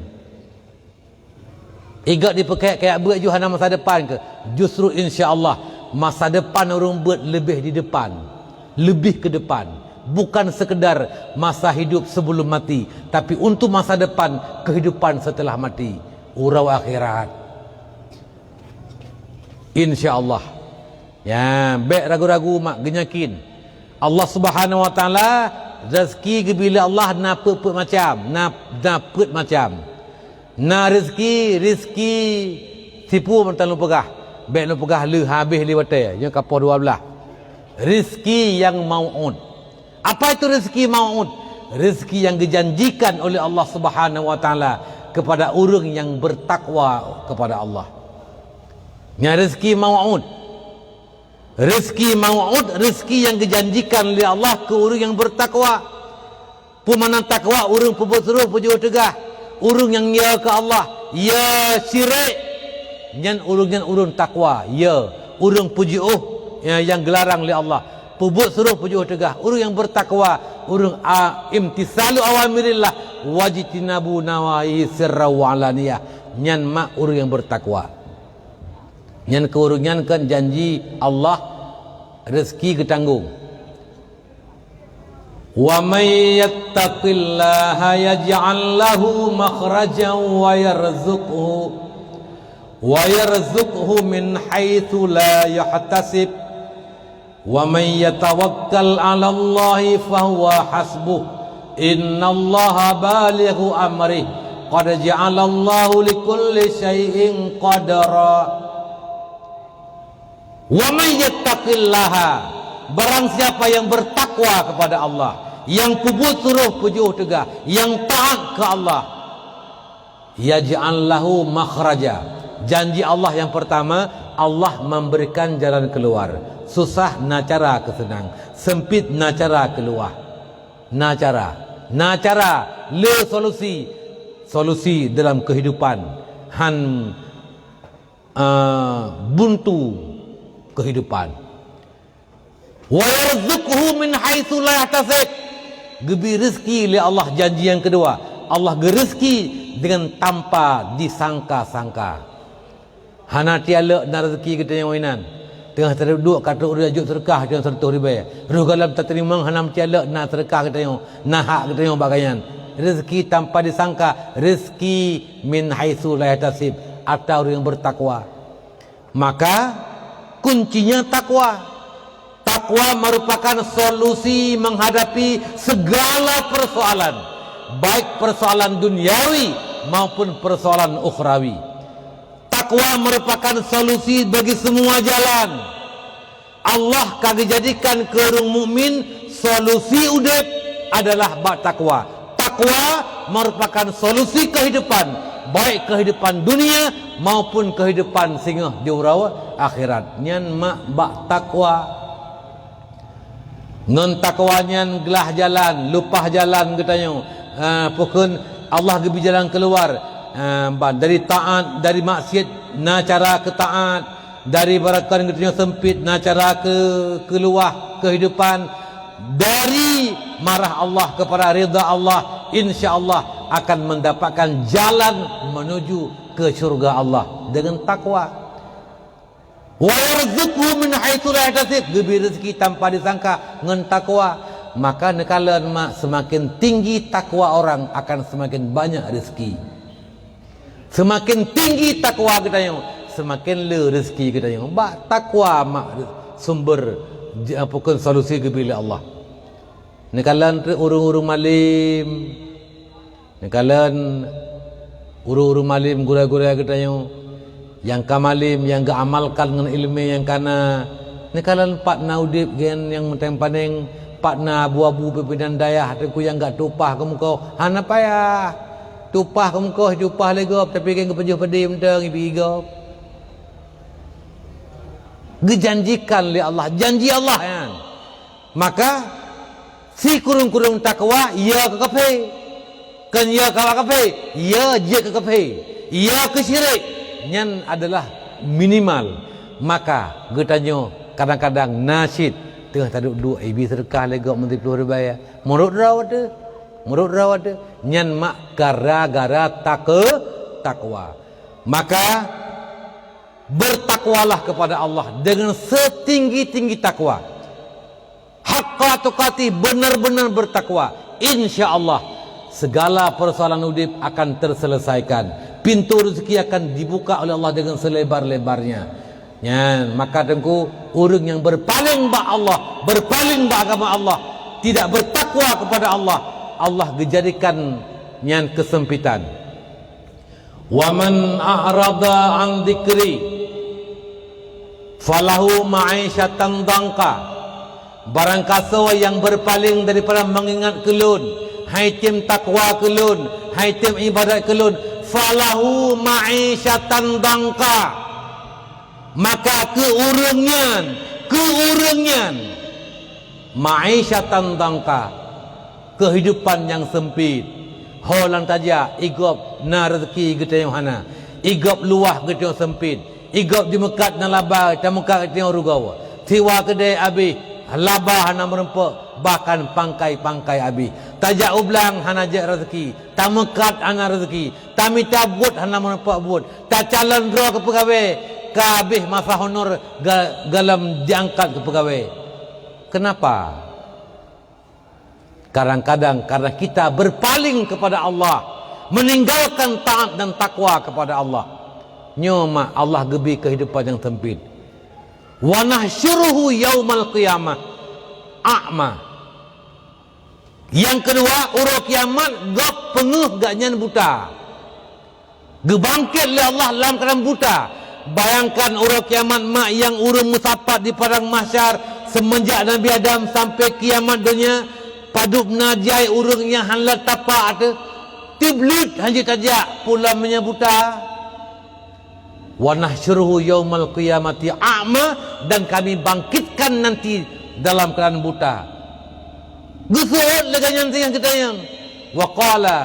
Igat dipeukek kayak beuet ju hana masa depan keu? Justru insya Allah masa depan ureuëng beuet leubeh di depan, leubeh ke depan. Bukan sekedar masa hidup sebelum mati, tapi untuk masa depan kehidupan setelah mati, uroe akhirat. Insya Allah. Ya, bék ragu-ragu mak, geunyakin. Allah Subhanahu Wa Taala, rezeki geubri lé Allah na peuet-peuet macam, na, na peuet macam. Na rezeki, rezeki sipu mantong lôn peugah. Bék lôn peugah le habéh lé watée, nyoe ka poh dua belas. Rezeki nyang mau'ud. Apa itu rezeki mau'ud? Rezeki yang dijanjikan oleh Allah Subhanahu Wa Taala kepada ureuëng yang bertakwa kepada Allah. Nyan rezeki mau'ud. Rezeki mau'ud, rezeki nyang geujanjikan lé Allah keu ureuëng nyang beutakwa. Peue makna takwa? Ureuëng peubuet suroh peujiôh teugah. Ureuëng nyang ya keu Allah, ya syirik, nyan ureuëng nyan ureuëng takwa. Ya, ureuëng peujiôh, ya, nyang geularang lé Allah. Peubuet suroh peujiôh teugah. Ureuëng nyang beutakwa, ureuëng a, imtisalu awamirillah, wajtinabu nawahi sirra wa alaniyah. Nyan mak ureuëng nyang beutakwa. Nyan keu ureuëng nyan kan janji Allah, rezeki geutanggong. Wa may yattaqillaha yaj'al lahu makhrajan wa yarzuqhu, wa yarzuqhu min haitsu la yahtasib. Wa may yatawakkal 'alallahi fahuwa hasbuh. Innallaha balighu amrih. Qad ja'alallahu likulli syai'in qadra. Wa may yattaqillaha, barang siapa yang bertakwa kepada Allah, yang peubuet suroh peujiôh teugah, yang taat ke Allah, yaj'al lahu makhraja. Janji Allah yang pertama, Allah memberikan jalan keluar. Susah na cara keu seunang, sempit na cara keuluah. Na cara, na cara, le solusi. Solusi dalam kehidupan. Han eh, buntu kehidupan. Wa yarzuqhu min haitsu la yahtasib. Geubri rezeki lé Allah, janji nyang keudua. Allah geurezeki dengan tanpa disangka-sangka. Hana tialek na rezeki geutanyoe inan. Teungoh taduek-duek ka trok ureuëng jok seudeukah geutanyoe seratus ribèe. Roh gohlom tateurimong hana meucalek na seudeukah geutanyoe, na hak geutanyoe bak gobnyan. Rezeki tanpa disangka, rezeki min haitsu la yahtasib, ata ureuëng nyang bertakwa. Maka, kuncinya takwa. Takwa merupakan solusi menghadapi segala persoalan, baik persoalan duniawi maupun persoalan ukhrawi. Takwa merupakan solusi bagi semua jalan. Allah ka geujadikan keu ureuëng mukmin solusi udeb adalah bak takwa. Takwa merupakan solusi kehidupan, baik kehidupan dunia maupun kehidupan singoh di uroe akhirat. Nyan mak bak takwa. Ngon takwa nyan glah jalan, lupah jalan geutanyoe. Ah, pokon Allah geubri jalan keuluar. Ah, ban dari taat, dari maksiat na cara keu taat, dari barakan geutanyoe sempit na cara keu keuluah kehidupan, dari marah Allah kepada ridha Allah, insya Allah akan mendapatkan jalan menuju ke syurga Allah dengan takwa. Wa yarzuqhu min haitsu la yahtasib, geubri rezeki tanpa disangka ngon takwa. Maka neukalon mak, semakin tinggi takwa orang akan semakin banyak rezeki. Semakin tinggi takwa geutanyoe, semakin le rezeki geutanyoe. Bak takwa mak sumber j-, apa kon solusi geubri lé Allah. Neukalon treuk ureuëng-ureuëng malem. Neukalon ureuëng-ureuëng malem, gurée-gurée geutanyoe, nyang ka malem, nyang geuamalkan ngon iéleumé nyang ka na. Neukalon pat na udeb geuh nyang mantong panéng, pat na abu-abu pimpinan dayah teungku nyang gak tumpah keu mukoh, hana payah. Tumpah keu mukoh, tumpah lé gob, tapi geuh geupeujeuh peudeh mantong ibi gob. Geujanjikan lé Allah, janji Allah nyan. Maka, sikureueng-kureueng takwa, ya keu kafé. Kon ya keu kafé, ya jeuet keu kafé. Ya keu syirik, nyan adalah minimal. Maka, geutanyoe kadang-kadang na cit teungoh taduek-duek ibi seudeukah lé gob meusiploh ribèe. Meurot droe teuh, meurot droe teuh. Nyan mak gara-gara take-, takwa. Maka, bertakwalah kepada Allah dengan setinggi-tinggi takwa. Haqqa tuqatih, benar-benar bertakwa. Insya Allah, segala persoalan udeb akan terselesaikan. Pintu rezeki akan dibuka oleh Allah dengan selebar-lebarnya. Nyan, maka teungku, ureuëng nyang berpaling bak Allah, berpaling bak agama Allah, tidak bertakwa kepada Allah, Allah geujadikan nyan kesempitan. Wa man a'rada an dzikri falahu ma'isyatan dhanka. Barangkasoe nyang berpaling daripada mengingat keu Lôn, hai tem takwa keu Lôn, hai tem ibadat keu Lôn, falahu ma'isyatan dhanka. Maka keu ureuëng nyan Keu ureuëng nyan, ma'isyatan dhanka, keuhidupan nyang seumpit. Ho lam tajak, i gob na reuzeuki geutanyoe hana, i gob luwah geutanyoe seumpit, i gob dimeukat na laba, tameukat geutanyoe rugoe. Siwa keudè abéh, laba hana meurumpok, bahkan pangkai-pangkai abéh. Tajak u blang hana jeuet reuzeuki, tameukat hana reuzeuki, tamita buet hana meurumpok buet, tacalon droe keu peugawée, ka abéh masa honor ga-, galom jiangkat keu peugawée. Kenapa? Kadang-kadang karena kita berpaling kepada Allah, meninggalkan taat dan takwa kepada Allah. Nyoe mak Allah geubri keuhidupan nyang sempit. "Wa nahsyuruhu yaumal qiyamah a'ma." Nyang keudua, uroe kiamat gob peungeuh gobnyan buta. Geubangket lé Allah lam keuadaan buta. Bayangkan uroe kiamat mak nyang ureuëng meusapat di padang mahsyar seumeunjak Nabi Adam sampai kiamat donya, padub na jai ureuëng nyang hana tapak teuh, teubleuet hana tajak pulang meunyoe buta. "Wa nahsyuruhu yaumal qiyamati a'ma," dan Kami bangkitkan nanti dalam keuadaan buta. Geuseuôt lé gobnyan singoh geutanyong, "Wa qala,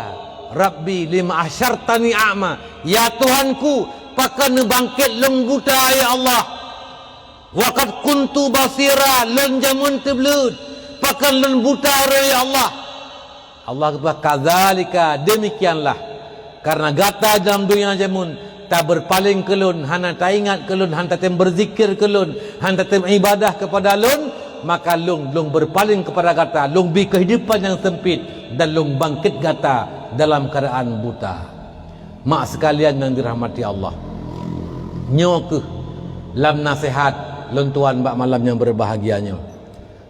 Rabbi, lima hasyartani a'ma?" "Ya Tuhanku, pakon neubangkét lôn buta, ya Allah? Wa qad kuntu basira, lôn jameun teubleuet, pakon lôn buta roh, ya Allah?" Allah geupeugah, "Kadzalika, demikianlah. Karena gata dalam donya jameun taberpaling keu Lôn, hana taingat keu Lôn, hana tatem beuzikir keu Lôn, hana tatem ibadah kepada Lôn, maka Lôn, Lôn berpaling kepada gata, Lôn bri keuhidupan nyang sempit, dan Lôn bangkét gata dalam keuadaan buta." Mak sekalian nyang dirahmati Allah, nyoe kheueh lam naseuhat lôn tuan bak malam nyang berbahagia nyoe.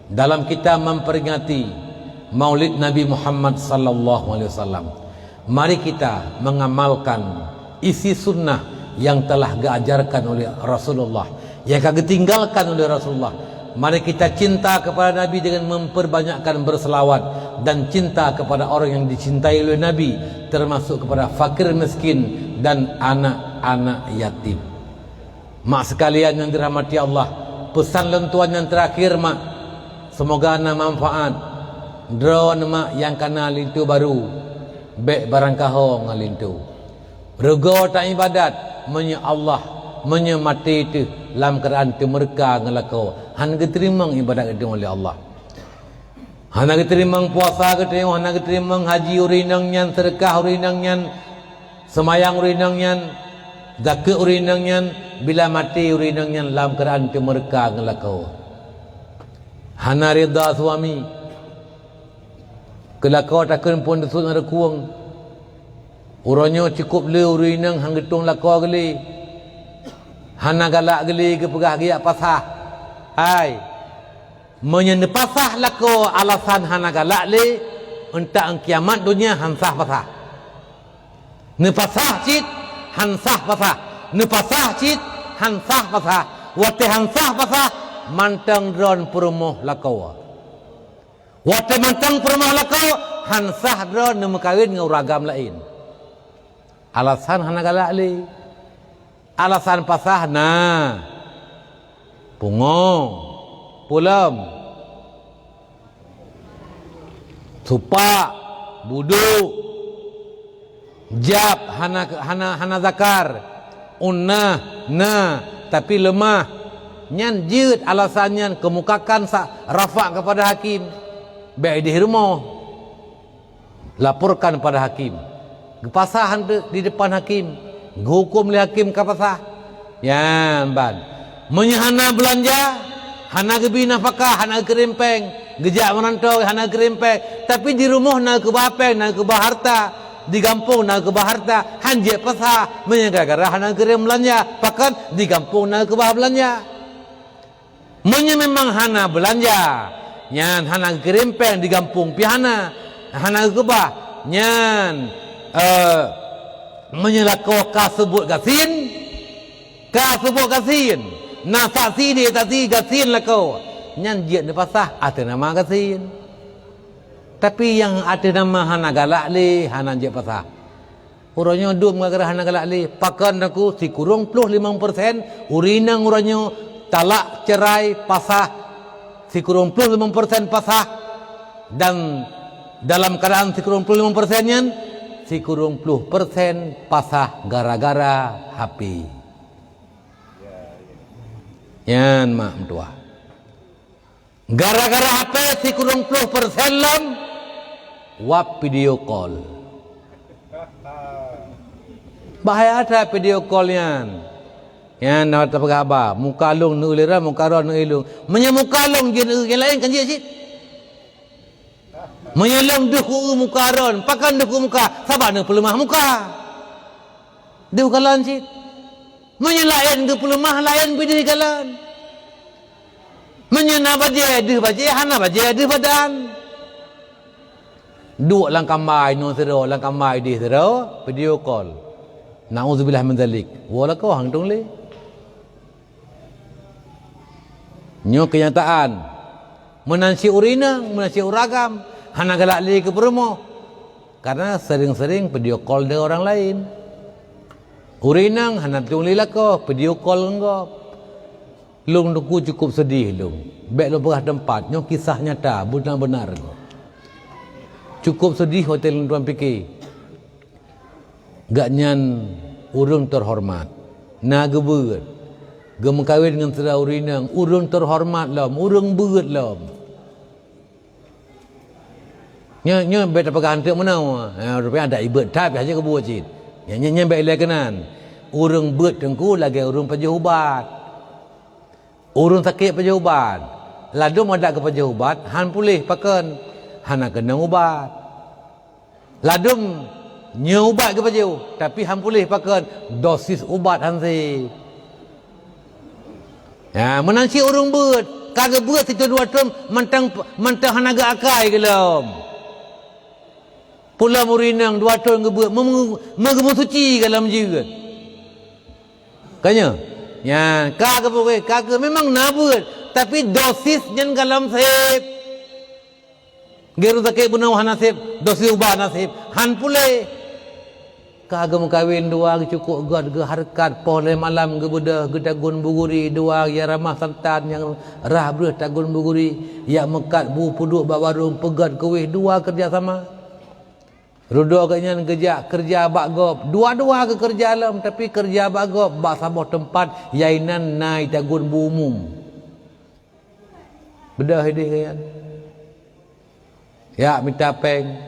Dalam kita memperingati Maulid Nabi Muhammad sallallahu alaihi wasallam, mari kita mengamalkan isi sunnah yang telah diajarkan oleh Rasulullah, yang ka ditinggalkan oleh Rasulullah. Mari kita cinta kepada Nabi dengan memperbanyakkan berselawat dan cinta kepada orang yang dicintai oleh Nabi, termasuk kepada fakir miskin dan anak-anak yatim. Mak sekalian nyang dirahmati Allah, peusan lôn tuan nyang terakhir, mak. Seumoga na manfaat. Droeneuh mak nyang kana linto barô, bék barangkaho ngon linto. Reugoe taibadat meunyoe Allah, meunyoe maté teuh lam keuadaan teumeureuka ngon lakoe, hana geuteurimong ibadat geutanyoe lé Allah. Hana geuteurimong puasa geutanyoe, hana geuteurimong haji ureuëng inong nyan, seudeukah ureuëng inong nyan, seumayang ureuëng inong nyan, zakeuet ureuëng inong nyan, bila maté ureuëng inong nyan lam keuadaan teumeureuka ngon lakoe. Hana ridha suami. Keu lakoe takheun phon teusut ngon reukueng. Uroe nyoe cukôp le ureuëng inong han geutueng lakoe geule. Hana galak geule geupeugah geujak pasah. Hai, meunyoe neupasah lakoe alasan hana galak le, euntak kiamat donya han sah pasah. Neupasah cit, han sah pasah. Neupasah cit, han sah pasah. Watée han sah pasah, mantong droeneuh peurumoh lakoe. Watée mantong peurumoh lakoe, han sah droeneuh neumeukawen ngon ureuëng agam laén. Alasan hana galak le. Alasan pasah na. Pungo, pulom, supak, budok, jab, hana, hana, hana zakar, unah na, tapi leumah. Nyan jeuet alasan nyan keumukakan sa-, rafa' kepada hakim. Bék ideh rumoh. Laporkan pada hakim. Geupasah eunteuk di depan hakim. Geuhuköm lé hakim ka pasah. Nyan ban. Meunyoe hana beulanja, hana geubri nafakah, hana geukirém péng, geujak meurantoe hana geukirém péng, tapi di rumoh na geukeubah péng, na geukeubah harta, di gampông na geukeubah harta, han jeuet pasah, meunyoe gara-gara hana geukirém beulanja, pakon di gampông na geukeubah beulanja. Meunyoe memang hana beulanja, nyan hana geukirém péng di gampông pih hana, hana geukeubah, nyan, eh, meunyoe lakoe ka seubut gasien, ka seubut gasien, na saksi di saksi gasien lakoe, nyan jeuet neupasah ateueh nama gasien. Tapi nyang ateueh nama hana galak lé, hana jeuet pasah. Uroe nyoe dum gara-gara hana galak lé. Pakon aku sikureueng ploh limong persen ureuëng inong uroe nyoe talak, cerai, pasah, sikureueng ploh limong persen pasah, dan dalam keuadaan sikureueng ploh limong persen nyan, sikureueng ploh persen pasah gara-gara H P. Nyan mak meutuah. Gara-gara H P sikureueng ploh persen lom wab video call. Bahaya that video call nyan. Nyan na tapeugah haba, muka lôn neueu lé droe, muka droe neueu lôn. Meunyoe muka lôn jeuet neueu, nyang laén kan jeuet cit. Meunyoe lôn deuh kueu muka droe, pakon deuh kueu muka, sabab neupeuleumah muka. Deuh kalon cit. Meunyoe laén geupeuleumah, laén pih deuh kalon. Meunyoe na bajée deuh bajée, hana bajée deuh badan. Duek lam kama inoe sidroe, lam kama ideh sidroe, video call. Nauzubillah min zalik. Woe lakoe hang tueng lé. Nyoe keunyataan. Meunan cit ureueng inong, meunan cit ureueng agam, hana galak lé keu peurumoh. Karena sering-sering video call dengan orang lain. Ureueng inong hana tueng lé lakoe, video call ngon gob. Lôn teungku cukup seudeh lôn. Bék lôn peugah teumpat, nyoe kisah nyata, beuna-beuna. Cukup seudeh watée lôn tuan pike. Gobnyan ureueng teuhoreumat, na geubeuet, geumeukawen ngon sidroe ureueng inong, ureueng teuhoreumat lom, ureueng beuet lom. Nyoe, nyoe bék tapeugah anteuk meunoe. Ha, rupanya adak ibeuet that, biasa geubuet cit. Nyan, nyan, nyan bék ilée keunan. Ureueng beuet teungku lagée ureueng pajoh ubat. Ureueng sakét pajoh ubat. Ladôm adak geupajoh ubat, han puléh pakon. Hana keunong ubat. Ladôm nyoe ubat geupajoh, tapi han puléh pakon. Dosis ubat han sép. Ya, meunan cit ureueng beuet, ka geubeuet sithon dua thon mantong, mantong hana geuakai gohlom. Peulom ureueng inong dua thon geubeuet, meu-, meu-, meugeumeusuci gohlom jeuet. Ka nyoe? Nyan, ka geubeuet, ka geu-, memang na beuet, tapi dosis nyan gohlom sép. Geu ureueng sakét bunoe hana sép, dosis ubat hana sép, han puléh. Ka geumeukawen dua geucukok göt geuhareukat, poh lhée malam geubeudôh geutagun buguri dua ya ramah santan nyang rhah breueh tagun buguri, yak meukat bu peuduek bak warong peugöt keuweh dua keureuja sama. Rudoe geuh nyan geujak keureuja bak gob, dua-dua geukeureuja lom, tapi keureuja bak gob bak saboh teumpat, ya inan na itagun bu umum. Beudôh ideh nyan. Yak mita péng.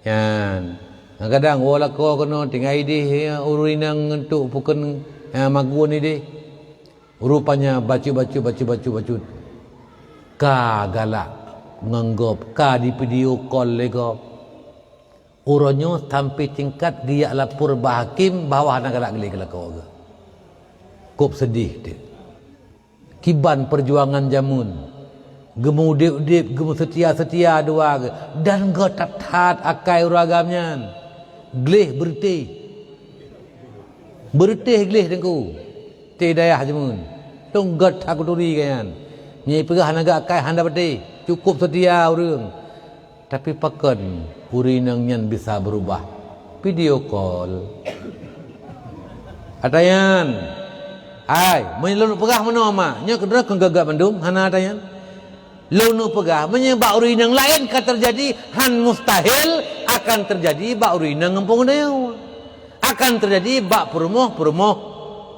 Nyan. Kadang-kadang woe lakoe keunoe tinggai ideh, ya, ureueng inong ngeuntuk pukon, ya, magun ideh. Rupanya bacut, bacut, bacut, bacut, bacut. Ka galak ngon gob, ka di video call lé gob. Uroe nyoe sampai tingkat geujak lapor bak hakém bahwa hana galak lé keu lakoe geuh. Kôb seudeh teuh. Kiban peujuangan jameun, geumeuudép-udép, geumeusetia-setia dua geuh, dan göt that-that akai ureueng agam nyan. Gleh beureutéh. Beureutéh gleh teungku. Teuh dayah jameun. Tông göt that kuturi geuh nyan. Nyang ipeugah hana geuakai hana patéh. Cukôp seutia ureueng. Tapi pakon ureueng inong nyan bisa beurubah? Video call. Ata nyan. Hai, meunyoe lôn peugah meunoe mak, nyoe keudroe keu geuh-geuh mandum, hana ata nyan. Lôn peugah, meunyoe bak ureueng inong laén ka teujadi, han mustahil akan teujadi bak ureueng inong ngon peungeudeue. Akan teujadi bak peurumoh-peurumoh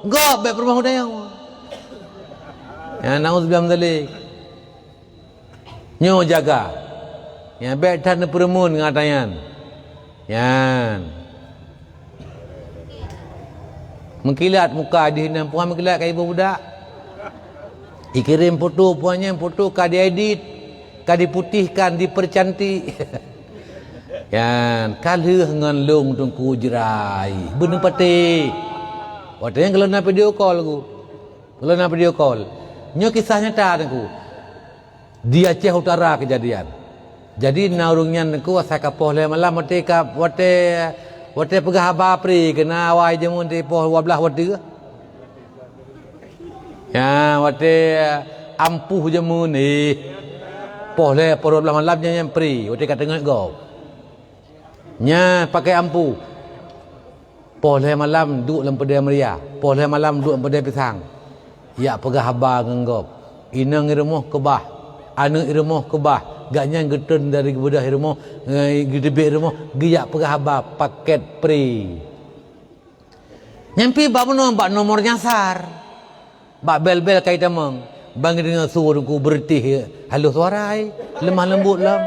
gob, bék peurumoh udeueng. Ya, nauzubillah min dzalik. Nyoe jaga. Nyan bék that neupeureumeun ngon ata nyan. Nyan. Meukilat muka jih nyan, puhan meukilat ka iboh budak. Ikirém foto puhan nyan, foto ka diedit, ka diputihkan, dipercantik. Nyan, ka lheueh ngon lôn teungku jrai. Beuneupatéh. Watée nyan gohlom na video call ku. Gohlom na video call. Nyoe kisah nyata teungku. Di Aceh Utara keujadian. Jadi na ureueng nyan teungku asai ka poh lhée malam watée ka, watée, watée peugah haba pri keunan awai jameun di poh dua blaih watée. Ya, watée ampuh jameun, eh. Poh lhée, poh dua blaih malam nyan, nyan pri, watée ka teungeut gob. Nyan pakai ampuh. Poh lhée malam duek lam peudée meuria, poh lhée malam duek lam peudée pisang. Jak peugah haba ngon gob. Inong i rumoh keubah, aneuk i rumoh keubah. Gobnyan geutreun dari geubeudôh i rumoh, eh, geuteubiet i rumoh, geujak peugah haba paket pri. Nyan pih bak bunoe bak nomor nyasar. Bak bel-bel ka jitamong. Ban geudeungoe su Teungku beureutéh halôh suara, leumah leumbot lom.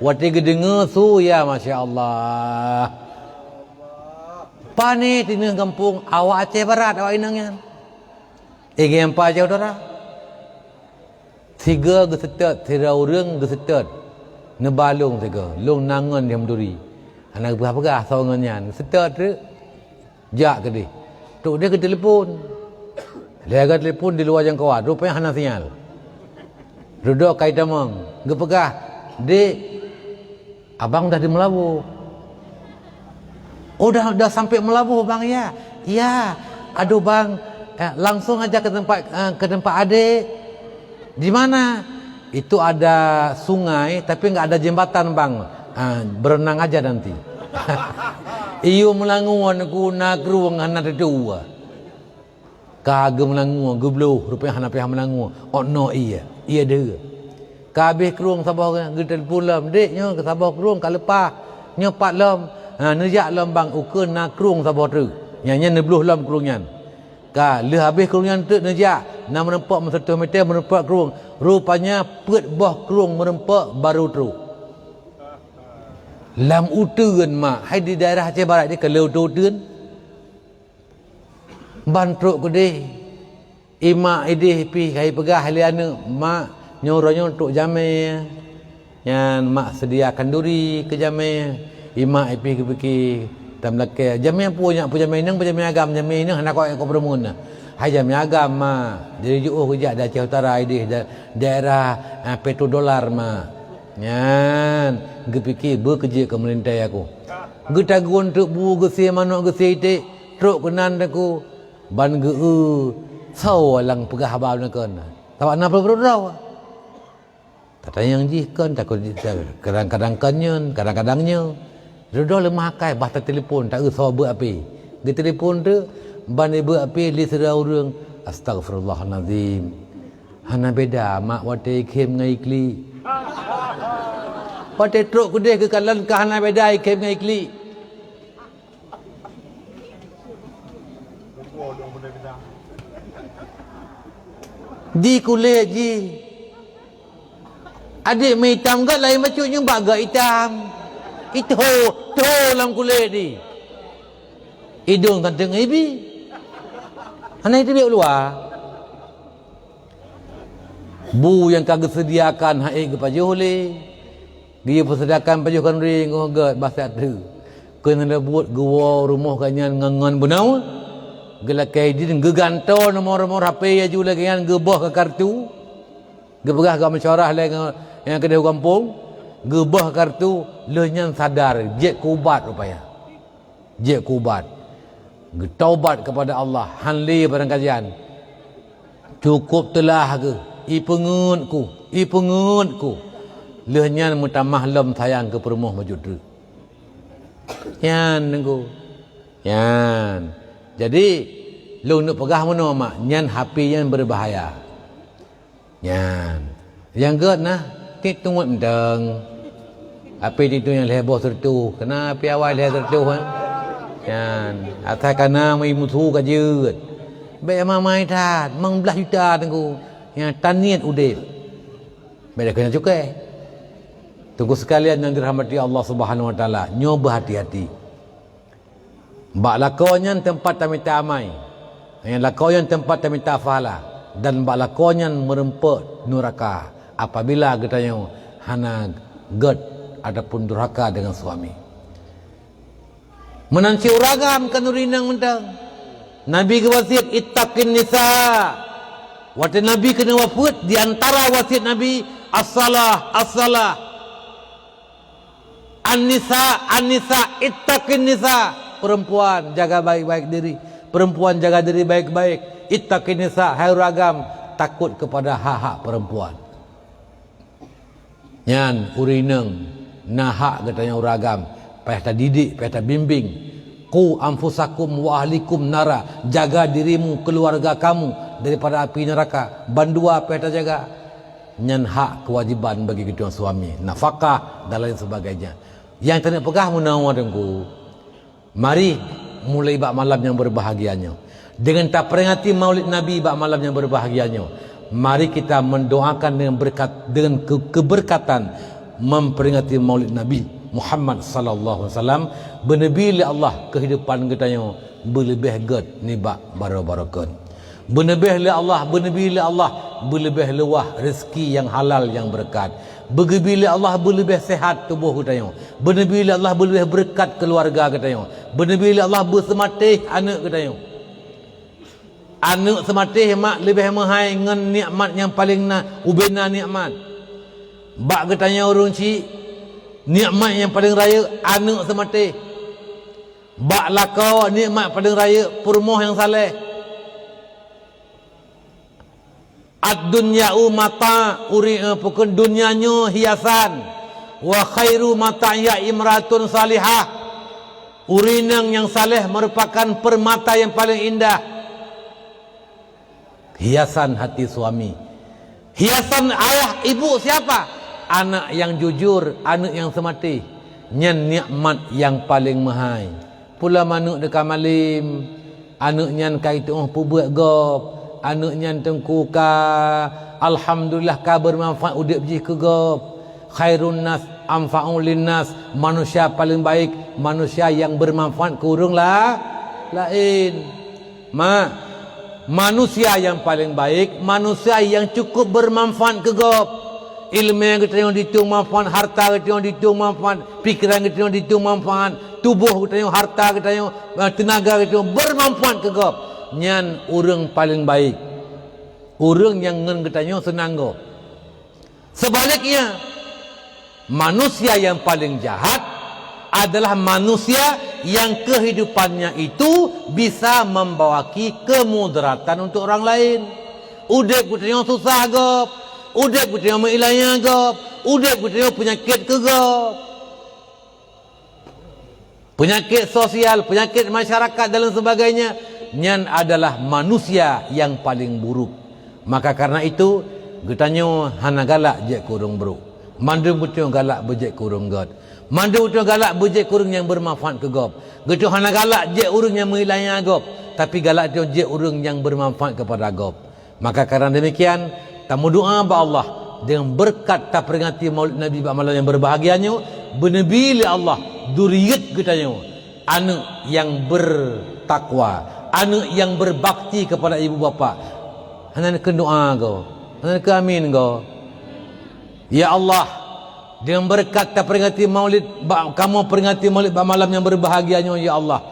Watée geudeungoe su, ya masya Allah. Pane tineuh gampông awak Aceh Barat awak inong nyan. Éh, geumpa Aceh Utara. Sigoe geuseutôt, sidroe ureuëng geuseutôt. Neuba lôn sigoe, lôn na ngon di Hamduri. Hana geupeugah-peugah soe ngon nyan. Geuseutôt treuk. Jak keudeh. Trok deh keu telepon. Lheueh ka telepon di luwa jangkauan, rupanya hana sinyal. Dudoe ka jitamong, geupeugah, "Dek, abang udah di Meulaboh." "Oh, dah, dah sampai Meulaboh, Bang, ya?" "Ya." "Aduh, Bang, eh, langsung aja ke tempat, eh, ke tempat adik." "Di mana?" "Itu ada sungai, tapi nggak ada jembatan, Bang. Ah, berenang aja nanti." Iyue meulangue ngon ku na krueng hana teutue. Ka geumeulangue, geubloh, rupanya hana payah meulangue. Ôk noe ié, ié deuh. Ka habéh krueng saboh, geutelepon lom, "Dek, nyoe saboh krueng ka leupah. Nyoe pat lom." "Ha, neujak lom, Bang, ukeue na krueng saboh treuk." Nyan, nyan neubloh lom krueng nyan. Ka lheueh habéh krueng nyan teuk neujak, na meurumpok meusireutôh meter meurumpok krueng. Rupanya peuet boh krueng meurumpok barô trok. Lam uteuen, mak, hai di daerah Aceh Barat nyoe ka lheueh uteuen. Ban trok keudeh. I mak ideh pih ka jipeugah lé aneuk, "Mak, nyoe uroe nyoe trok jamé." Nyan mak seudia khanduri keu jamé. I mak ipih geupike, tam lakée, "Jamé peue nyak, peue jamé inong, peue jamé agam? Jamé inong hana kok, kok peureumeun na." "Hai jamé agam, mak. Jadi jiôh geujak di Aceh Utara ideh, da-, daerah, ah, petrodolar, mak." Nyan geupike beukeujeuet keu meulintée aku. Geutagun teuk bu, geusé manok, geusé iték, trok keunan teuk. Ban geu-eu, soe lam peugah haba nyan kon. Sabab na peudroe-droe. Tatanyong jih kon takot, kadang-kadang kon nyan, kadang-kadang nyoe. Dudoe leumah akai, bah tatelepon, ta-eu soe beuet api. Geutelepon teuk, ban ibeuet api lé sidroe ureuëng, "Astagfirullahalazim. Hana beda mak watée ikhém ngon iklik." Watée trok keudeh geukalon ka hana beda ikhém ngon iklik. Di kulét jih. Adik meuitam gét laén bacut nyang bak gét itam. Itho, tho lam kulét di. Idong ganteng ibi. Hana iteubiet luwa. Bu nyang ka geuseudiakan hana geupajoh lé. Geuyue peuseudiakan pajoh khanduri ngon gét basa teuk. Keuneuk buet geuwoe rumoh gobnyan ngon, ngon bunoe. Geulakée idin geugantoe nomor-nomor H P laju lagée nyan geuboh keu kartu. Geupeugah geumusyawarah lé ngon nyang keudeh u gampông. Geuboh keu kartu, lheueh nyan sadar, jeuet keu ubat rupanya. Jeuet keu ubat. Geutaubat kepada Allah, han lé barang kajan. Cukôp teulah geuh, ipeungeut ku, ipeungeut ku. Lheueh nyan meutamah lom sayang keu peurumoh bacut treuk. Nyan Teungku. Nyan. Jadi, lôn neuk peugah meunoe mak, nyan H P nyan beubahaya. Nyan. Nyang gét na, tiep tungot mantong. Api tiep tungot nyang lhée boh sireutoh, keunan api awai lhée sireutoh, eh. Nyan. Asai kana meuimusu ka jeuet. Bék mamai that, limong blaih juta Teungku. Nyan taniet udeb. Bék dakeuh nyang cukai. Teungku sekalian nyang dirahmati Allah Subhanahu Wa Taala, nyoe beuhati-hati. Bak lakoe nyan teumpat tamita amai, nyang lakoe nyan teumpat tamita pahala, dan bak lakoe nyan meurumpok nuraka apabila geutanyoe hana gét ataupun durhaka deungon suami. Meunan cit ureuëng agam khanuri inong mantong. Nabi geuwasiet, "Ittaqin nisa." Watée Nabi keuneuk wafeuet, di antara wasiet Nabi, "As-salah, as-salah." "An-nisa, an-nisa, ittaqin nisa." Perempuan, jaga baik-baik diri. Perempuan, jaga diri baik-baik. "Ittaqin nisa," hai ureuëng agam, takot kepada hak-hak perempuan. Nyan, ureuëng inong, na hak geutanyoe ureuëng agam, payah tadidik, payah tabimbing. "Qu anfusakum wa ahlikum nara," jaga dirimu, keluarga kamu, daripada api neraka, bandua payah tajaga. Nyan hak kewajiban bagi geutanyoe suami, nafakah dan lain sebagainya. Nyang taneuk peugah meunoe, Teungku, mari mulai bak malam nyang berbahagia nyoe, deungon taperingati Maulid Nabi bak malam nyang berbahagia nyoe, mari kita mendoakan dengan berkat, dengan ke-, keberkatan memperingati Maulid Nabi Muhammad sallallahu alaihi wasallam, beuneubi lé Allah kehidupan geutanyoe beuleubeh gét nibak baroe-baroe kön. Beuneubi lé Allah, beuneubi lé Allah beuleubeh luwah rezeki nyang halal nyang beureukat. Beugeubi lé Allah beuleubeh sehat tuboh geutanyoe. Beuneubi lé Allah beuleubeh beureukat keuluwarga geutanyoe. Beuneubi lé Allah beuseumatéh aneuëk geutanyoe. Aneuëk seumatéh mak leubeh meuhai ngon nikmat nyang paleng na, ubena nikmat. Bak geutanyoe ureuëng chik, nikmat nyang paleng rayeuk aneuëk seumatéh. Bak lakoe nikmat paleng rayeuk peurumoh nyang saleh. Ad-dunyau mata, uri-, eh, pokon dunia nyoe hiasan. Wa khairu mata'iha imratun salihah. Ureuëng inong nyang saleh merupakan permata nyang paleng indah. Hiasan hati suami. Hiasan ayah ibu siapa? Anak nyang jujur, aneuëk nyang seumatéh. Nyan nikmat nyang paleng meuhai. Pula maneuëk deuka malem, aneuëk nyan ka jitu'oh peubeuet gob, aneuëk nyan teungku ka, alhamdulillah, ka beumanfaat udeb jih keu gob. Khairun nas anfa'u linnas, manusia paleng baik, manusia nyang beumanfaat keu ureuëng la-, laén. Ma, manusia nyang paleng baik, manusia nyang cukup beumanfaat keu gob. Iéleumé geutanyoe jitueng manfaat, harta geutanyoe jitueng manfaat, pikeran geutanyoe jitueng manfaat, tuboh geutanyoe, harta geutanyoe, eh, teunaga geutanyoe beumanfaat keu gob. Nyan ureuëng paleng baik. Ureuëng nyang ngon geutanyoe seunang gob. Sebaliknya, manusia yang paling jahat adalah manusia yang kehidupannya itu bisa membawaki kemudaratan untuk orang lain. Udeb geutanyoe susah gob, udeb geutanyoe meuilanya gob, udeb geutanyoe peunyakét keu gob. Peunyakét sosial, peunyakét masyarakat dan lain sebagainya, nyan adalah manusia yang paling buruk. Maka karena itu, geutanyoe hana galak jeuet keu ureuëng brok. Mandum geutanyoe galak beujeuet keu ureuëng gét. Mandum geutanyoe galak beujeuet keu ureuëng nyang beumanfaat keu gob. Geutanyoe hana galak jeuet ureuëng nyang meuilanya gob, tapi galak tanyoe jeuet ureuëng nyang beumanfaat keupada gob. Maka karena demikian, tameudoa bak Allah, deungon beureukat taperingati Maulid Nabi bak malam nyang beureubahagia nyoe, beuneubi lé Allah zuriet geutanyoe aneuëk nyang beurtakwa, aneuëk nyang beurbakti keupada ibu bapak. Hana neukheun doa goe, hana neukheun amin goe. Ya Allah, deungon beureukat taperingati Maulid bak, kamoe peringati Maulid bak malam nyang beureubahagia nyoe, ya Allah.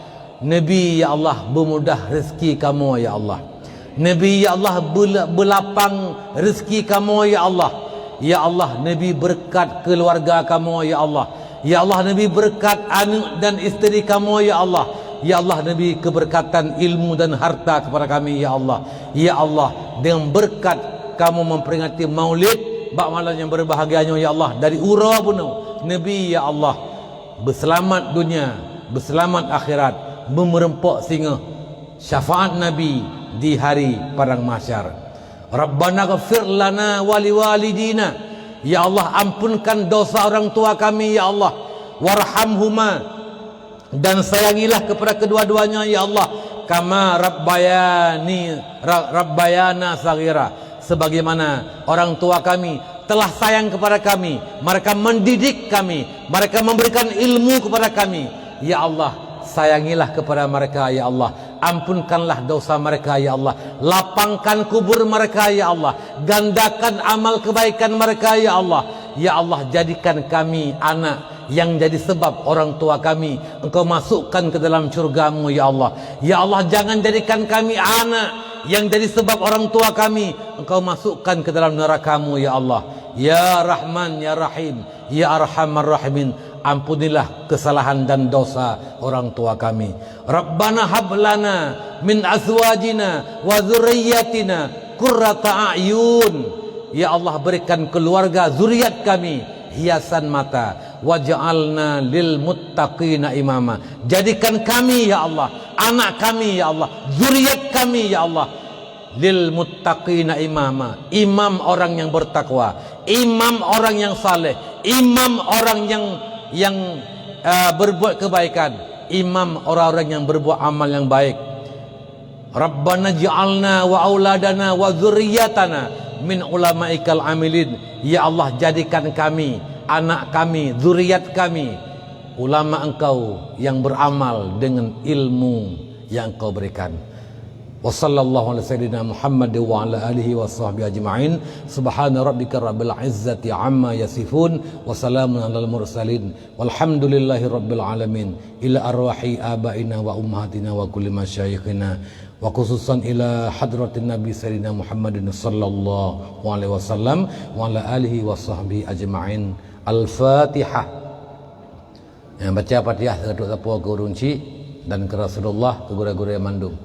Neubi, ya Allah, beumudah rezeki kamoe, ya Allah. Neubi, ya Allah, beula-, beulapang rezeki kamoe, ya Allah. Ya Allah, neubi beureukat keuluwarga kamoe, ya Allah. Ya Allah, neubi beureukat aneuëk dan isteri kamoe, ya Allah. Ya Allah, neubi keubeureukatan ilmu dan harta keupada kami, ya Allah. Ya Allah, deungon beureukat kamoe memperingati Maulid bak malam nyang beureubahagia nyoe, ya Allah, dari uroe bunoe, neubi, ya Allah, beuseulamat dunia, beuseulamat akhirat, beumeureumpok singoh syafaat Nabi di hari Padang Mahsyar. Rabbana ghfir lana wa liwalidina. Ya Allah, ampunkan dosa orang tua kami, ya Allah. Warhamhuma, dan sayangilah kepada kedua-duanya, ya Allah. Kama rabbayani, ra-, rabbayana saghira. Sebagaimana orang tua kami telah sayang kepada kami, mereka mendidik kami, mereka memberikan ilmu kepada kami. Ya Allah, sayangilah kepada mereka, ya Allah. Ampunkanlah dosa mereka, ya Allah. Lapangkan kubur mereka, ya Allah. Gandakan amal kebaikan mereka, ya Allah. Ya Allah, jadikan kami anak yang jadi sebab orang tua kami Engkau masukkan ke dalam syurga-Mu, ya Allah. Ya Allah, jangan jadikan kami anak yang jadi sebab orang tua kami Engkau masukkan ke dalam neraka-Mu, ya Allah. Ya Rahman, ya Rahim, ya Arhamar Rahimin, ampunilah kesalahan dan dosa orang tua kami. Rabbana hab lana min azwajina wa dzurriyyatina qurrata a'yun. Ya Allah, berikan keluarga zuriat kami hiasan mata. Waj'alna lil muttaqina imama. Jadikan kami, ya Allah, anak kami, ya Allah, zuriat kami, ya Allah, Lil muttaqina imama, imam orang yang bertakwa, imam orang yang saleh, imam orang yang, yang, eh, berbuat kebaikan, imam orang-orang yang berbuat amal yang baik. Rabbana ja'alna wa auladana wa dzurriyyatana min ulamaikal amilin. Ya Allah, jadikan kami, anak kami, zuriat kami, ulama Engkau yang beramal dengan ilmu yang Engkau berikan. Wa sallallahu ala sayyidina Muhammad wa ala alihi wa sahbihi ajma'in. Subhana rabbika rabbil izzati amma yasifun. Wa salamun alal mursalin. Walhamdulillahi rabbil alamin. Ila arwahi abaina wa ummahatina wa kulli masyayikhina. Wa khususan ila hadratin Nabi Sayyidina Muhammadin sallallahu alaihi wasallam wa ala alihi wa sahbihi ajma'in. Al-Fatihah. Nyang baca Fatihah seugeutôk sapo keu ureueng chik dan keu Rasulullah, keu gurée-gurée mandum.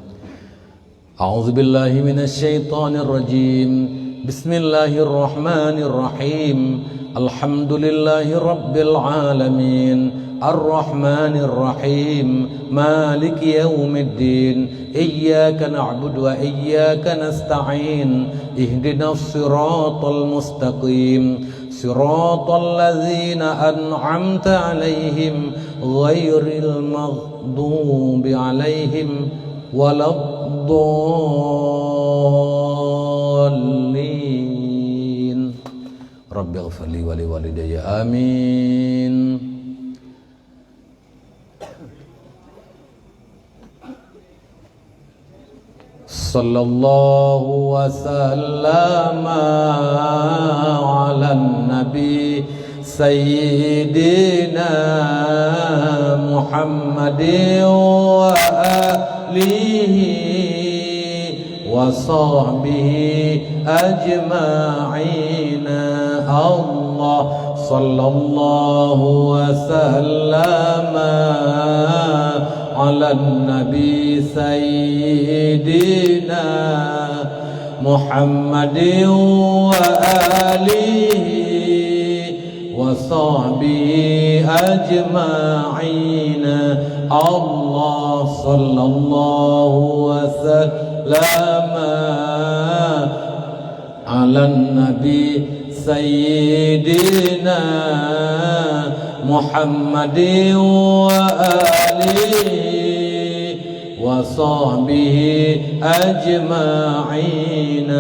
A'udzu billahi minasy syaithanir rajim. Bismillahirrahmanirrahim. Alhamdulillahi rabbil alamin. Arrahmanir rahim. Maliki yaumiddin. Iyyaka na'budu wa iyyaka nasta'in. Ihdinas siratal mustaqim. Siratal ladzina an'amta 'alaihim ghairil maghdubi 'alaihim waladdallin. Rabbighfirli wa liwalidayya. Amin. Sallallahu wa sallama 'alan nabi sayyidina Muhammadin wa alihi wa sahbihi ajma'in. Allah, sallallahu wa sallama 'alan nabi sayyidina Muhammadin wa alihi wa sahbihi ajma'in. Allah, sallallahu wa sallama 'alan nabi sayyidina Muhammadin wa alihi wa sahbihi ajma'in.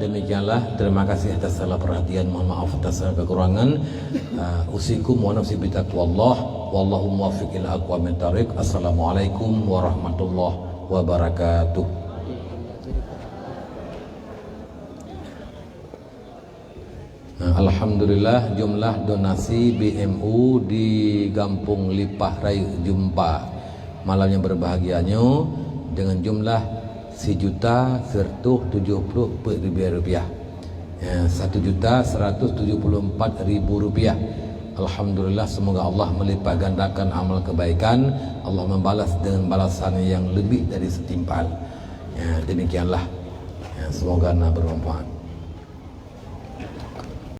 Demikianlah, terima kasih atas segala perhatian, mohon maaf atas segala kekurangan. Ah, usikum wa nafsi bitaqwallah. Wallahu muwaffiq ila aqwamit thariq. Assalamualaikum warahmatullahi wabarakatuh. Nah, alhamdulillah, jumlah donasi B M U di Gampông Lipah Rayeuk Jeumpa malam yang berbahagia nyoe dengan jumlah sijuta seratus tujuh puluh empat ribu rupiah. Ya, satu juta seratus tujuh puluh empat ribu rupiah. Alhamdulillah, semoga Allah melipat gandakan amal kebaikan, Allah membalas dengan balasan yang lebih dari setimpal. Ya, demikianlah. Ya, semoga na bermanfaat.